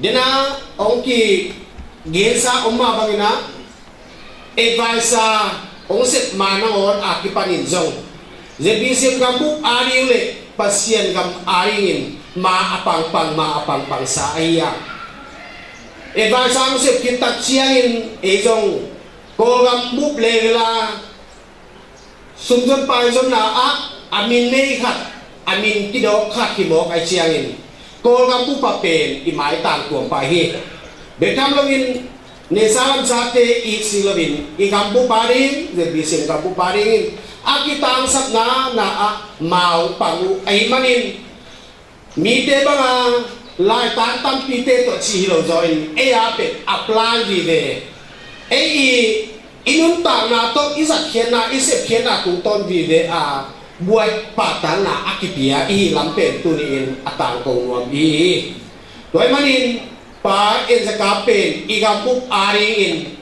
dena hong kigensa om mah bangin ah advisor hong sep ma nangawn a kipanin zong Z B C M gambup a ding le Pasian gam a dingin ma a pangpang, ma a pangpang sa ahi a. Advisor hong sep khit tak ciangin ei zong Kawlgam bup level a sumzon paizonna ah a min nei khat, a min kidawk khat hi mawk ahih ciangin Kawlgam bup ah pen i maitang tuam pah hi. Bek tham loin neihsa lamsate i si loin i gambup a ding, Z B C M gambup a dingin a kitangsapna na ah mau pang uh ahih manin, mite banga laitan tampite tawh cih hi lo zaw in ei a pen apply vive, ei i, i nuntakna tawh i zatkhiatna, i sepkhiatna tungtawn vive a buai pahtakna a kipia i hih lam pen tuni-in a tangko nuam i hi. Tua ahih manin Pa En Za Kap pen i gambup a dingin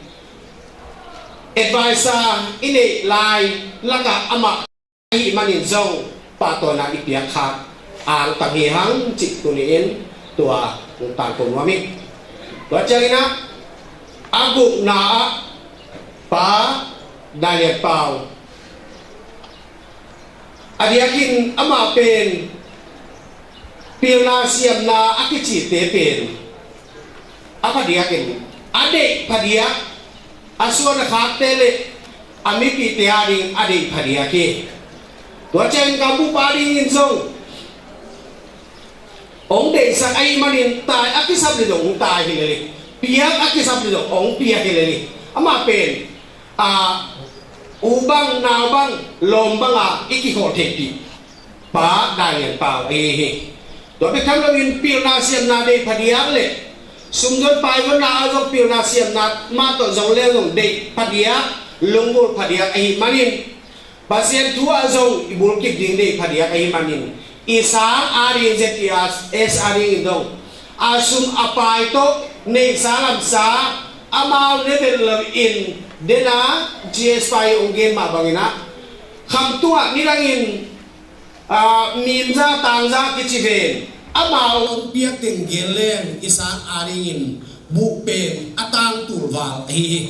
advisor i neih lai lakah amah ahih manin zong pahtawina i piak kha angtang hi hang cih tuni-in tua hong tangko nuam hi. Tua ciangin ah a gukna ah Pa Daniel Pau, a diakin amah pen pilna siamna a kicite pen a phadiakin a deih phadiak, a suan a khakte le a mipite ading a deih phadiak hi. Tua ciangin gambup adingin zong hong deihsak ahih manin tai a kisap le zong hong tai hi lel hi. Piak a kisap le zong hong piak hi lel hi. Amah pen a u bang, nau bang, lawm banga i kikhawl theihpih Pa Daniel Pau ahi hi. Tua bek tham loin pilna siamna deih phadiak le sumzon paizonna ah zong pilna siamna mah tawh zong le zong deih phadiak, lunggulh phadiak ahih manin Pasian thu ah zong i bulkip ding deih phadiak ahih manin i sang ading Z T S adingin zong a sum a pai tawh neihsa lamsa amau ne vet loin dena G S pai hong gen mah bangin ah kham tungah nidangin a, mimza tangza kici ven amau hong piak teng gen leng i sang adingin buh pen a tangtul val ahi hi.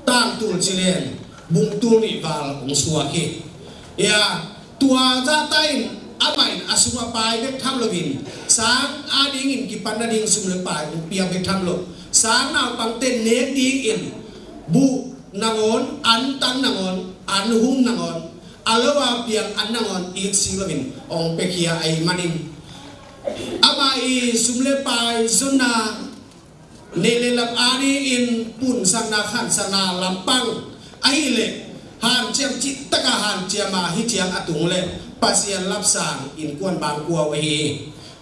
Tangtul ci leng bungtul nih val hong suak hi. Ia, tua zahta in amah in a sum a pai bek tham loin sang adingin kipan nading sum le pai hong piak bek tham lo, sang naupangte nek dingin buh nangawn, an tang nangawn, an hum nangawn, a lo a piang an nangawn iksik loin hong piakhia ahih manin amah i sum le pai zonna neih le lam adingin punsakna khansakna lampang ahih leh hanciam cih taka hanciam a hi ciang a tung le Pasian lapsang innkuan bangkua uh ahi hi.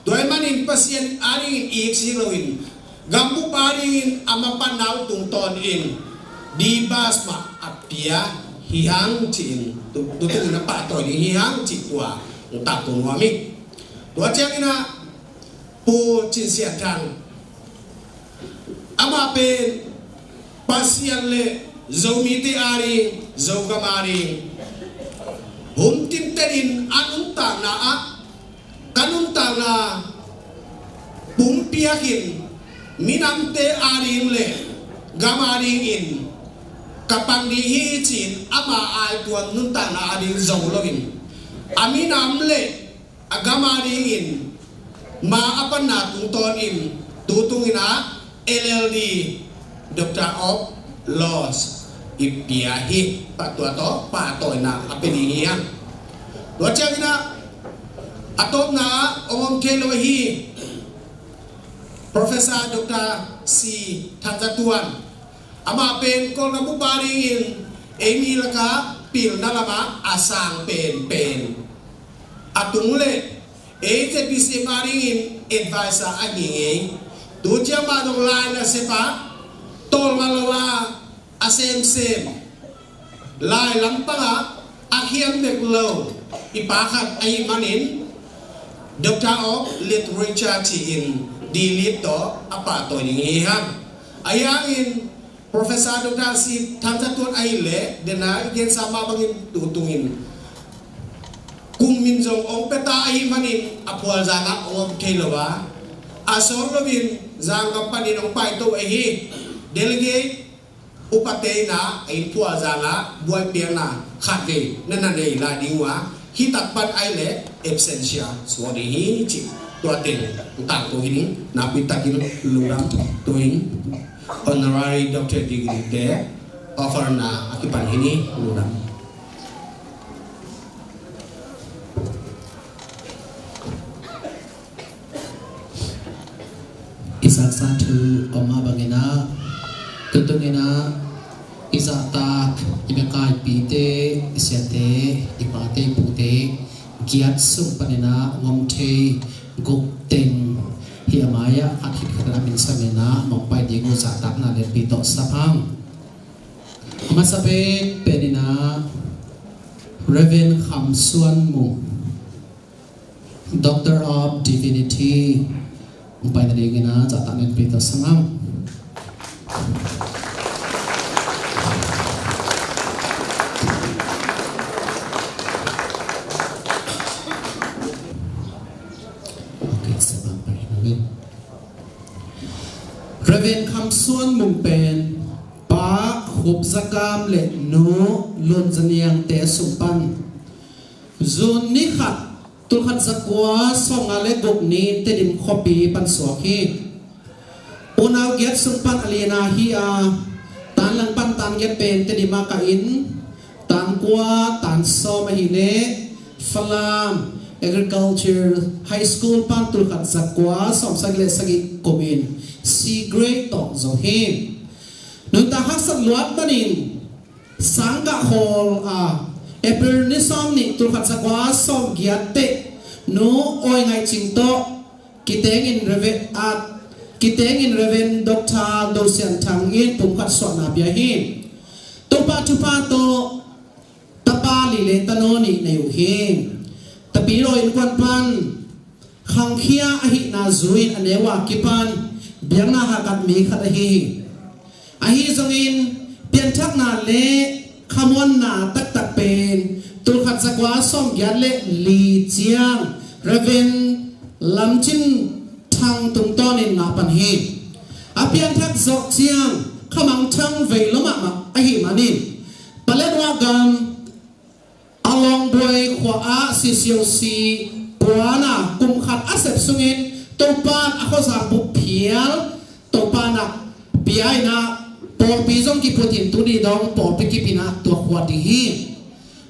Tua ahih manin Pasian adingin iksik loin gambup adingin a mapatna uh tungtawnin dibas mah a pia hi hang ci-in tu, tu, tu tungin a pahtawi ding hi hang cih tua hong tangko nuam hi. Tua ciangin ah Pu Cin Sian Thang, amah pen Pasian le Zomite ading, Zogam ading hun tintenin a nuntakna ah ka nuntakna pumpiak in minamte ading le gam adingin ka pang ding hi ci-in ama aituam nuntakna ading zo loin a minam le a gam adingin ma a panna tungtawnin tu tungin ah L L D, Doctor of Laws i pia hi. Pa tua tawh pahtawina a pia ding hi hang. Tua ciangin ah a tawpna ah hong om thei lo hi Professor Doctor C Thanzatuan. Amah pen Kawlgam bup adingin ei mi lakah pilna lamah a sang penpen a tung le ei Z B C M adingin advisor a hi ngei. Tu ciang mah dong lai nasep ah tawlnga lo a a semsem lai lampangah a khiam dek lo i pa khat ahih manin Doctor of Literature ci-in D.Litt tawh a pahtawi ding hi hang. Ahi hangin Professor Doctor C Thanzatuan ahih leh dena i gensa mah bangin tu tungin kum min zong hong pia ta ahih manin a phualzang ah hong om thei lo a, a sawt loin Zangkam panin hong paito ahi delegate upate in ah a inn phualzang ah buaipiakna khatvei na na nei lai ding uh a, hih tak pan ahih leh absentia suak ding hi cih tua teng tangko hi ding. Nakpi takin lungdam. Tu-in honorary doctorate degree te offer na a kipan hi ni. Lungdam. I saksa thu om mah bangin ah, tu tungin ah i zahtak i makaipite, i siate, i pate, i pute giat sung panin ah hong om thei guk teng hi a, mai-ah khat khit khat a min samin ah hong pai ding uh zahtakna lianpi tawh sap hang. A masa pen pen in ah Reverend Kham Suan Mung, Doctor of Divinity, hong pai nadingin ah zahtakna lianpi tawh sap hang. Reverend Kham Suan Mung pen Pa Khup Za Kam le Nu Lun Za Niang te sung pan June ni khat, tulkhat zakua sawmnga le guk ni Tedim khuapi pan suak hi. Unau giat sung pan a lian ahi a, tan lang pan tan giat pen Tedim ah kah in, tan kua, tan sawm ahih leh Falam Agriculture High School pan tulkhat zakua sawmsagih le sagih kum in C grade tawh zo hi. Nuntak haksat luat manin sang kah khawl a, April ni sawm nih, tulkhat zakua sawmgiat teh Nu Awi Ngaih Cing tawh kiteng in Reverend, ah, kiteng in Reverend Doctor Do Sian Thang in pumkhat suahna pia hi. Topa thupha tawh tapa li le tanu nih nei uh hi. Tapidaw innkuan pan khangkhia ahihna zui-in a neu a kipan biakna hahkat mi khat ahi hi. Ahi zongin pianthakna le khamuanna taktak pen tulkhat zakua sawmgiat le li ciang Reverend Lam Cin Thang tungtawnin ngah pan hi. A pianthak zawh ciang khamangthang vei lua mahmah ahih manin Paletwa gam a Lawngbuai khua ah C C O C kuan a kum khat a sep sungin Topa'n a khuazang bup phial Topa'n a pia in a pawlpi zong kiphut in tuni dong pawlpi kip in a tua khua ding hi.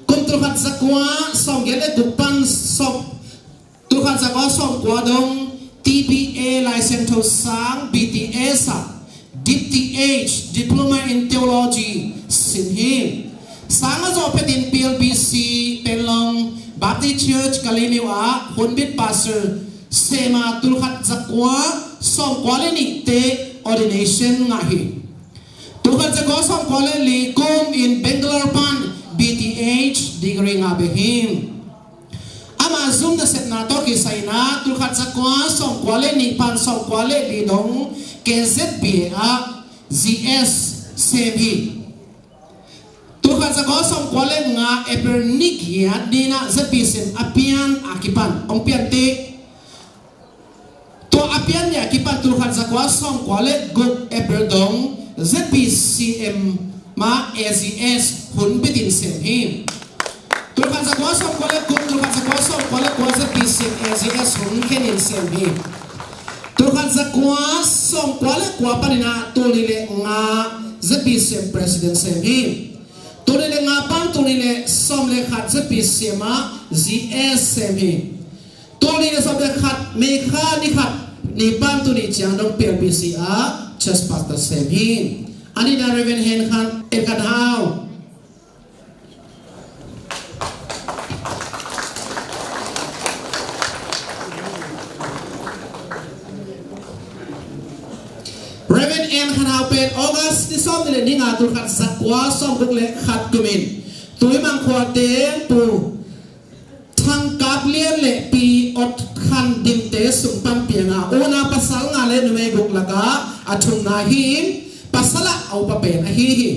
Kum tulkhat zakua sawmgiat le guk pan sawm, tulkhat zakua sawmkua dong T B A Lai Siangtho Sang, B T S ah D T H, Diploma in Theology sim hi. Sang a zawh phetin P L B C Penlong Baptist Church Kalemyo ah hunbit pastor sem a, tulkhat zakua sawmkua le nih teh ordination ngah hi. Tulkhat zakua sawmkua le li kum in Bangalore pan B T H degree ngah beh hi. Ama zum nasepna tawh kisai in a tulkhat zakua sawmkua le nih pan sawmkua le li dong K Z B A ah G S sem hi. Tulkhat zakua sawmkua le nga April ni giat ni in a Z B C M a pian a kipan hong pian teh. Tua a pian ni a kipan tulkhat zakua sawmkua le guk April dong Z B C M ah A G S hun bitin sem hi. Tulkhat zakua sawmkua le guk, tulkhat zakua sawmkua le kua Z B C M A G S hun khenin sem hi. Tulkhat zakua sawmkua le kua panin a tul nih le nga Z B C M president sem hi. Tul nih le nga pan tul nih le sawm le khat Z B C M ah G S sem hi. Tul nih le sawm le khat May kha ni khat ni pan tul nih ciang dong P L B C ah church pastor sem hi. A nihna Reverend Hen Khan, En Khan Hau. Reverend En Khan Hau pen August ni sawm nih le ni nga tulkhat zakua sawmguk le khat kumin Tuimang khua teng Pu Thang Kap Lian le Pi Ot Khan Dim te sung pan piang a, unau pasal nga le numei guk lakah a thumna hi in, pasal ah a upa pen ahi hi.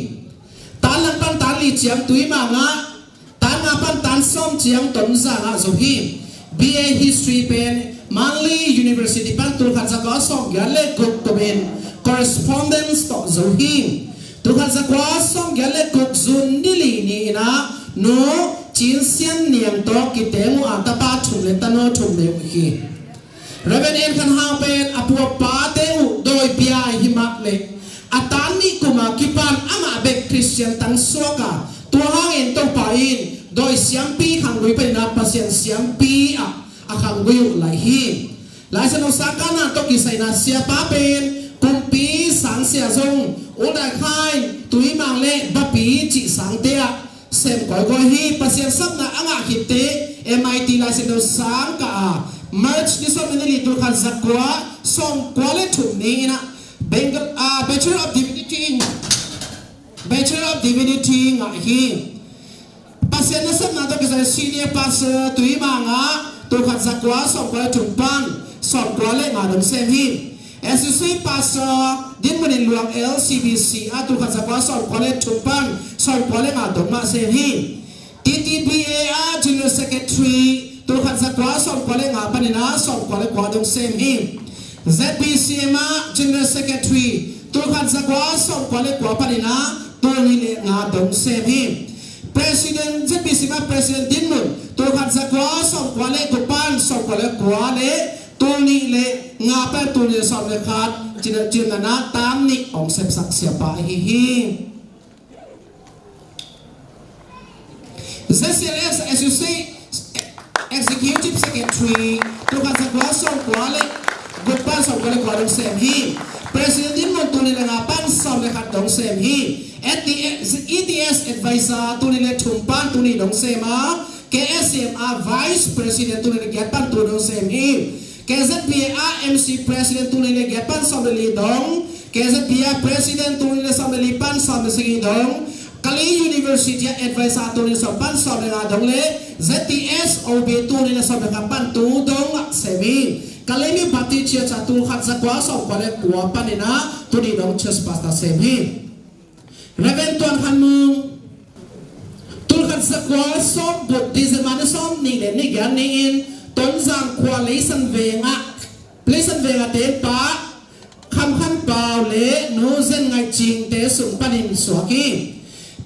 Tan lang pan tan li ciang Tuimang ah, tan nga pan tan sawm ciang Tonzang ah zo hi. B A History pen Manly University pan tulkhat zakua sawmgiat le guk kumin correspondence tawh zo hi. Tulkhat zakua sawmgiat le guk June ni li ni in a Nu Cin Sian Niang tawh kiteng uh a, tapa thum le tanu thum nei uh hi. Reverend En Khan Hau pen a pu a pate uh dawi bia hi mah leh, a tan nih kum a kipan amah bek Khristian tang suak a, tua hangin Topa in dawi siampi khanggui panin a Pasian siampi ah a khanggui uh lai hi. Lai Siangtho sangkahna tawh kisai in a siapa pen kumpi sangsia zong, ul dai kha in Tuimang le Bapi cih sangte ah sem kawikawi hi. Pasian sapna a ngah khit teh M I T Lai Siangtho sangkah a, March ni sawm le ni li tulkhat zakua sawmkua le thum ni in a Bengal, ah, Bachelor of Divinity, Bachelor of Divinity ngah hi. Pasian nasepna tawh kisai Senior Pastor Tuimang ah tulkhat zakua sawmkua le thum pan sawmkua le nga dong sem hi. Associate Pastor Din Mun In Luang L C B C ah tulkhat zakua sawmkua le thum pan sawmkua le nga dong mah sem hi. T T B A ah General Secretary tulkhat zakua sawmkua le nga panin a sawmkua le kua dong sem hi. ZBCM ah General Secretary, tulkhat zakua sawmkua le kua panin ah tulnih le nga dong sem hi. President, ZBCM ah President dinmun, tulkhat zakua sawmkua le guk pan sawmkua le kua le tulnih le nga pan tulnih le sawm le khat, cina, cina na tam nih hong sepsak siapa ahi hi. ZCLS Associate Executive Secretary, tulkhat zakua sawmkua le guk pan sawmkua le kua dong sem hi. President dinmun tulnih le nga pan sawm le khat dong sem hi. ETS Advisor tulnih le thum pan tulnih dong sem a, KSCM ah Vice President tulnih le giat pan tul dong sem hi. KZPA ah MC President tulnih le giat pan sawm le li dong, KZPA President tulnih le sawm le li pan sawm le sagih dong, Kalay University ah Advisor tulnih le sawm pan sawm le nga dong le ZTS OB tulnih le sawm le khat pan tul dong ah sem hi. Kalaymyo Baptist Church ah tulkhat zakua sawmkua le kua panin ah tulnih dong Church Pastor sem hi. Reverend Tuan Khan Mung, tulkhat zakua sawm buk December ni sawm nih le ni giat ni-in Tonzang khua Leisan Veng ah, Leisan Veng ah te Pa Kham Khan Pau le Nu Zen Ngaih Cing te sung panin suak hi.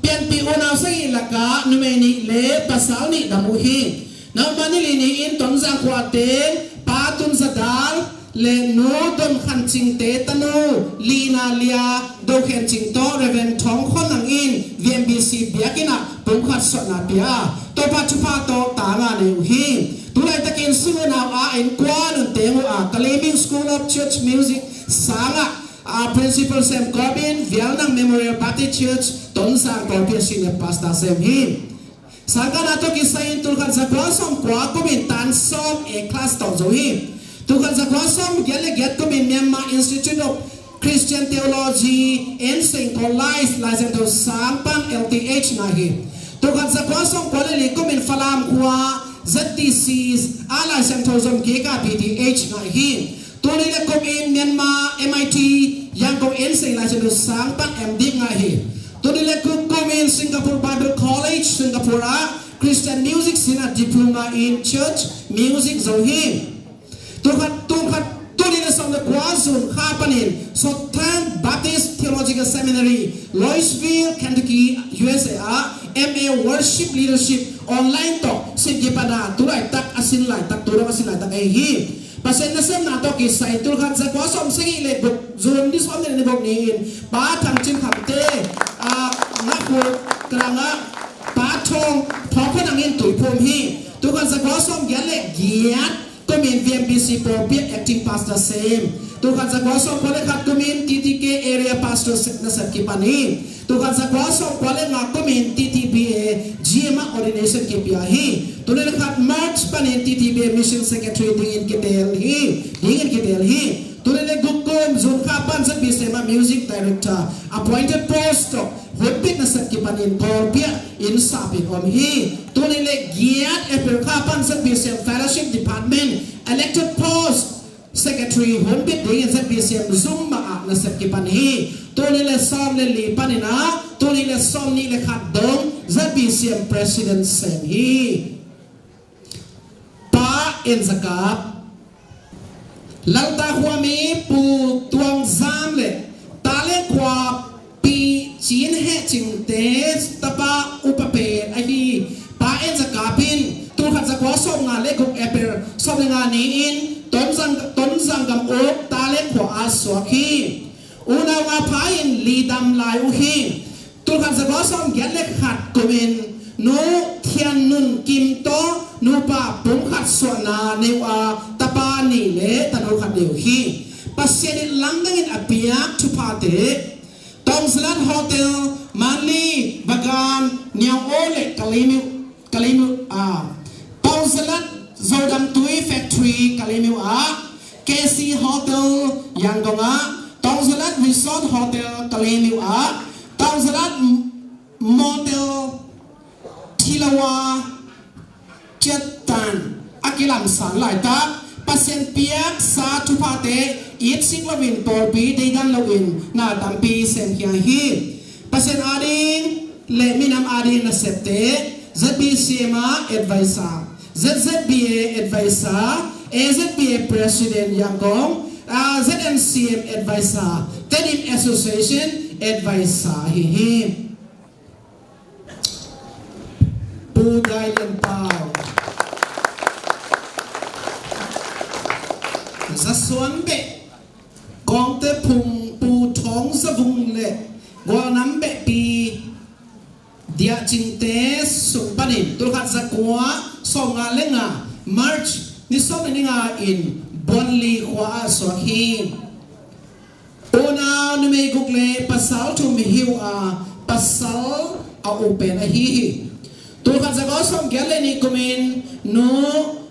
Pianpih unau sagih lakah numei nih le pasal nih dam uh hi. November ni li ni-in Tonzang khua te Pa Tun Za Dal le Nu Don Khan Cing te tanu Lina Lia Do Khen Cing tawh Reverend Thawng Khon Nang in VMBC biakinn ah pumkhat suahna pia a, Topa thupha tawh tanga nei uh hi. Tulaitakin sung unau ah innkuan un teng uh a, Kalaymyo School of Church Music sangah a Principal Sem Kawm in Vialnang Memorial Baptist Church Tonzang pawlpi ah Senior Pastor sem hi. Sangkahna tawh kisai in tulkhat zakua sawmkua kumin tan sawm A class tawh zo hi. Tulkhat zakua sawmgiat le giat kumin Myanmar Institute of Christian Theology, Ensign College, Laisiangtho Sangpang, LTH ngah hi. Tulkhat zakua sawmkua le li kumin Falam khua ZTC ah Laisiangtho zom kik a BTh ngah hi. Tulnih le kumin Myanmar MIT, Yangon Ensign Laisiangtho Sangpang M.Div ngah hi. Tulnih le guk kumin Singapore Bible College, Singapore ah Christian Music sin a Diploma in Church Music zo hi. Tulkhat, tulkhat, tulnih le sawm le kua June kha panin Southern Baptist Theological Seminary, Louisville, Kentucky, USA ah MA Worship Leadership online tawh sin kipan a, tulaitak a sin laitak, tu dong a sin laitak ahi hi. Pasian nasepna tawh kisai tulkhat zakua sawmsagih le guk June ni sawm le ni guk ni-in Pa Thang Cin Khamte, a, Ngakhu, Kalanga, Pa Thawng, Thawng Khon Nang in tuiphum hi. Tulkhat zakua sawmgiat le giat kumin VMBC pawlpi ah acting pastor sem. Tulkhat zakua sawmkua le khat kumin TTK area pastor sem nasep kipan hi. Tulkhat zakua sawmkua le nga kumin TTBA GM ah ordination kipia hi. Tulnih le khat March panin TTBA Mission Secretary dingin kiteel hi. Dingin kiteel hi. Tulnih le guk kum June kha pan ZBCM ah Music Director appointed post tawh hunbit nasep kipanin pawlpi ah inn sap in om hi. Tulnih le giat April kha pan ZBCM Fellowship Department elected post Secretary hunbit dingin ZBCM zum mah ah nasep kipan hi. Tulnih le sawm le li panin ah tulnih le sawmnih le khat dong ZBCM President sem hi. Pa En Za Kap, Lalta khuami Pu Tuang Zam le Taleng khua Pi Cin Heh Cing te tapa upa pen ahi Pa En Za Kap in tulkhat zakua sawmnga le guk April sawm le nga ni-in Tonzang, Tonzang gam uk Taleng khua ah suak hi. Unau nga pha in li dam lai uh hi. Tulkhat zakua sawmgiat le khat kumin Nu Thian Nun Kim tawh nupa pumkhat suahna nei uh a, tapa nih le tanu khat nei uh hi. Pasian in lamdangin a piak thuphate Tongzalat Hotel, Manli, Bagan, Niang O le Kalaymyo, Kalaymyo, ah, Tongzalat Zodam Tui Factory Kalaymyo ah, KC Hotel Yangon ah, Tongzalat Resort Hotel Kalaymyo ah, Tongzalat Motel Thilawa ciattan a kilamsan laitak Pasian piaksa thuphate it sik loin pawlpi deidan loin na tampi semkhia hi. Pasian ading le minam ading nasepte ZBCM ah advisor, ZZBA advisor, AZBA president Yangon, Z N C M advisor, Tedim Association advisor ahi hi. Pu Dai Lian Pau, Za Suan Beh, Kawngte Phung, Pu Thawng Za Vung le Gualnam Behpi Diah Cingte sung panin tulkhat zakua sawmnga le nga March ni sawm ni nga in Buanli khua ah suak hi. Unau numei guk le pasal thum hi uh a, pasal a u pen ahi hi. Tulkhat zakua sawmgiat le nih kumin Nu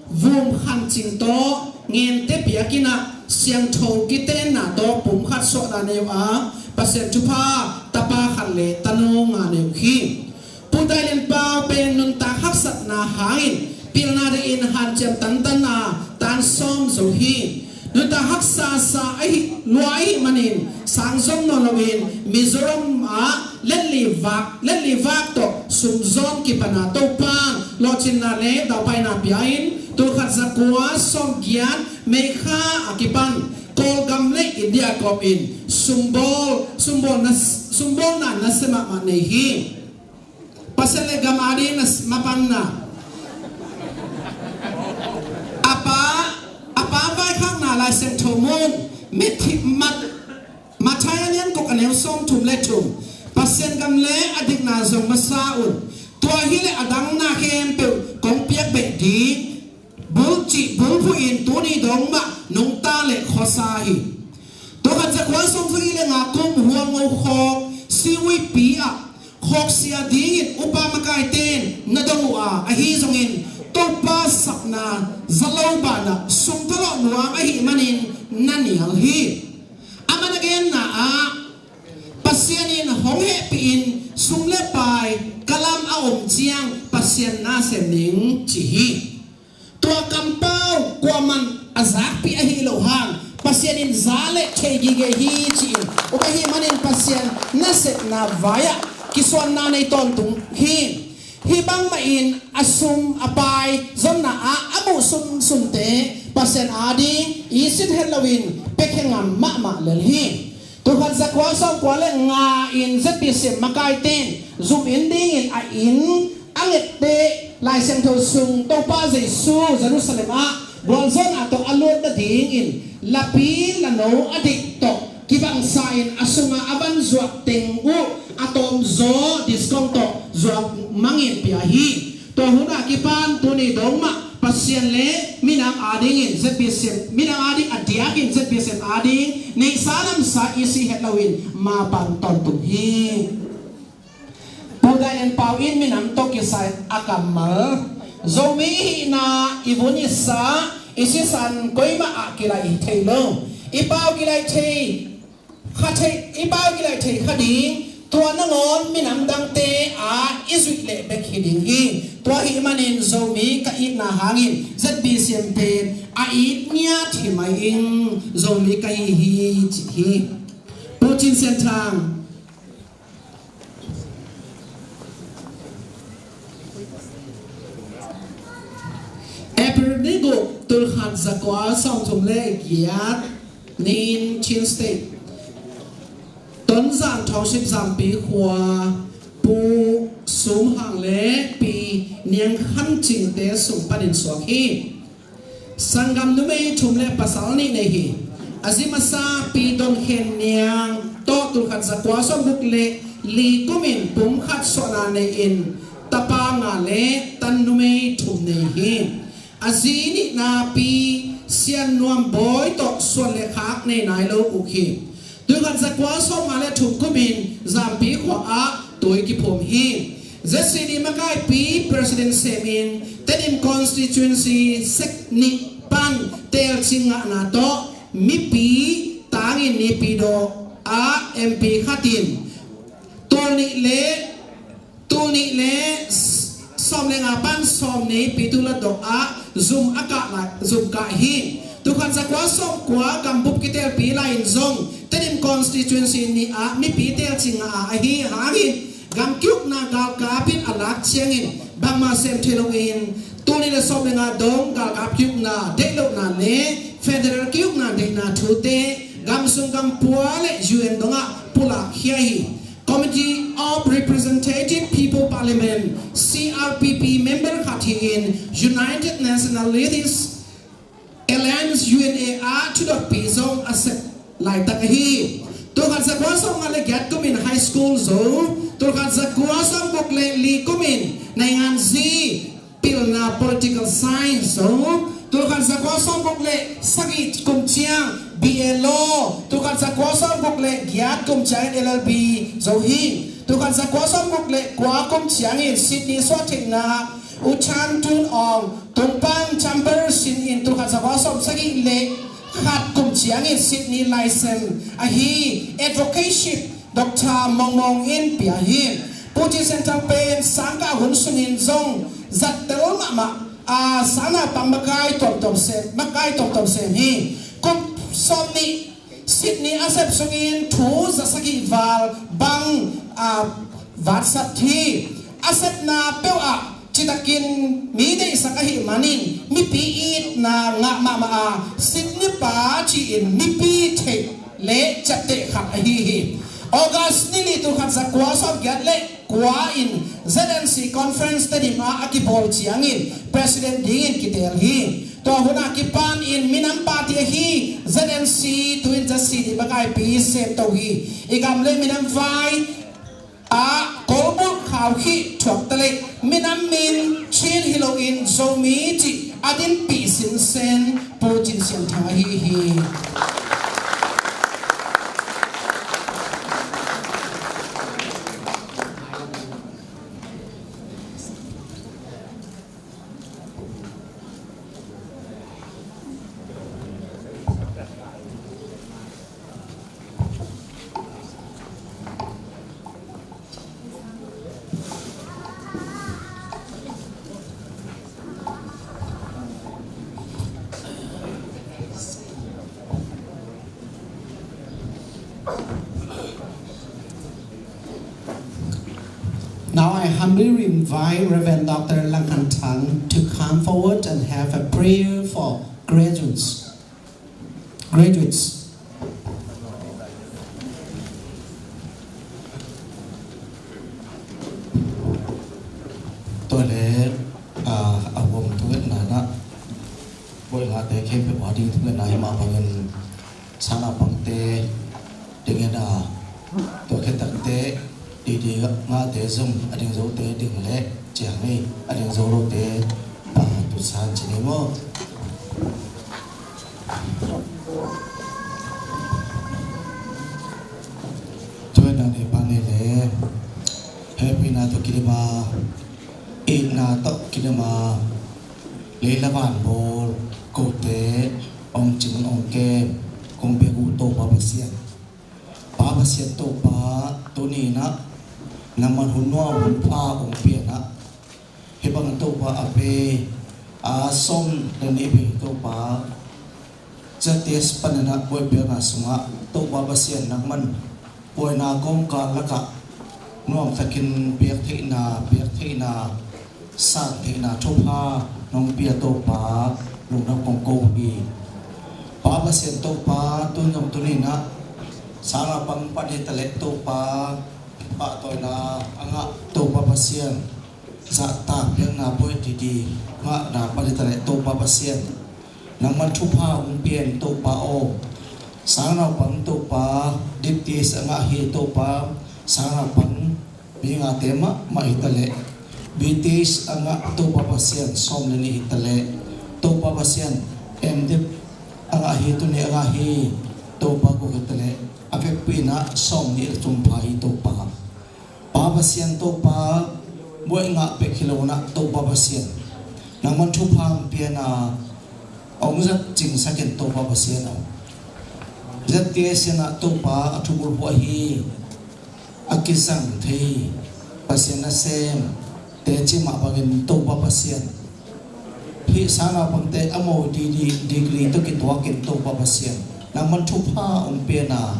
Vum Khan Cing tawh ngente piakin ah siangtho kitenna tawh pumkhat suahna nei uh a, Pasian thupha tapa khat le tanu nga nei uh hi. Pu Dai Lian Pau pen nuntak haksatna hangin pilna dingin hanciam tantanna tan sawm zo hi. Nuntak haksa sa ahi lua ahi manin sang zom nawn loin Mizoram ah letli vak letli vak tawh sumzawm kipana Topan lawhcinna le daupaina pia-in tulkhat zakua sawmgiat May kha a kipan Kawlgam le India kawmin sumbawl sumbawlna sumbawlna nasia mahmah nei hi. Pasian le gam ading na mapanna. A pa a pa vaikhakna Lai Siangtho mun Mathi- Mat- Mathai a lian kuk a neu sawm thum le thum. Pasian gam le a dikna zong masa un. Tua hi le a dangna khempeuh kong piak beh ding. Bulcih bulphuh in tuni dong mah nungta le khuasa hi. Tua khat zakua sawm sagih le nga kum Hualngo khawk Siuipi ah khawksia dingin upa makaite in na dong uh a, ahi zongin Topa sapna za lo banah sum thalawh nuam ahih manin na nial hi. Amah na genna ah Pasian in hong hehpih in sum le pai ka lam a om ciang Pasian na sem ning ci hi. Tua kampau kuaman a zakpih ahi lo hang Pasian in za le thei gige hi ci-in upa hi manin Pasian nasepna vai-ah kisuanna nei tawntung hi. Hih bangmah in a sum a pai zonna ah a muh sunsunte Pasian ading i sin het loin pekhe ngam mahmah lel hi. Tulkhat zakua sawmkua le nga in Z B C M makaite in zum inn dingin a inn a ngette Lai Siangtho sung Topa Jesu Jerusalem ah gualzawhna tawh a lut nadingin lapi lano a dik tawh kibangsa in a sunga a van zuak teng uh a tawmzaw discount tawh zuak mangin pia hi. Tua hun a kipan tuni dong mah Pasian le minam adingin Z B C M minam ading a diakin Z B C M ading neihsa namsa i si het loin mapan tawntung hi. Pu Dai Lian Pau in minam tawh kisai a kammal Zomi hihna i vun i sa i sisan koimah ah kilai thei lo. I pau kilai thei kha thei i pau kilai thei kha ding. Tua nangawn minam dangte ah i zuih leh bek hi ding hi. Tua hih manin Zomi ka itna hangin Z B C M pen a it ngiat hi mai ing. Zomi ka hi hi cih hi. Pu Cin Sian Thang. April ni guk tulkhat zakua sawmthum le giat nin Chin State Tonzang Township Zampi khua Pu Sum Hang le Pi Niang Khan Cingte sung panin suak hi. Sanggam numei thum le pasal nih nei hi. A zi masa Pi Don Khen Niang tawh tulkhat zakua sawmguk le li kumin pumkhat suahna nei in tapa nga le tan numei thum nei hi. A zi nihna Pi Sian Nuam Bawi tawh suan le khak nei nai lo uh hi. Tulkhat zakua sawmnga le thum kumin Zampi khua ah tui kiphum hi. Z C D makaipi president semin Tedim constituency sek nih pan teelcing ngahna tawh mipi tangin nipi dawh ah M P khatin tul nih le tul nih le sawm le nga pan sawm nih pi tu lat dawh ah zum a kah lai zum kah hi. Tulkhat zakua sawmkua gambup kitelpi lai in zong Tedim constituency nih ah mipi teelcing ngah a ahi hangin gam kiukna galkap in a lak ciangin bangmah sem thei loin tul nih le sawm le nga dong galkap kiukna deih lohna le federal kiukna deihna thu Ute, gamsung gampua le U N dongah pulak khia hi. Committee of Representative People Parliament, C R P P member khat hi-in United Nationalities Alliance, U N A ah thudotpi zong a sep laitak ahi hi. Tulkhat zakua sawmnga le giat kumin high school zo, tulkhat zakua sawmguk le li kumin nainganzi pilna political science zo, tulkhat zakua sawmguk le sagih kum ciang B A Law, tulkhat zakua sawmguk le giat kum ciangin L L B zo hi. Tulkhat zakua sawmguk le kua kum ciangin Sydney suahtheihna U Chan Tun Aung Tung Pang Chamber sin in tulkhat zakua sawmsagih le khat kum ciangin Sydney license ahi advocateship Doctor Mong Mong in pia hi. Pu Cin Sian Thang pen sangkah hun sungin zong zattel mahmah a, sangnaupang makai tuamtuam sem, makai tuamtuam sem hi. Kum sawmnih Sydney a sep sungin thu zasagih val bang a vatsat hi. A sepna peuh ah citakin mi deihsak ahih manin mipi itna ngah mahmah a, Sydney pa ci-in mipi theih le ciapteh khat ahi hi. August ni li tulkhat zakua sawmgiat le kua in Z N C conference Tedim ah a kibawl ciangin president dingin kiteel hi. Tua hun a kipan in minam party ahi Z N C tu in Z C D makaipi semto hi. I gam le minam vai ah kolbulh khau khih thuak taleh minam min Chin hi loin Zomi cih a dinpih sinsen Pu Cin Sian Thang ahi hi. Now I humbly invite Reverend Doctor Lang Khan Thang to come forward and have a prayer for graduates. Graduates. Tua le, ah, a huam thungetna na, buai ngate khempeuh a ding thungetna hi mah bangin, sangnaupangte dingin a, tua khit takte D D ngate zong a ding zote ding le ciang hi, a ding zo lote, ah, tutsan ci ni maw? Tua na ne pa ne le, hehpihna tawh kidim a, itna tawh kidim a, lei le van bawl kote hong cing hong kem kong biak uh Topa Pasian. Pa Pasian Topa, tuni-in ah nangman hun nuam hun pha hong pia-in ah, hih bangin Topa a pe a sawm le nih bei Topa, Z T S panin ah buai piakna sungah Topa Pasian nangman buaina kawmkal lakah nuamtakin piak theihna, piak theihna, san theihna thupha nong pia Topa, lungdam kong ko hi. Pa Pasian Topa, tun zong tuni-in ah sangnaupang pan hi taleh Topa, pahtawina a ngah Topa Pasian, zahtak piakna buai didi ngahna pan hi taleh Topa Pasian, nangman thupha hong pia in Topa aw. Sangnaupang Topa, D T S a ngah hi Topa, sangnaupang mi ngate mahmah hi taleh, B T S a ngah Topa Pasian sawm le nih hi taleh, Topa Pasian M Div a ngah hi, tuni a ngah hi Topa, guk hi taleh, a vekpi-in ah sawm nih le thum pha hi Topa. Pa Pasian Topa, buai ngah bek hi lo-in ah Topa Pasian, nangman thupha hong pia-in ah hong zat cingsak in Topa Pasian aw. Z T S in ah Topa a thubulphuh ahi, a kizang thei, Pasian nasem teci mah bangin Topa Pasian, hih sangnaupangte a mo didi degree tawh kituak in Topa Pasian, nangman thupha hong pia-in ah,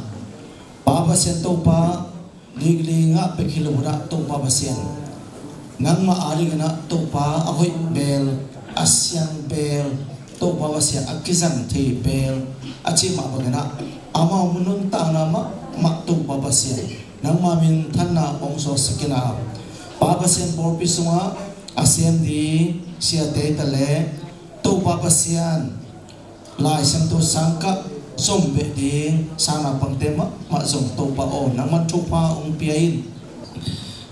Pa Pasian Topa, degree ngah bek hi lo-in ah Topa Pasian, nangmah a dingin ah Topa a hoih bel, a siang bel, Topa Pasian a kizang thei bel a cih mah bangin ah, amau nuntakna mahmah Topa Pasian, nangma minthanna hong suaksak in ah, Pa Pasian pawlpi sungah a sem ding siate hi ta leh, Topa Pasian Lai Siangtho sang kah zom beh ding sang naupangte mahmah zong Topa aw, nangman thupha hong pia in.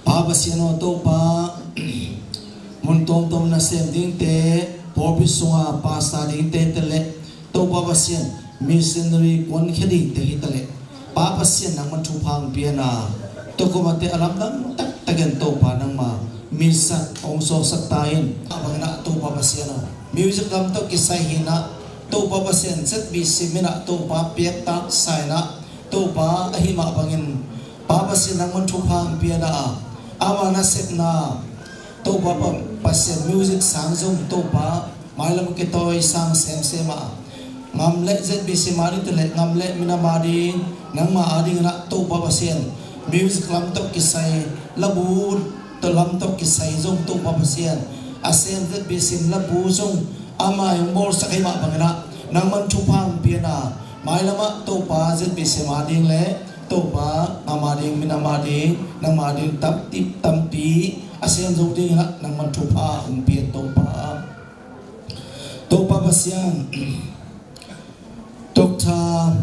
Pa Pasian aw Topa, mun tuamtuam nasem dingte, pawlpi sunga pastor dingte hi ta leh, Topa Pasian missionary kuankhia dingte hi ta leh, Pa Pasian nangman thupha hong pia in ah, tua kum a te a lamdang taktakin Topa nangma min zat hong suaksak ta in. A bangin ah Topa Pasian aw, music lam tawh kisai hi in ah, Topa Pasian Z B C min ah Topa piaktaksa in ah, Topa ahi mah bangin Pa Pasian nangman thupha hong pia in ah, ama nasepna Topa Pa, Pasian music sang zong Topa mailam kitawi sang semsem ah, Ngam le Z B C mah ding hi ta leh, Ngam le minam a ding, nangma a dingin ah Topa Pasian, music lam tawh kisai, labu tawh lam tawh kisai zong Topa Pasian, a sem Z B C labu zong ama hong bawlsak ahi mah bangin ah, nangman thupha hong pia in ah, mailam ah Topa Z B C mah ding le Topa Ngam a ding, minam a ding, nangma ding tampi, tampi a sem zo dingin ah nangman thupha hong pia in Topa. Topa Pasian, Doctor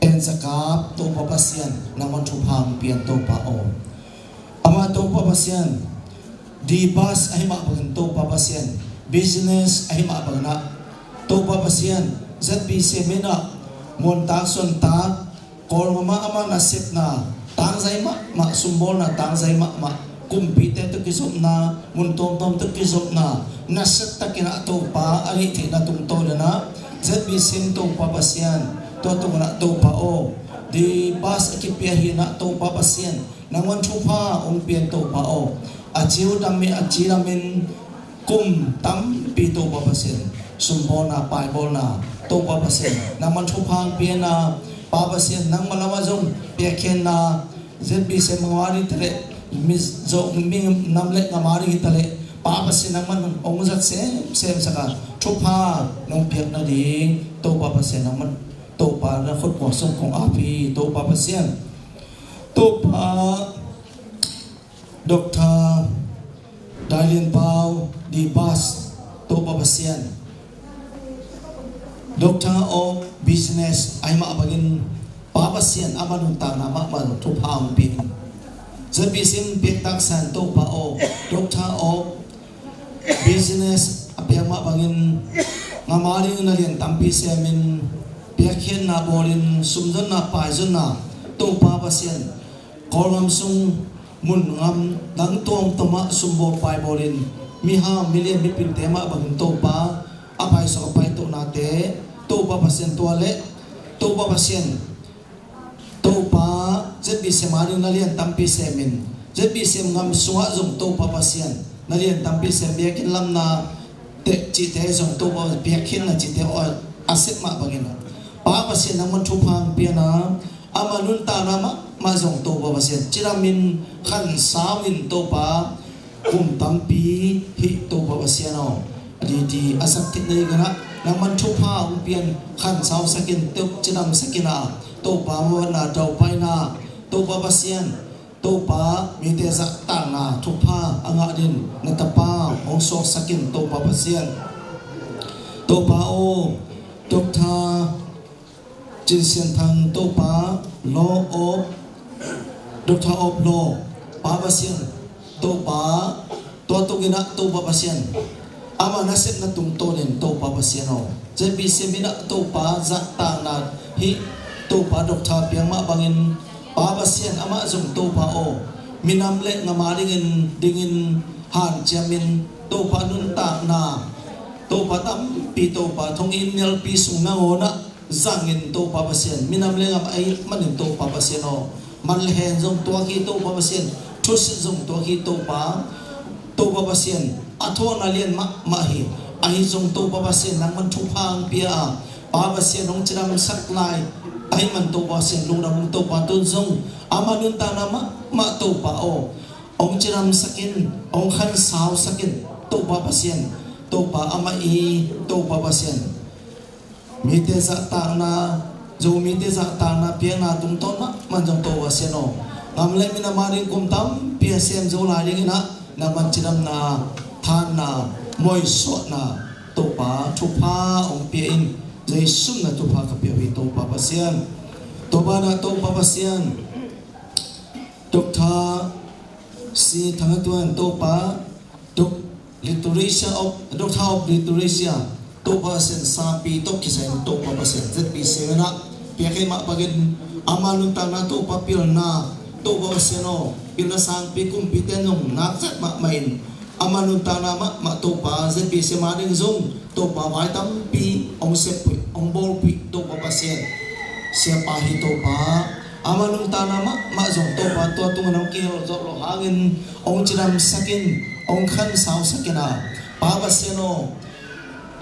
En Za Kap, Topa Pasian nangman thupha hong pia in Topa aw. Ama Topa Pasian, D-Bus ahi mah bangin Topa Pasian, business ahi mah bangin ah, Topa Pasian, Z B C min ah, muantak suantak, Kawlgam ah ama nasepna tangzai mahmah, sumbawlna tangzai mahmah, kumpite tawh kizopna, mun tuamtuam tawh kizopna, nasia takin ah Topa a neih theihna tungtawn in ah, Z B C in Topa Pasian, tua tungin ah Topa aw, D-Bus a kipia hi in ah Topa Pasian, nangman thupha hong pia in Topa aw. A ci uh dam in, a ci dam in kum tampi Topa Pasian, sumbawlna, paibawlna, Topa Pasian nangman thupha hong pia in ah, Pa Pasian nangma lamah zong piakkhiatna, Z B C Myanmar ding hi ta leh, Mizo, minam le Ngam a ding hi ta leh, Pa Pasian nangman hong zat semsem sak a, thupha nong piak nading Topa Pasian nangman, Topa na khut kuang sung kong ap hi Topa Pasian. Topa Doctor Dai Lian Pau, D-Bus, Topa Pasian, Doctor of Business ahi mah bangin Pa Pasian ama nuntakna mahmah thupha hong pia in. Z B C in piaktaksa in Topa aw, Doctor of Business a piak mah bangin Ngam a dingin na lian tampi semin, piakkhiatna bawlin, sumzonna paizonna, Topa Pasian, Kawlgam sung mun ngam dang tuamtuam ah sumbawl paibawlin, mihau, milian, mipinte mah bangin Topa a paisuak a paitohnate, Topa Pasian, tua le Topa Pasian, Topa, Z B C mah ding na lian tampi semin, Z B C ngam sungah zong Topa Pasian, na lian tampi sem, biakinn lamna teh cihte zong Topa, biakinn na cihte a sep mah bangin, Pa Pasian nangman thupha hong pia in ah, ama nuntakna mahmah zong Topa Pasian, cidamin khansau in Topa, kum tampi hih Topa Pasian aw, a didi a sak khit na hi ganah, nangman thupha hong pia in, khansau sak in, cidam sak in ah, Topa mawhna, daupaina, Topa Pasian, Topa mite zahtakna thupha a ngah ding na tapa hong suaksak in, Topa Pasian. Topa aw, Doctor Cin Sian Thang, Topa, Law of, Doctor of Law, Pa Pasian, Topa, tua tungin ah Topa Pasian, ama nasepna tungtawnin Topa Pasian aw, Z B C min ah Topa zahtakna hih Topa Doctor piang mah bangin, Pa Pasian, amah zong Topa aw, minam le ngam a dingin, dingin hanciamin, Topa nuntakna, Topa tampi, Topa thonginn mialpi sung nangawn ah zangin, Topa Pasian, minam le ngam ahih manin Topa Pasian aw, man le hen zong tuak hi Topa Pasian, thusit zong tuak hi Topa, Topa Pasian, a thawhna lian mahmah hi. Ahi zong Topa Pasian, nangman thupha hong pia a, Pa Pasian hong cidamsak lai ahih man Topa Pasian, lungdam ung Topa, tun zong ama nuntakna mahmah Topa aw, hong cidamsak in, hong khansausak in, Topa Pasian, Topa amah i Topa Pasian, mite zahtakna, Zomite zahtakna piakna tungtawn mahmah zong Topa Pasian aw, ngam le min a ma ding kum tampi a sem zo lai dingin ah, nangman cidamna, thahatna, muaisuahna, Topa thupha hong pia in. Jesu min a thupha ka pia uh hi Topa Pasian. Topa na Topa Pasian, Doctor C Thang Hatuan, Topa, Doc-, Literature of, Doctor of Literature, Topa Pasian, sangpi tawh kisai in Topa Pasian, Z B C in ah piak hi mah bangin, ama nuntakna Topa pilna, Topa Pasian aw, pilna sangpi kumpi ten zong nak zat mahmah in, ama nuntakna mahmah Topa, Z B C ma ding zong Topa vai tampi hong seppih, hong bawlpih Topa Pasian. Siapa hi Topa, ama nuntakna mahmah zong Topa tua tungah hong kihel zawh loh hangin hong cidamsak in, hong khansausak in ah, Pa Pasian aw,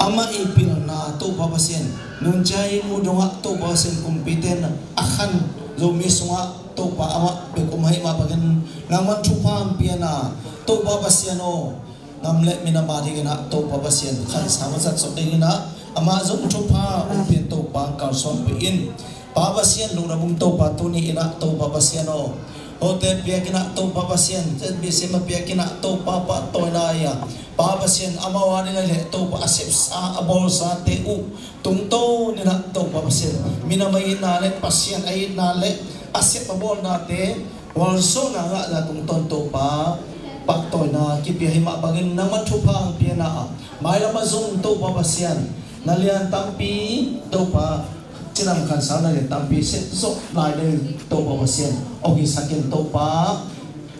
amah i pilna Topa Pasian, nunci a i muh dongah Topa Pasian, kumpite in a khan Zomi sungah Topa amah bek om ahih mah bangin, nangman thupha hong pia in ah, Topa Pasian aw, ngam le min a ma dingin ah Topa Pasian khansau a zatsuk dingin ah, amah zong thupha hong pia in Topa, hong kalsuanpih in. Pa Pasian, lungdam ung Topa, tuni in ah Topa Pasian aw, hotel piak in ah Topa Pasian, Z B C ma piak in ah Topa, pahtawina hi a, Pa Pasian, amau a ding ahih leh Topa a sepsa a bawlsate uh tungtawn in ah Topa Pasian, minam a itna le Pasian a itna le a sep a bawlnate hualzawhna ngahna tungtawn Topa, pahtawina kipia hi mah bangin nangman thupha hong pia in ah, mailam ah zong Topa Pasian, na lian tampi Topa, cidam khansauna lian tampi sep zawh lai ding Topa Pasian, hong hisak in Topa,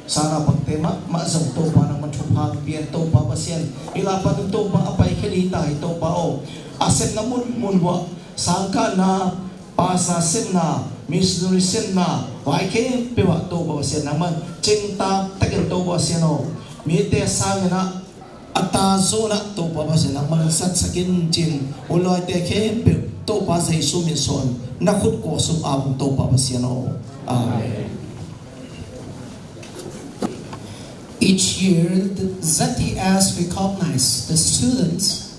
sana pakte mahmah zong Topa nangman thupha hong pia in Topa Pasian, i la pan in Topa a paikhia ding hi ta hi Topa aw, a sepna munmun uah, sangkahna, pastor sepna, missionary sepna, vai khempeuh ah Topa Pasian nangman cingtak takin Topa Pasian aw, mite sangin ah a ta zawh in ah Topa Pasian nangman zatsak in, ci-in hun lawite khempeuh Topa Jesu min suangin na khut kua sung ah ung Topa Pasian aw. Amen. Each year, the Z T S recognize the students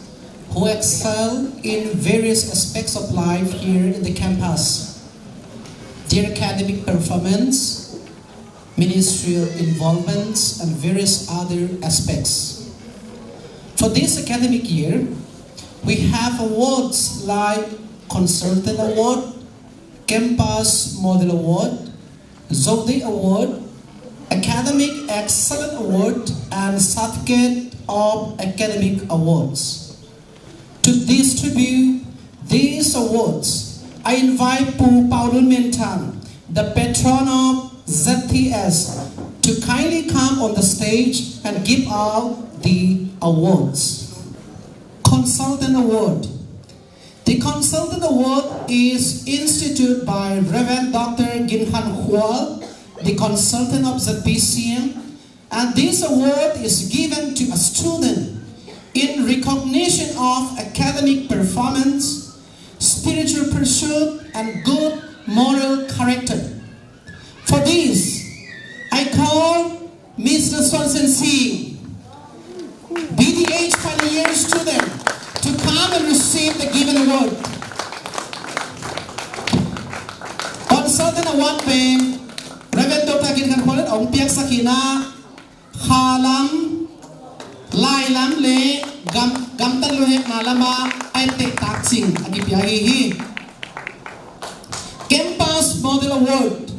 who excel in various aspects of life here in the campus, their academic performance, ministerial involvements, and various other aspects. For this academic year, we have awards like Consultant Award, Campus Model Award, Zo Day Award, Academic Excellent Award, and Certificate of Academic Awards. To distribute these awards, I invite Pu Pau Lun Min Thang, the patron of Z T S, to kindly come on the stage and give out the awards. Consultant Award. The Consultant Award is instituted by Reverend Doctor Gin Khan Khual, the consultant of Z B C M, and this award is given to a student in recognition of academic performance, spiritual pursuit, and good moral character. For this, I call Mister Suan Sen Sing, B T H final year student, to come and receive the given award. Consultant Award pen Reverend Doctor Gin Khan Khual in hong piaksak hi in ah, khalam, lailam le gam, gamtat luhekna lamah a etteh takcing a kipia ahi hi. Campus Model Award.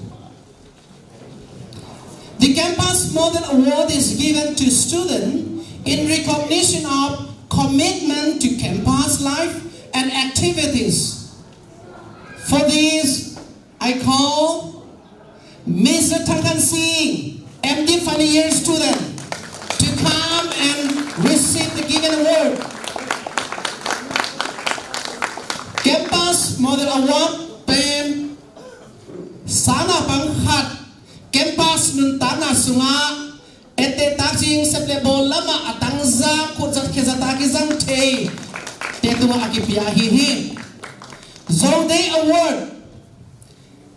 The Campus Model Award is given to student in recognition of commitment to campus life and activities. For this, I call Mister Thang Khan Sing, M D final year student, to come and receive the given award. Campus Model Award pen, sangnaupang khat campus nuntakna sungah etteh takcing, sep le bawl lamah a tangzak, khut zat, khe zat a kizang thei te tungah a kipia ahi hi. Zo Day Award.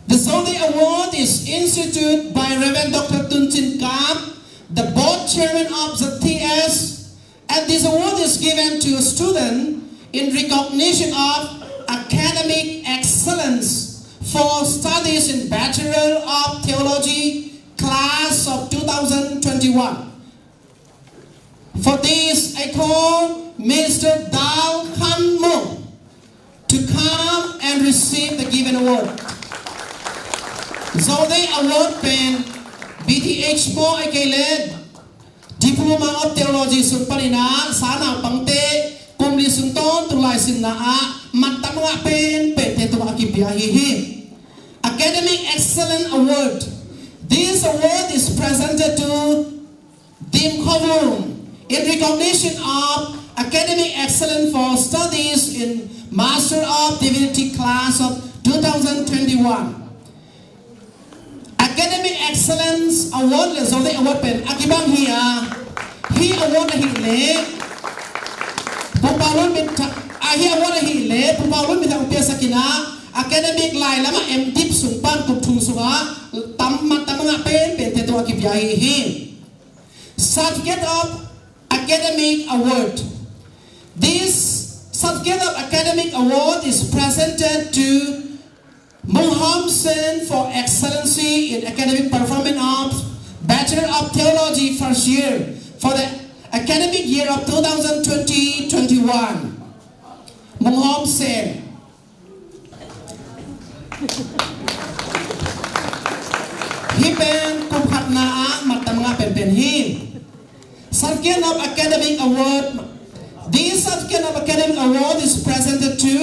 The Zo Day Award is instituted by Reverend Doctor Tun Cin Kap, the board chairman of Z T S, And this award is given to a student in recognition of academic excellence for studies in Bachelor of Theology class of two thousand twenty-one. For this, I call Mister Dal Khan Mung to come and receive the given award. Zawdei award pen B T H maw, ahih kei leh Diploma of Theology sung panin ah sa naupangte kum li sung tawntung lai simna ah mat tam a ngah penpente tungah a kipia ahi hi. Academic Excellence Award. This award is presented to Dim Kho Vung in recognition of academic excellence for studies in Master of Divinity class of two thousand twenty-one. Academic Excellence Award le Zawdei Award pen a kibang hi a, hih award ahih leh Pu Pau Lun Min Thang, a, hih award ahih leh Pu Pau Lun Min Thang piaksak in ah, academic lai lamah M.Div sung pan kum thum sungah tam, mat tam a ngah penpente tungah a kipia ahi hi. Certificate of Academic Award. This Certificate of Academic Award is presented to Mung Hom Sen for excellency in academic performance of Bachelor of Theology first year for the academic year of two thousand twenty twenty-one. Mung Hom Sen. Hih pen kum khatna ah mat tam a ngah penpen hi. Certificate of Academic Award. This Certificate of Academic Award is presented to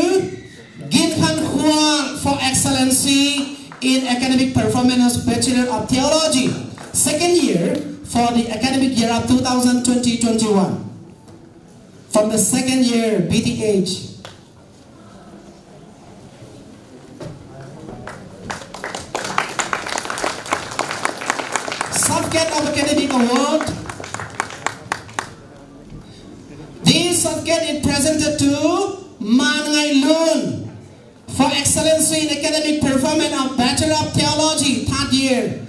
Gin Khan Khual for excellency in academic performance, Bachelor of Theology, second year for the academic year of two thousand twenty twenty-one. From the second year, B T H. Certificate of Academic Award. This certificate is presented to Man Ngai Lun for excellency in academic performance of Bachelor of Theology, third year,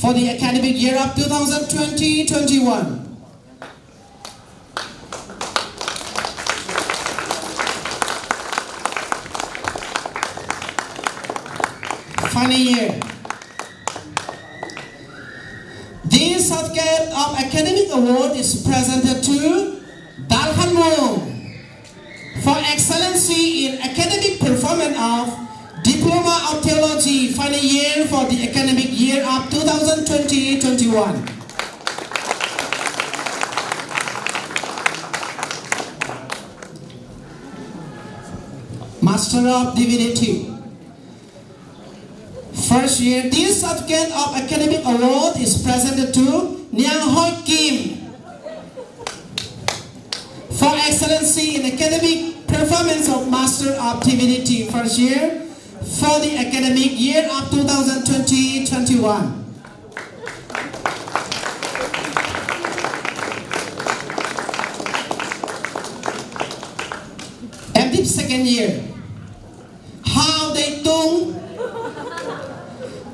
for the academic year of two thousand twenty twenty-one. Final year. This certificate of academic award is presented to Dal Khan Mung for excellency in academic performance of Diploma of Theology final year for the academic year of two thousand twenty twenty-one. Master of Divinity. First year, this certificate of academic award is presented to Niang Hoi Kim for excellency in academic performance of Master of Divinity first year for the academic year of two thousand twenty twenty-one. M.Div second year. Hau Dei Tung.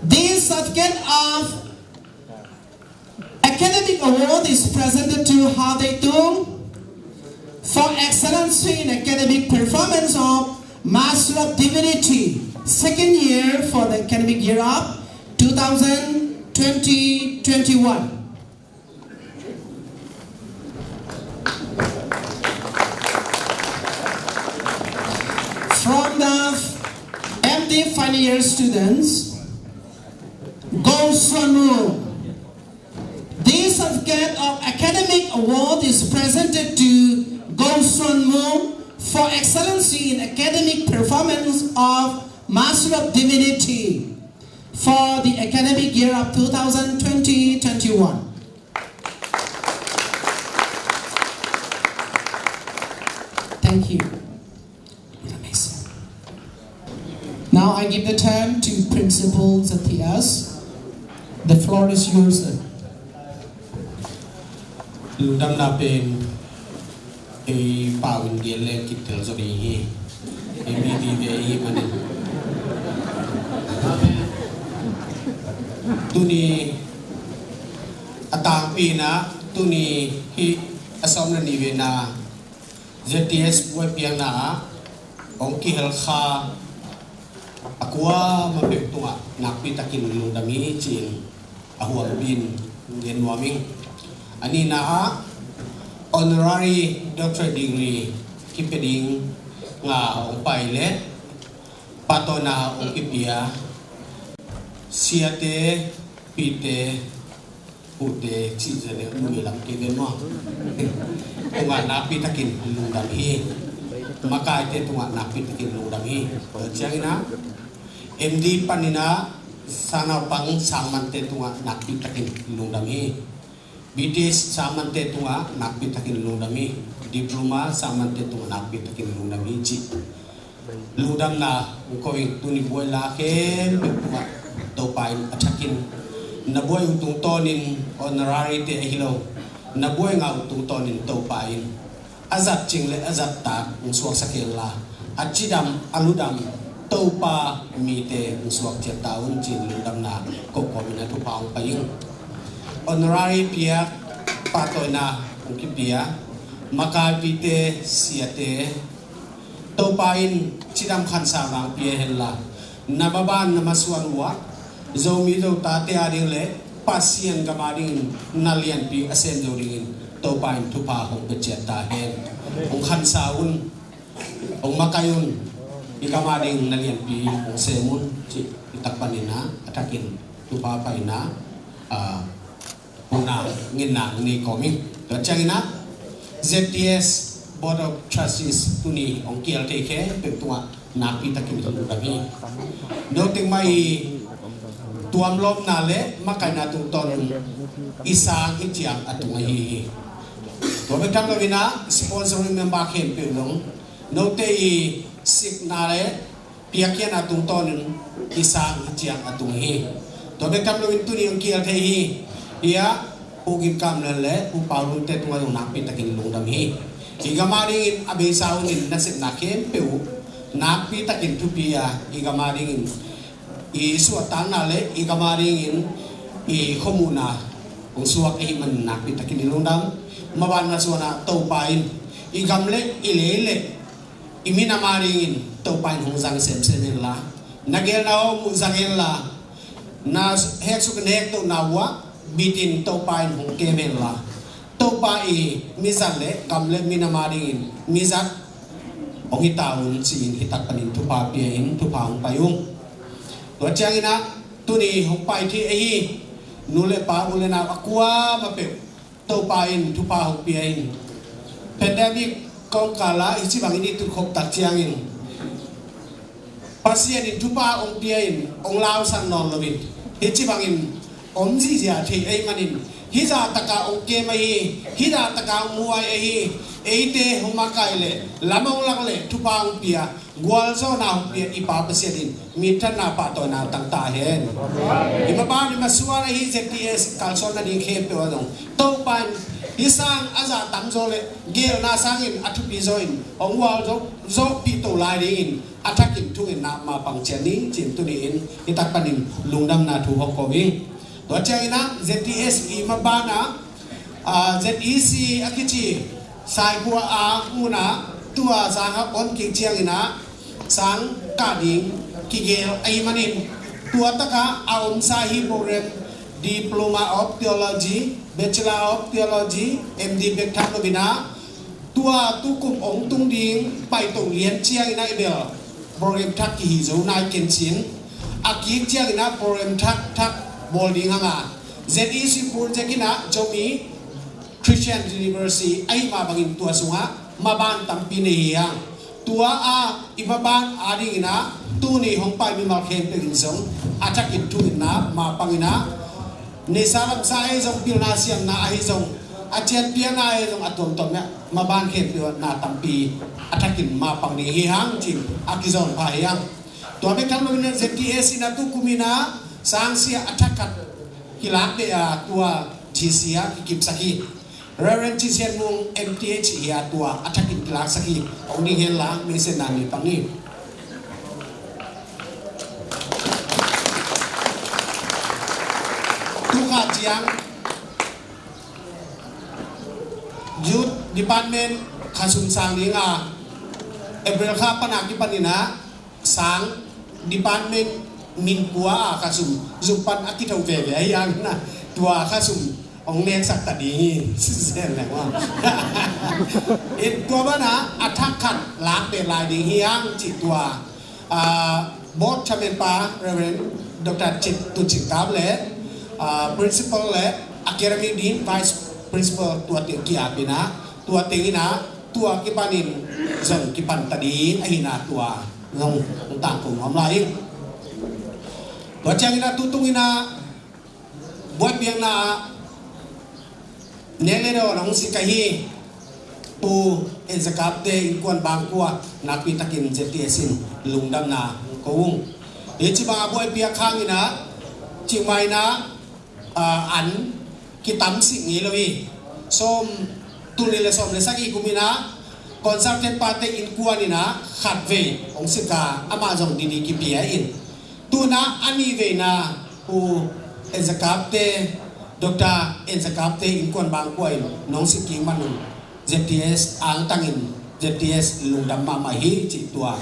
This certificate of academic award is presented to Hau Dei Tung for excellency in academic performance of Master of Divinity, second year for the academic year of two thousand twenty twenty-one. From the M.Div final year students, Go Suan Mung. This certificate of academic award is presented to Go Suan Mung for excellency in academic performance of Master of Divinity for the academic year of two thousand twenty twenty-one. Thank you. Now I give the time to Principal Zathias. The floor is yours, sir. Lungdamna pen ei pau in gen le kitel zaw ding hi. Ei mi vive i hi manin. Tuni a tangpi in ah tuni hih A sawm le nih veina Z T S buai piakna ah hong kihel kha a kuamah peuh tungah nakpi takin lungdam hi ci-in a huampin gen nuam ing. A nihna ah honorary doctorate degree kipia ding nga hong pai le pahtawina hong kipia siate, pite, pute cih zia le nui lam kei ve maw? Tungah nakpi takin lungdam hi. Makaite tungah nakpi takin lungdam hi. Tua ciangin ah M D panin ah sangnaupang sangmante tungah nakpi takin lungdam hi. B T S sangmante tungah nakpi takin lungdam hi. Diploma sangmante tungah nakpi takin lungdam hi cih lungdamna hong ko ing. Tuni buai la khempeuh tungah Topa in a thakin na buai uh tungtawnin honorary te ahi lo, na buai nga uh tungtawnin Topa in a zat cing le a zat tak hong suaksak hen la, a cidam a ludam Topa mite hong suak ciat ta un ci-in lungdamna ko kawmin a thupha hong pai ing. Honorary piak, pahtawina hong kipia makaipite, siate, Topa in cidam khansauna hong pia hen la, na maban na masuan uh ah Zomi Zotate a ding le Pasian gam a dingin na lianpi a sem zo dingin Topa in thupha hong pia ciat ta hen. Hong khansa un, hong makai un, i gam a dingin na lianpi hong sem un cih i tak panin ah a thakin thupha paina, ah, Huna nginna nei kawm ing. Tua ciangin ah Z T S Board of Trustees tuni hong kihel thei khempeuh tungah nakpi takin lungdam hi. Note mah i tuamlawmna le makaihna tungtawnin i sang hi ciang a tung ahi hi. Tua bek tham loin ah sponsoring member khempeuh zong note i sikna le piakkhiatna tungtawnin i sang hi ciang a tung hi. Tua bek tham loin tuni hong kihel thei hi. Hi-ah Pu Gin Kam Lian le Pu Pau Lun te tungah zong nakpi takin lungdam hi. I gam a dingin a beisa hunin nasepna khempeuh uh nakpi takin thupi a, i gam a dingin i suahtakna le i gam a dingin i khuamuhna hong suak ahih manin nakpi takin i lungdam. Maban masuan ah Topa in i gam le i lei le i minam a dingin Topa in hong zang semsem hen la, na gelna hong muh zang hen la, na heksuk in hektohna uh ah bitin Topa in hong kem hen la, Topa i mizat le gam le minam a dingin mizat hong hi ta un ci-in hi tak panin thupha pia in thupha hong pai ung. Tua ciangin ah tuni hong pai thei ahi nu le pa, u le nau a kuamah peuh Topa in thupha hong pia in, pandemic kawngkal ah hih ci bangin i tutkhop tak ciangin Pasian in thupha hong pia in hong lausak nawn loin hih ci bangin om zihziah thei ahih manin hih zah taka hong kem ahi, hih zah taka hong muai ahi, eite hong makai le lam hong lak le thupha hong pia, gualzawhna hong pia i Pa Pasian in minthanna pahtawina tang ta hen. I maban i masuan ahi Z T S kalsuan nading khempeuh ah zong Topa in hih sang a zah tamzaw le gelna sangin a thupi zaw in hong gualzawhpih to lai dingin a thakin thungetna mapang ciat ni ci-in tuni-in hih tak panin lungdamna thu hong ko ing. Tua ciangin ah Z T S i maban ah, ah, Z E C a kici Saikhua a mun ah tua sang a om kik ciangin ah sang kah ding kigel ahih manin tua takah a omsa hi program Diploma of Theology, Bachelor of Theology, M D bek tham loin ah tua tukum hong tung ding paito lian ciangin ah i bel program thak kihi zo nai ken cin, a kik ciangin ah program thak thak bawl ding hang a, Z E C project in ah Zomi Christian University ahih mah bangin tua sungah maban tampi nei hi hang. Tua a i maban a dingin ah tuni hong pai mimal khempeuh in zong a thakin thungetna mapang in ah neihsa lamsa ahi zong, pilna siamna ahi zong, a cianpiakna ahi zong, a tuamtuam ah maban khempeuh ah na tampi a thakin mapang ding hi hang ci-in a kizawn pha hi hang. Tua bek tham loin ah Z T S in ah tukum in ah sangsia a thak khat kilak ding a tua G C ah kikipsak hi. Reverend Cin Sian Mung M Th hi a tua a thakin kilaksak hi. Hong ding hen la, mengsenna nei pang ni. Tukha ciang Youth department khasum sang ding a, April kha pan a kipan in ah sang department min pua a khasum zum pan a kitho veve ahi hangin ah tua khasum hong neksak ta ding hi. Sisen leng ua in tua ban ah a thak khat lak beh lai ding hi hang cih tua, ah, board chairman pa Reverend Doctor Cin, Tun Cin Kap le, ah, principal le academic dean, vice principal tua teng ki-ap in ah tua teng in ah tua kipan in zong kipan ta ding ahi in ah tua zong tangko nuam lai ing. Tua ciangin ah tutung in ah buaipiakna ah nek le dawn hong sik ahi Pu En Za Kap te innkuan bangkua nakpi takin Z T S in lungdamna hong ko ung. Hih ci bang a buaipiak hangin ah Chiang Mai in ah, ah, an kitam sik ngei lo hi. Sawm, tul nih le sawm le sagih kum in ah consultant pate innkuan in ah khatvei hong sik a, amah zong didi kipia in. Tu in ah a nihveina Pu En Za Kap te, Doctor En Za Kap te innkuan bangkua in nong sik kik man un Z T S angtangin Z T S lungdam mahmah hi cih tua,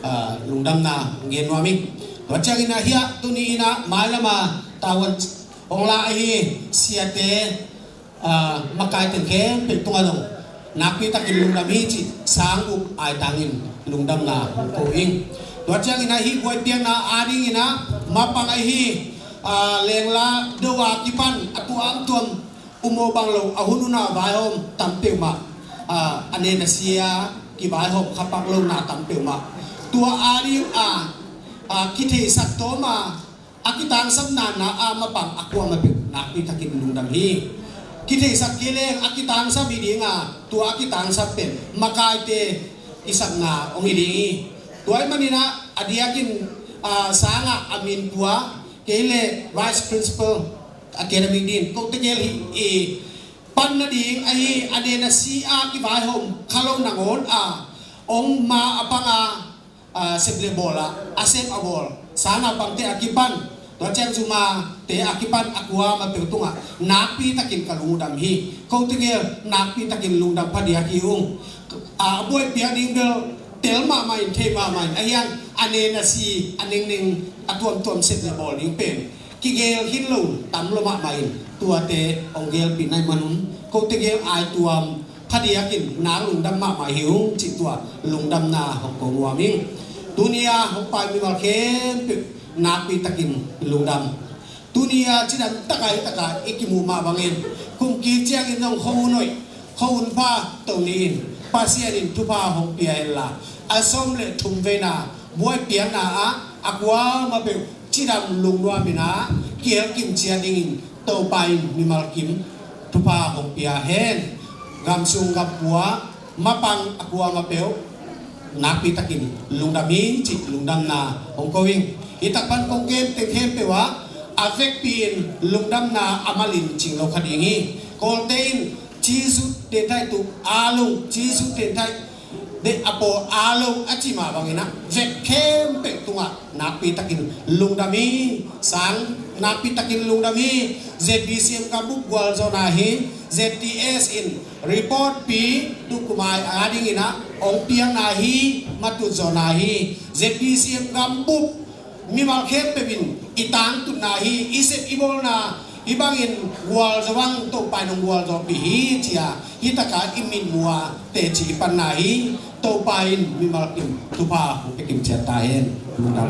ah, lungdamna gen nuam ing. Tua ciangin ah hiah tuni in ah mailam a tavuan hong la ahi siate, ah, makai teng khempeuh tungah zong nakpi takin lungdam hi cih sang uk aitangin lungdamna hong ko ing. Tua ciangin ah hih buaipiakna adingin ah mapang ahi, ah, Lengla Do a kipan a tuamtuam, um aw bang lo a hun hun a vaihawm tam peuhmah, ah, a nen a si a kivaihawm khapak lona tam peuhmah, tua ading a, ah, kitheisak tawm a a kitangsapna na a mapang a kuamah peuh nakpi takin lungdam hi. Kitheisak kei leng a kitangsap hi ding a, tua a kitangsap pen makaite kisapna hong hi ding hi. Tua ahih manin ah a diakin, ah, sang ah a min pua, kei le vice principal, academic dean, kote gel hi i pan nading ahi a nen a si a kivaihawm kha lo nangawn a hong ma a pang a, ah, sep le bawl ah a sep a bawl sang a pangte a kipan, tua ciang zumate a kipan a kuamah peuh tungah nakpi takin ka lungdam hi. Kote gel nakpi takin lungdam phadiak hi ung. Ah, a buaipiak ding bel tel mahmah in, thei mahmah in, ahi hang a nen a si, a nengneng, a tuamtuam sep le bawl ding pen kigel khin lo tam lo mahmah in, tuate hong gelpih na hih man un kote gel aituam phadiakin nak lungdam mahmah hi ung cih tua lungdamna hong ko nuam ing. Tuni a hong pai mimal khempeuh nakpi takin lungdam. Tuni a cidam tak a hih tak a i kimuh mah bangin kum kik ciangin zong khuahun hoih, khuahun pha to ni in, Pasian in thupha hong pia hen la, a sawm le thum veina buaipiakna ah a kuamah peuh cidam lungnuam in ah kihel kim ciat dingin Topa in mimal kim thupha hong pia hen. Gam sung gam pua mapang a kuamah peuh nakpi takin lungdam hi cih lungdamna hong ko ing. Hih tak pan kong gen teng khempeuh ah a vekpi in lungdamna a malin cing lo kha ding hi. Kawlte in Jesu tenthaih tuk a lung, Jesu tenthaih deh a pawl a lo a ci mah bangin ah vek khempeuh tungah nakpi takin lungdam hi. Sang nakpi takin lungdam hi. Z B C M gambup gualzawhna hi. Z T S in report pi tukum a dingin ah hong piakna hi. Matut zawhna hi. Z B C M gambup mimal khempeuh in i tangtunna hi. I sep i bawlna hih bangin gualzo bang Topa in hong gualzawhpih hi ci a, hih tak a i mitmuh a teci i panna hi. Topa in mimal kim thupha hong pia kim ciat ta hen. Lungdam.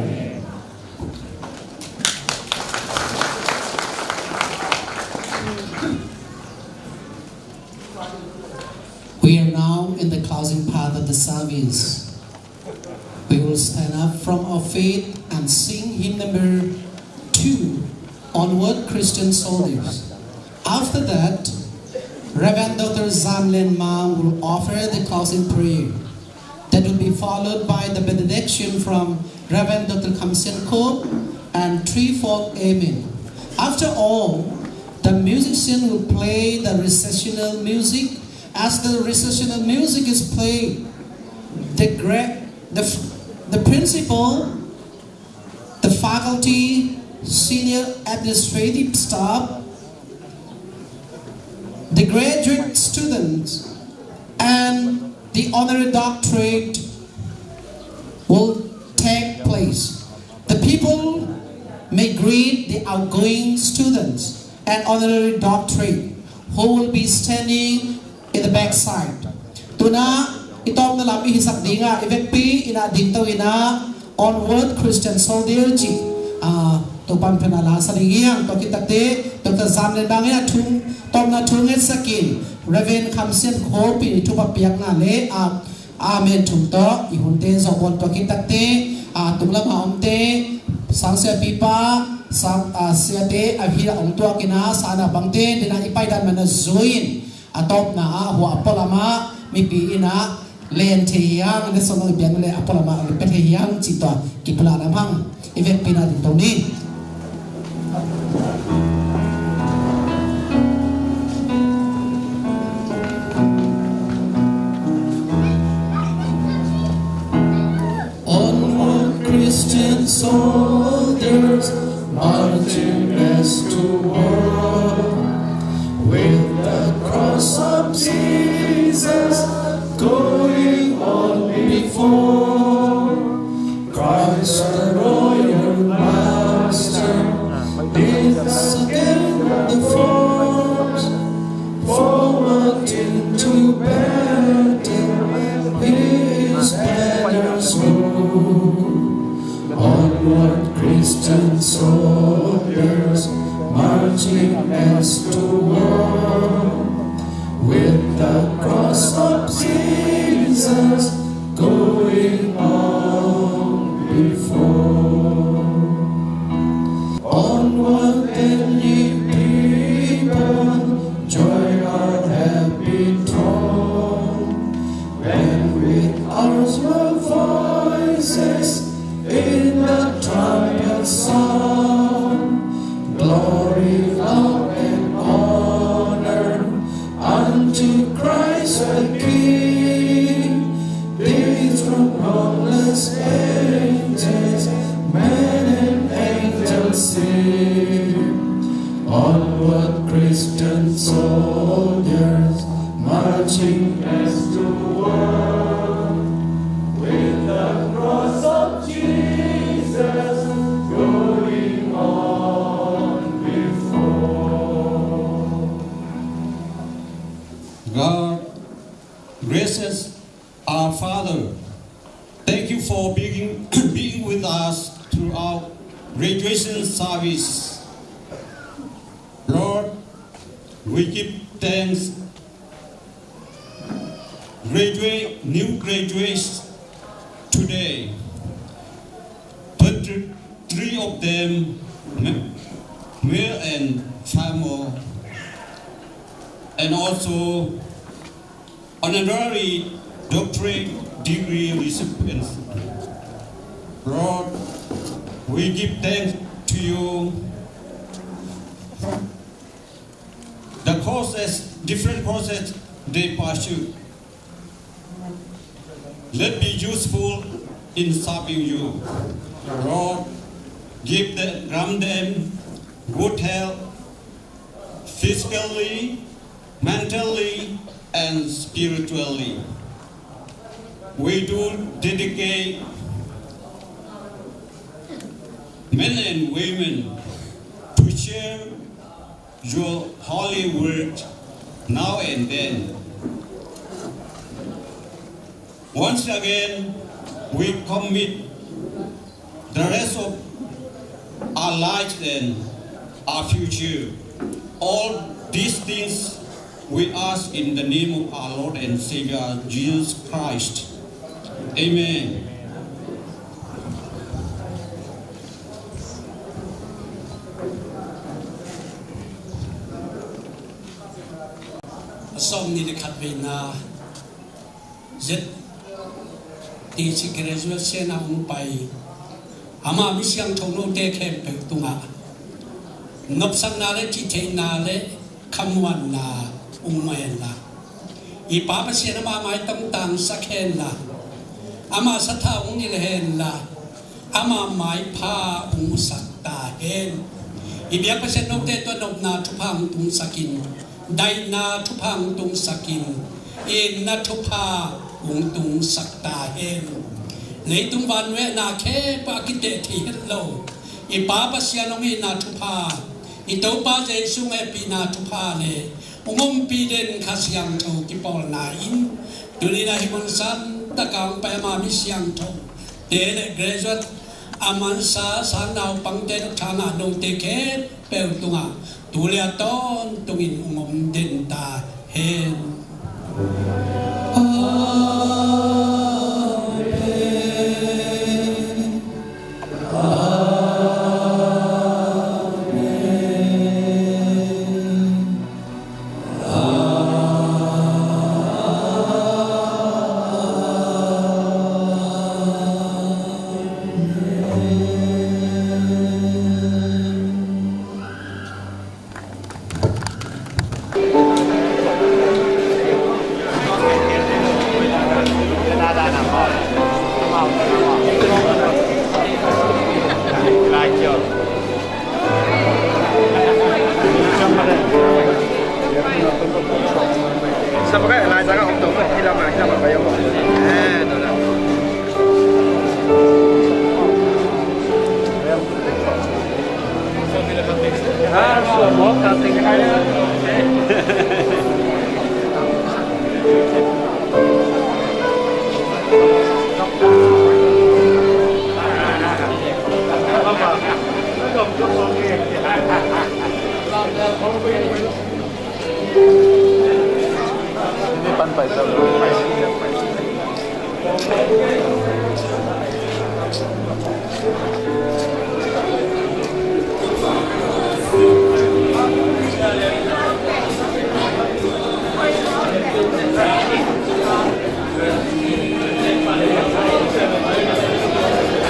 We are now in the closing part of the service. We will stand up from our feet and sing hymn number two, Onward, Christian Soldiers. After that, Reverend Doctor Zan Len Ma will offer the closing prayer. That will be followed by the benediction from Reverend Doctor Kham Sian Khup and three-fold Amen. After all, the musician will play the recessional music. As the recessional music is played, the gra-, the f-, the principal, the faculty, senior administrative staff, the graduate students, The honorary doctorate will take place. The people may greet the outgoing students and honorary doctorate who will be standing in the backside. Tuna i tawpna lam i hisak dinga i vekpi ina dingto ina Onward Christian Soldier ci, ah, Topan pena la sa ding hiang, tua kitakte Doctor Zam Len Bang ina thung tawpna thu ngetsakin Reverend Kham Sian Khopi thupha piakna le, ah, amen thum tawh i hunte zawhbawl tua kitakte, ah, tung lama omte sang siapipa sang, ah, siate a hila ong tuakina sana bangte dina i paidan mana zuin a tawpna ah hua a pualamah mipi inah len thei hiang, le song i piang le a pualamah le pe thei hiang cih tua kipulak lam hang i vekpi na ding tong ni. Onward, Christian soldiers, marching as to war, with the cross of Jesus going on before. Christ, the royal master, leads again the force forward into battle, his banners rule. Onward, Christian soldiers, marching as to war, with the cross of Jesus going on before. Onward then, ye people, join our happy throng, when with our voices in the trumpet sound, glory, love, and honor unto Christ the King. These from countless ages, men and angels sing. Onward, Christian soldiers, marching as to war, with the cross of Jesus going on before. God, gracious our Father, thank you for being, being with us throughout graduation service. Lord, we give thanks. Graduate, new graduates today. Twenty-three of them, ma-, male and female, and also honorary doctorate degree recipients. Lord, we give thanks to you. The courses, different courses they pursue, let be useful in serving you. Lord, give them, grant them good health, physically, mentally, and spiritually. We do dedicate men and women to share your holy word now and then. Once again, we commit the rest of our lives and our future. All these things we ask in the name of our Lord and Savior, Jesus Christ. Amen. A sawmnih le khat veina Z T C graduation a hong pai ama mi siangtho note khempeuh tungah nopsakna le cihtheihna le khamuanna hong mai henla, i Pa Pasian ama maitang tangsak henla, ama sathau hong nilh henla, ama maipha hong musak ta hen. I biak Pasian note tua nopna thupha hong tungsakin, daihna thupha hong tungsakin, itna thupha hong tungsak ta hen. Leitung vannuai na khempeuh a kiteh thei het lo i Pa Pasian hong itna thupha, i Topa Jesu hong hehpihna thupha le hong ompih den Kha Siangtho kipawlna in tuni-in a hi mun san taka hong pai ama mi siangtho te le graduate a mansa sang naupangte, nukthana note khempeuh tungah tu le a tawntungin hong om den ta hen. Amen.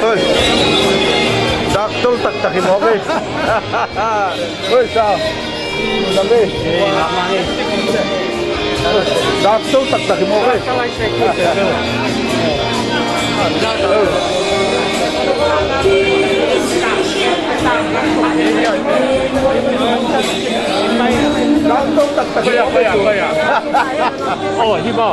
Oi. Dak tol taktak hi mawk ei. Oi, sa. Dak tol taktak hi mawk ei. Dak tol taktak hi mawk ei. Oh, hi ba.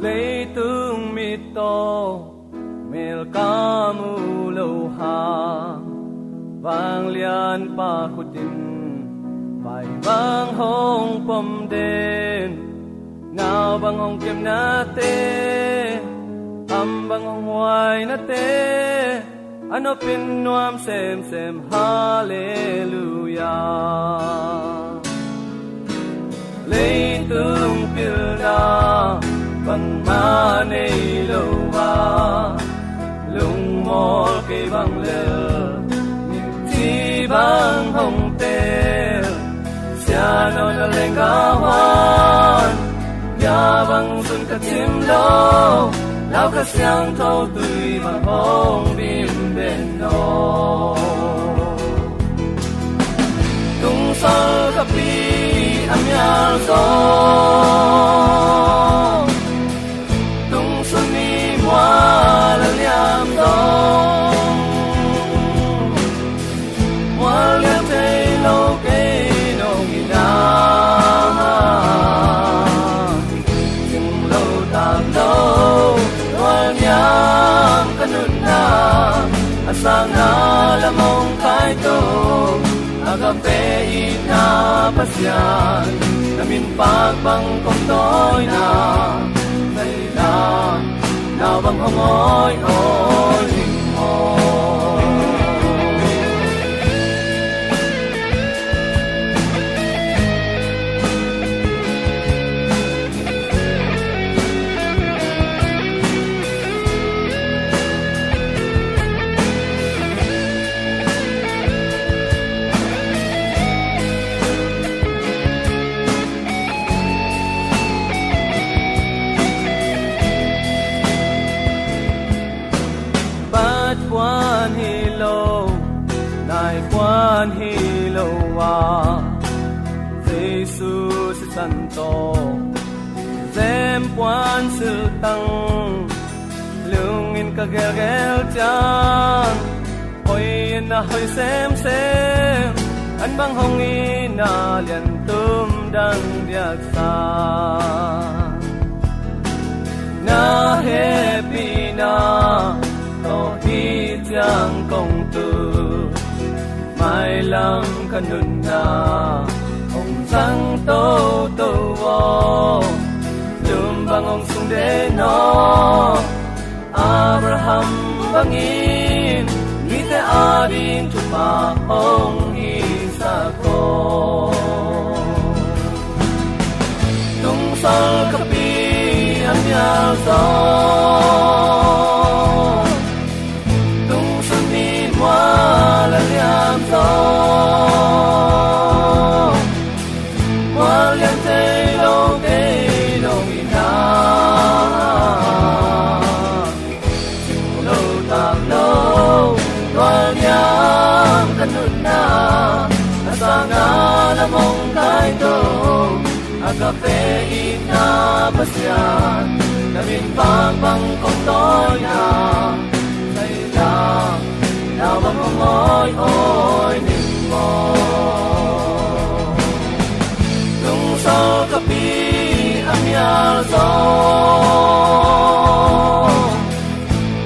Leitung mit tawh mel ka mu lo hang, vanglianpa khut in vai bang hong pom den. Nau bang hong kemnate, am bang hong huainate, a nopin nuam semsem, halleluia. Leitung pilna bangmah nei lo a, lungmawl kei bang lel, mimci bang hong tel, sianawna lenggah huan, bia bang zun ka cim lo, lau Kha Siangtho tui bang hong bim den aw. Tungsol ka pi a mial zong, tungsun i mual a liam zong, mual liam thei lo kei nong hi na. Cing lo tam lo, mual liam ka nunna, a sangna lam hong kai to, a ka pe itna Pasian, na min pak bang kong tawina, na itna nau bang hong awi awi ling maw. Bat puan hi lo, nai puan hi lo a, Jesu sisan tawh Sem puan siltang lungin ka gelgel ciang, hoih in a hoih semsem, an bang hong in a liantum dang diaksa. Na hehpihna tawh hih ciang kong tu, mailam ka nunna hong zang toto aw. Tum bang hong sung den aw, Abraham bangin mite ading thupha hong hisak aw. Tungsol ka pi a mial zaw, tungsun ni mual a liam zaw, mual liam thei lo kei lo in a, sing lo tak lo, tual niam ka nunna, a sangna lam hong kaito, a ka pe itna Pasian, na min bang bang kong tawina, sai la, na bang hong awi awi ning maw. Tungsol ka pi a mial zaw,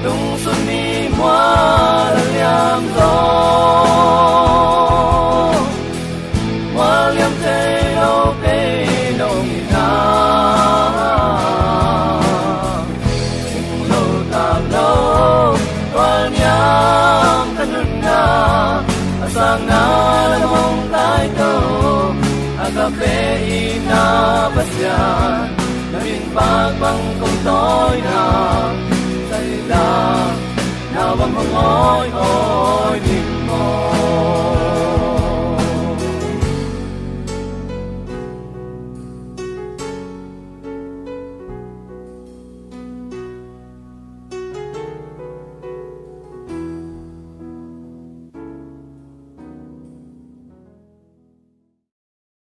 tungsun ni mual a liam zaw, mual liam thei lo kei lo in a, sing lo tak lo, tual niam ka nunna, a sangna lam hong kaito, a ka pe itna Pasian, na min bang bang kong tawina, sai la, na bang hong awi awi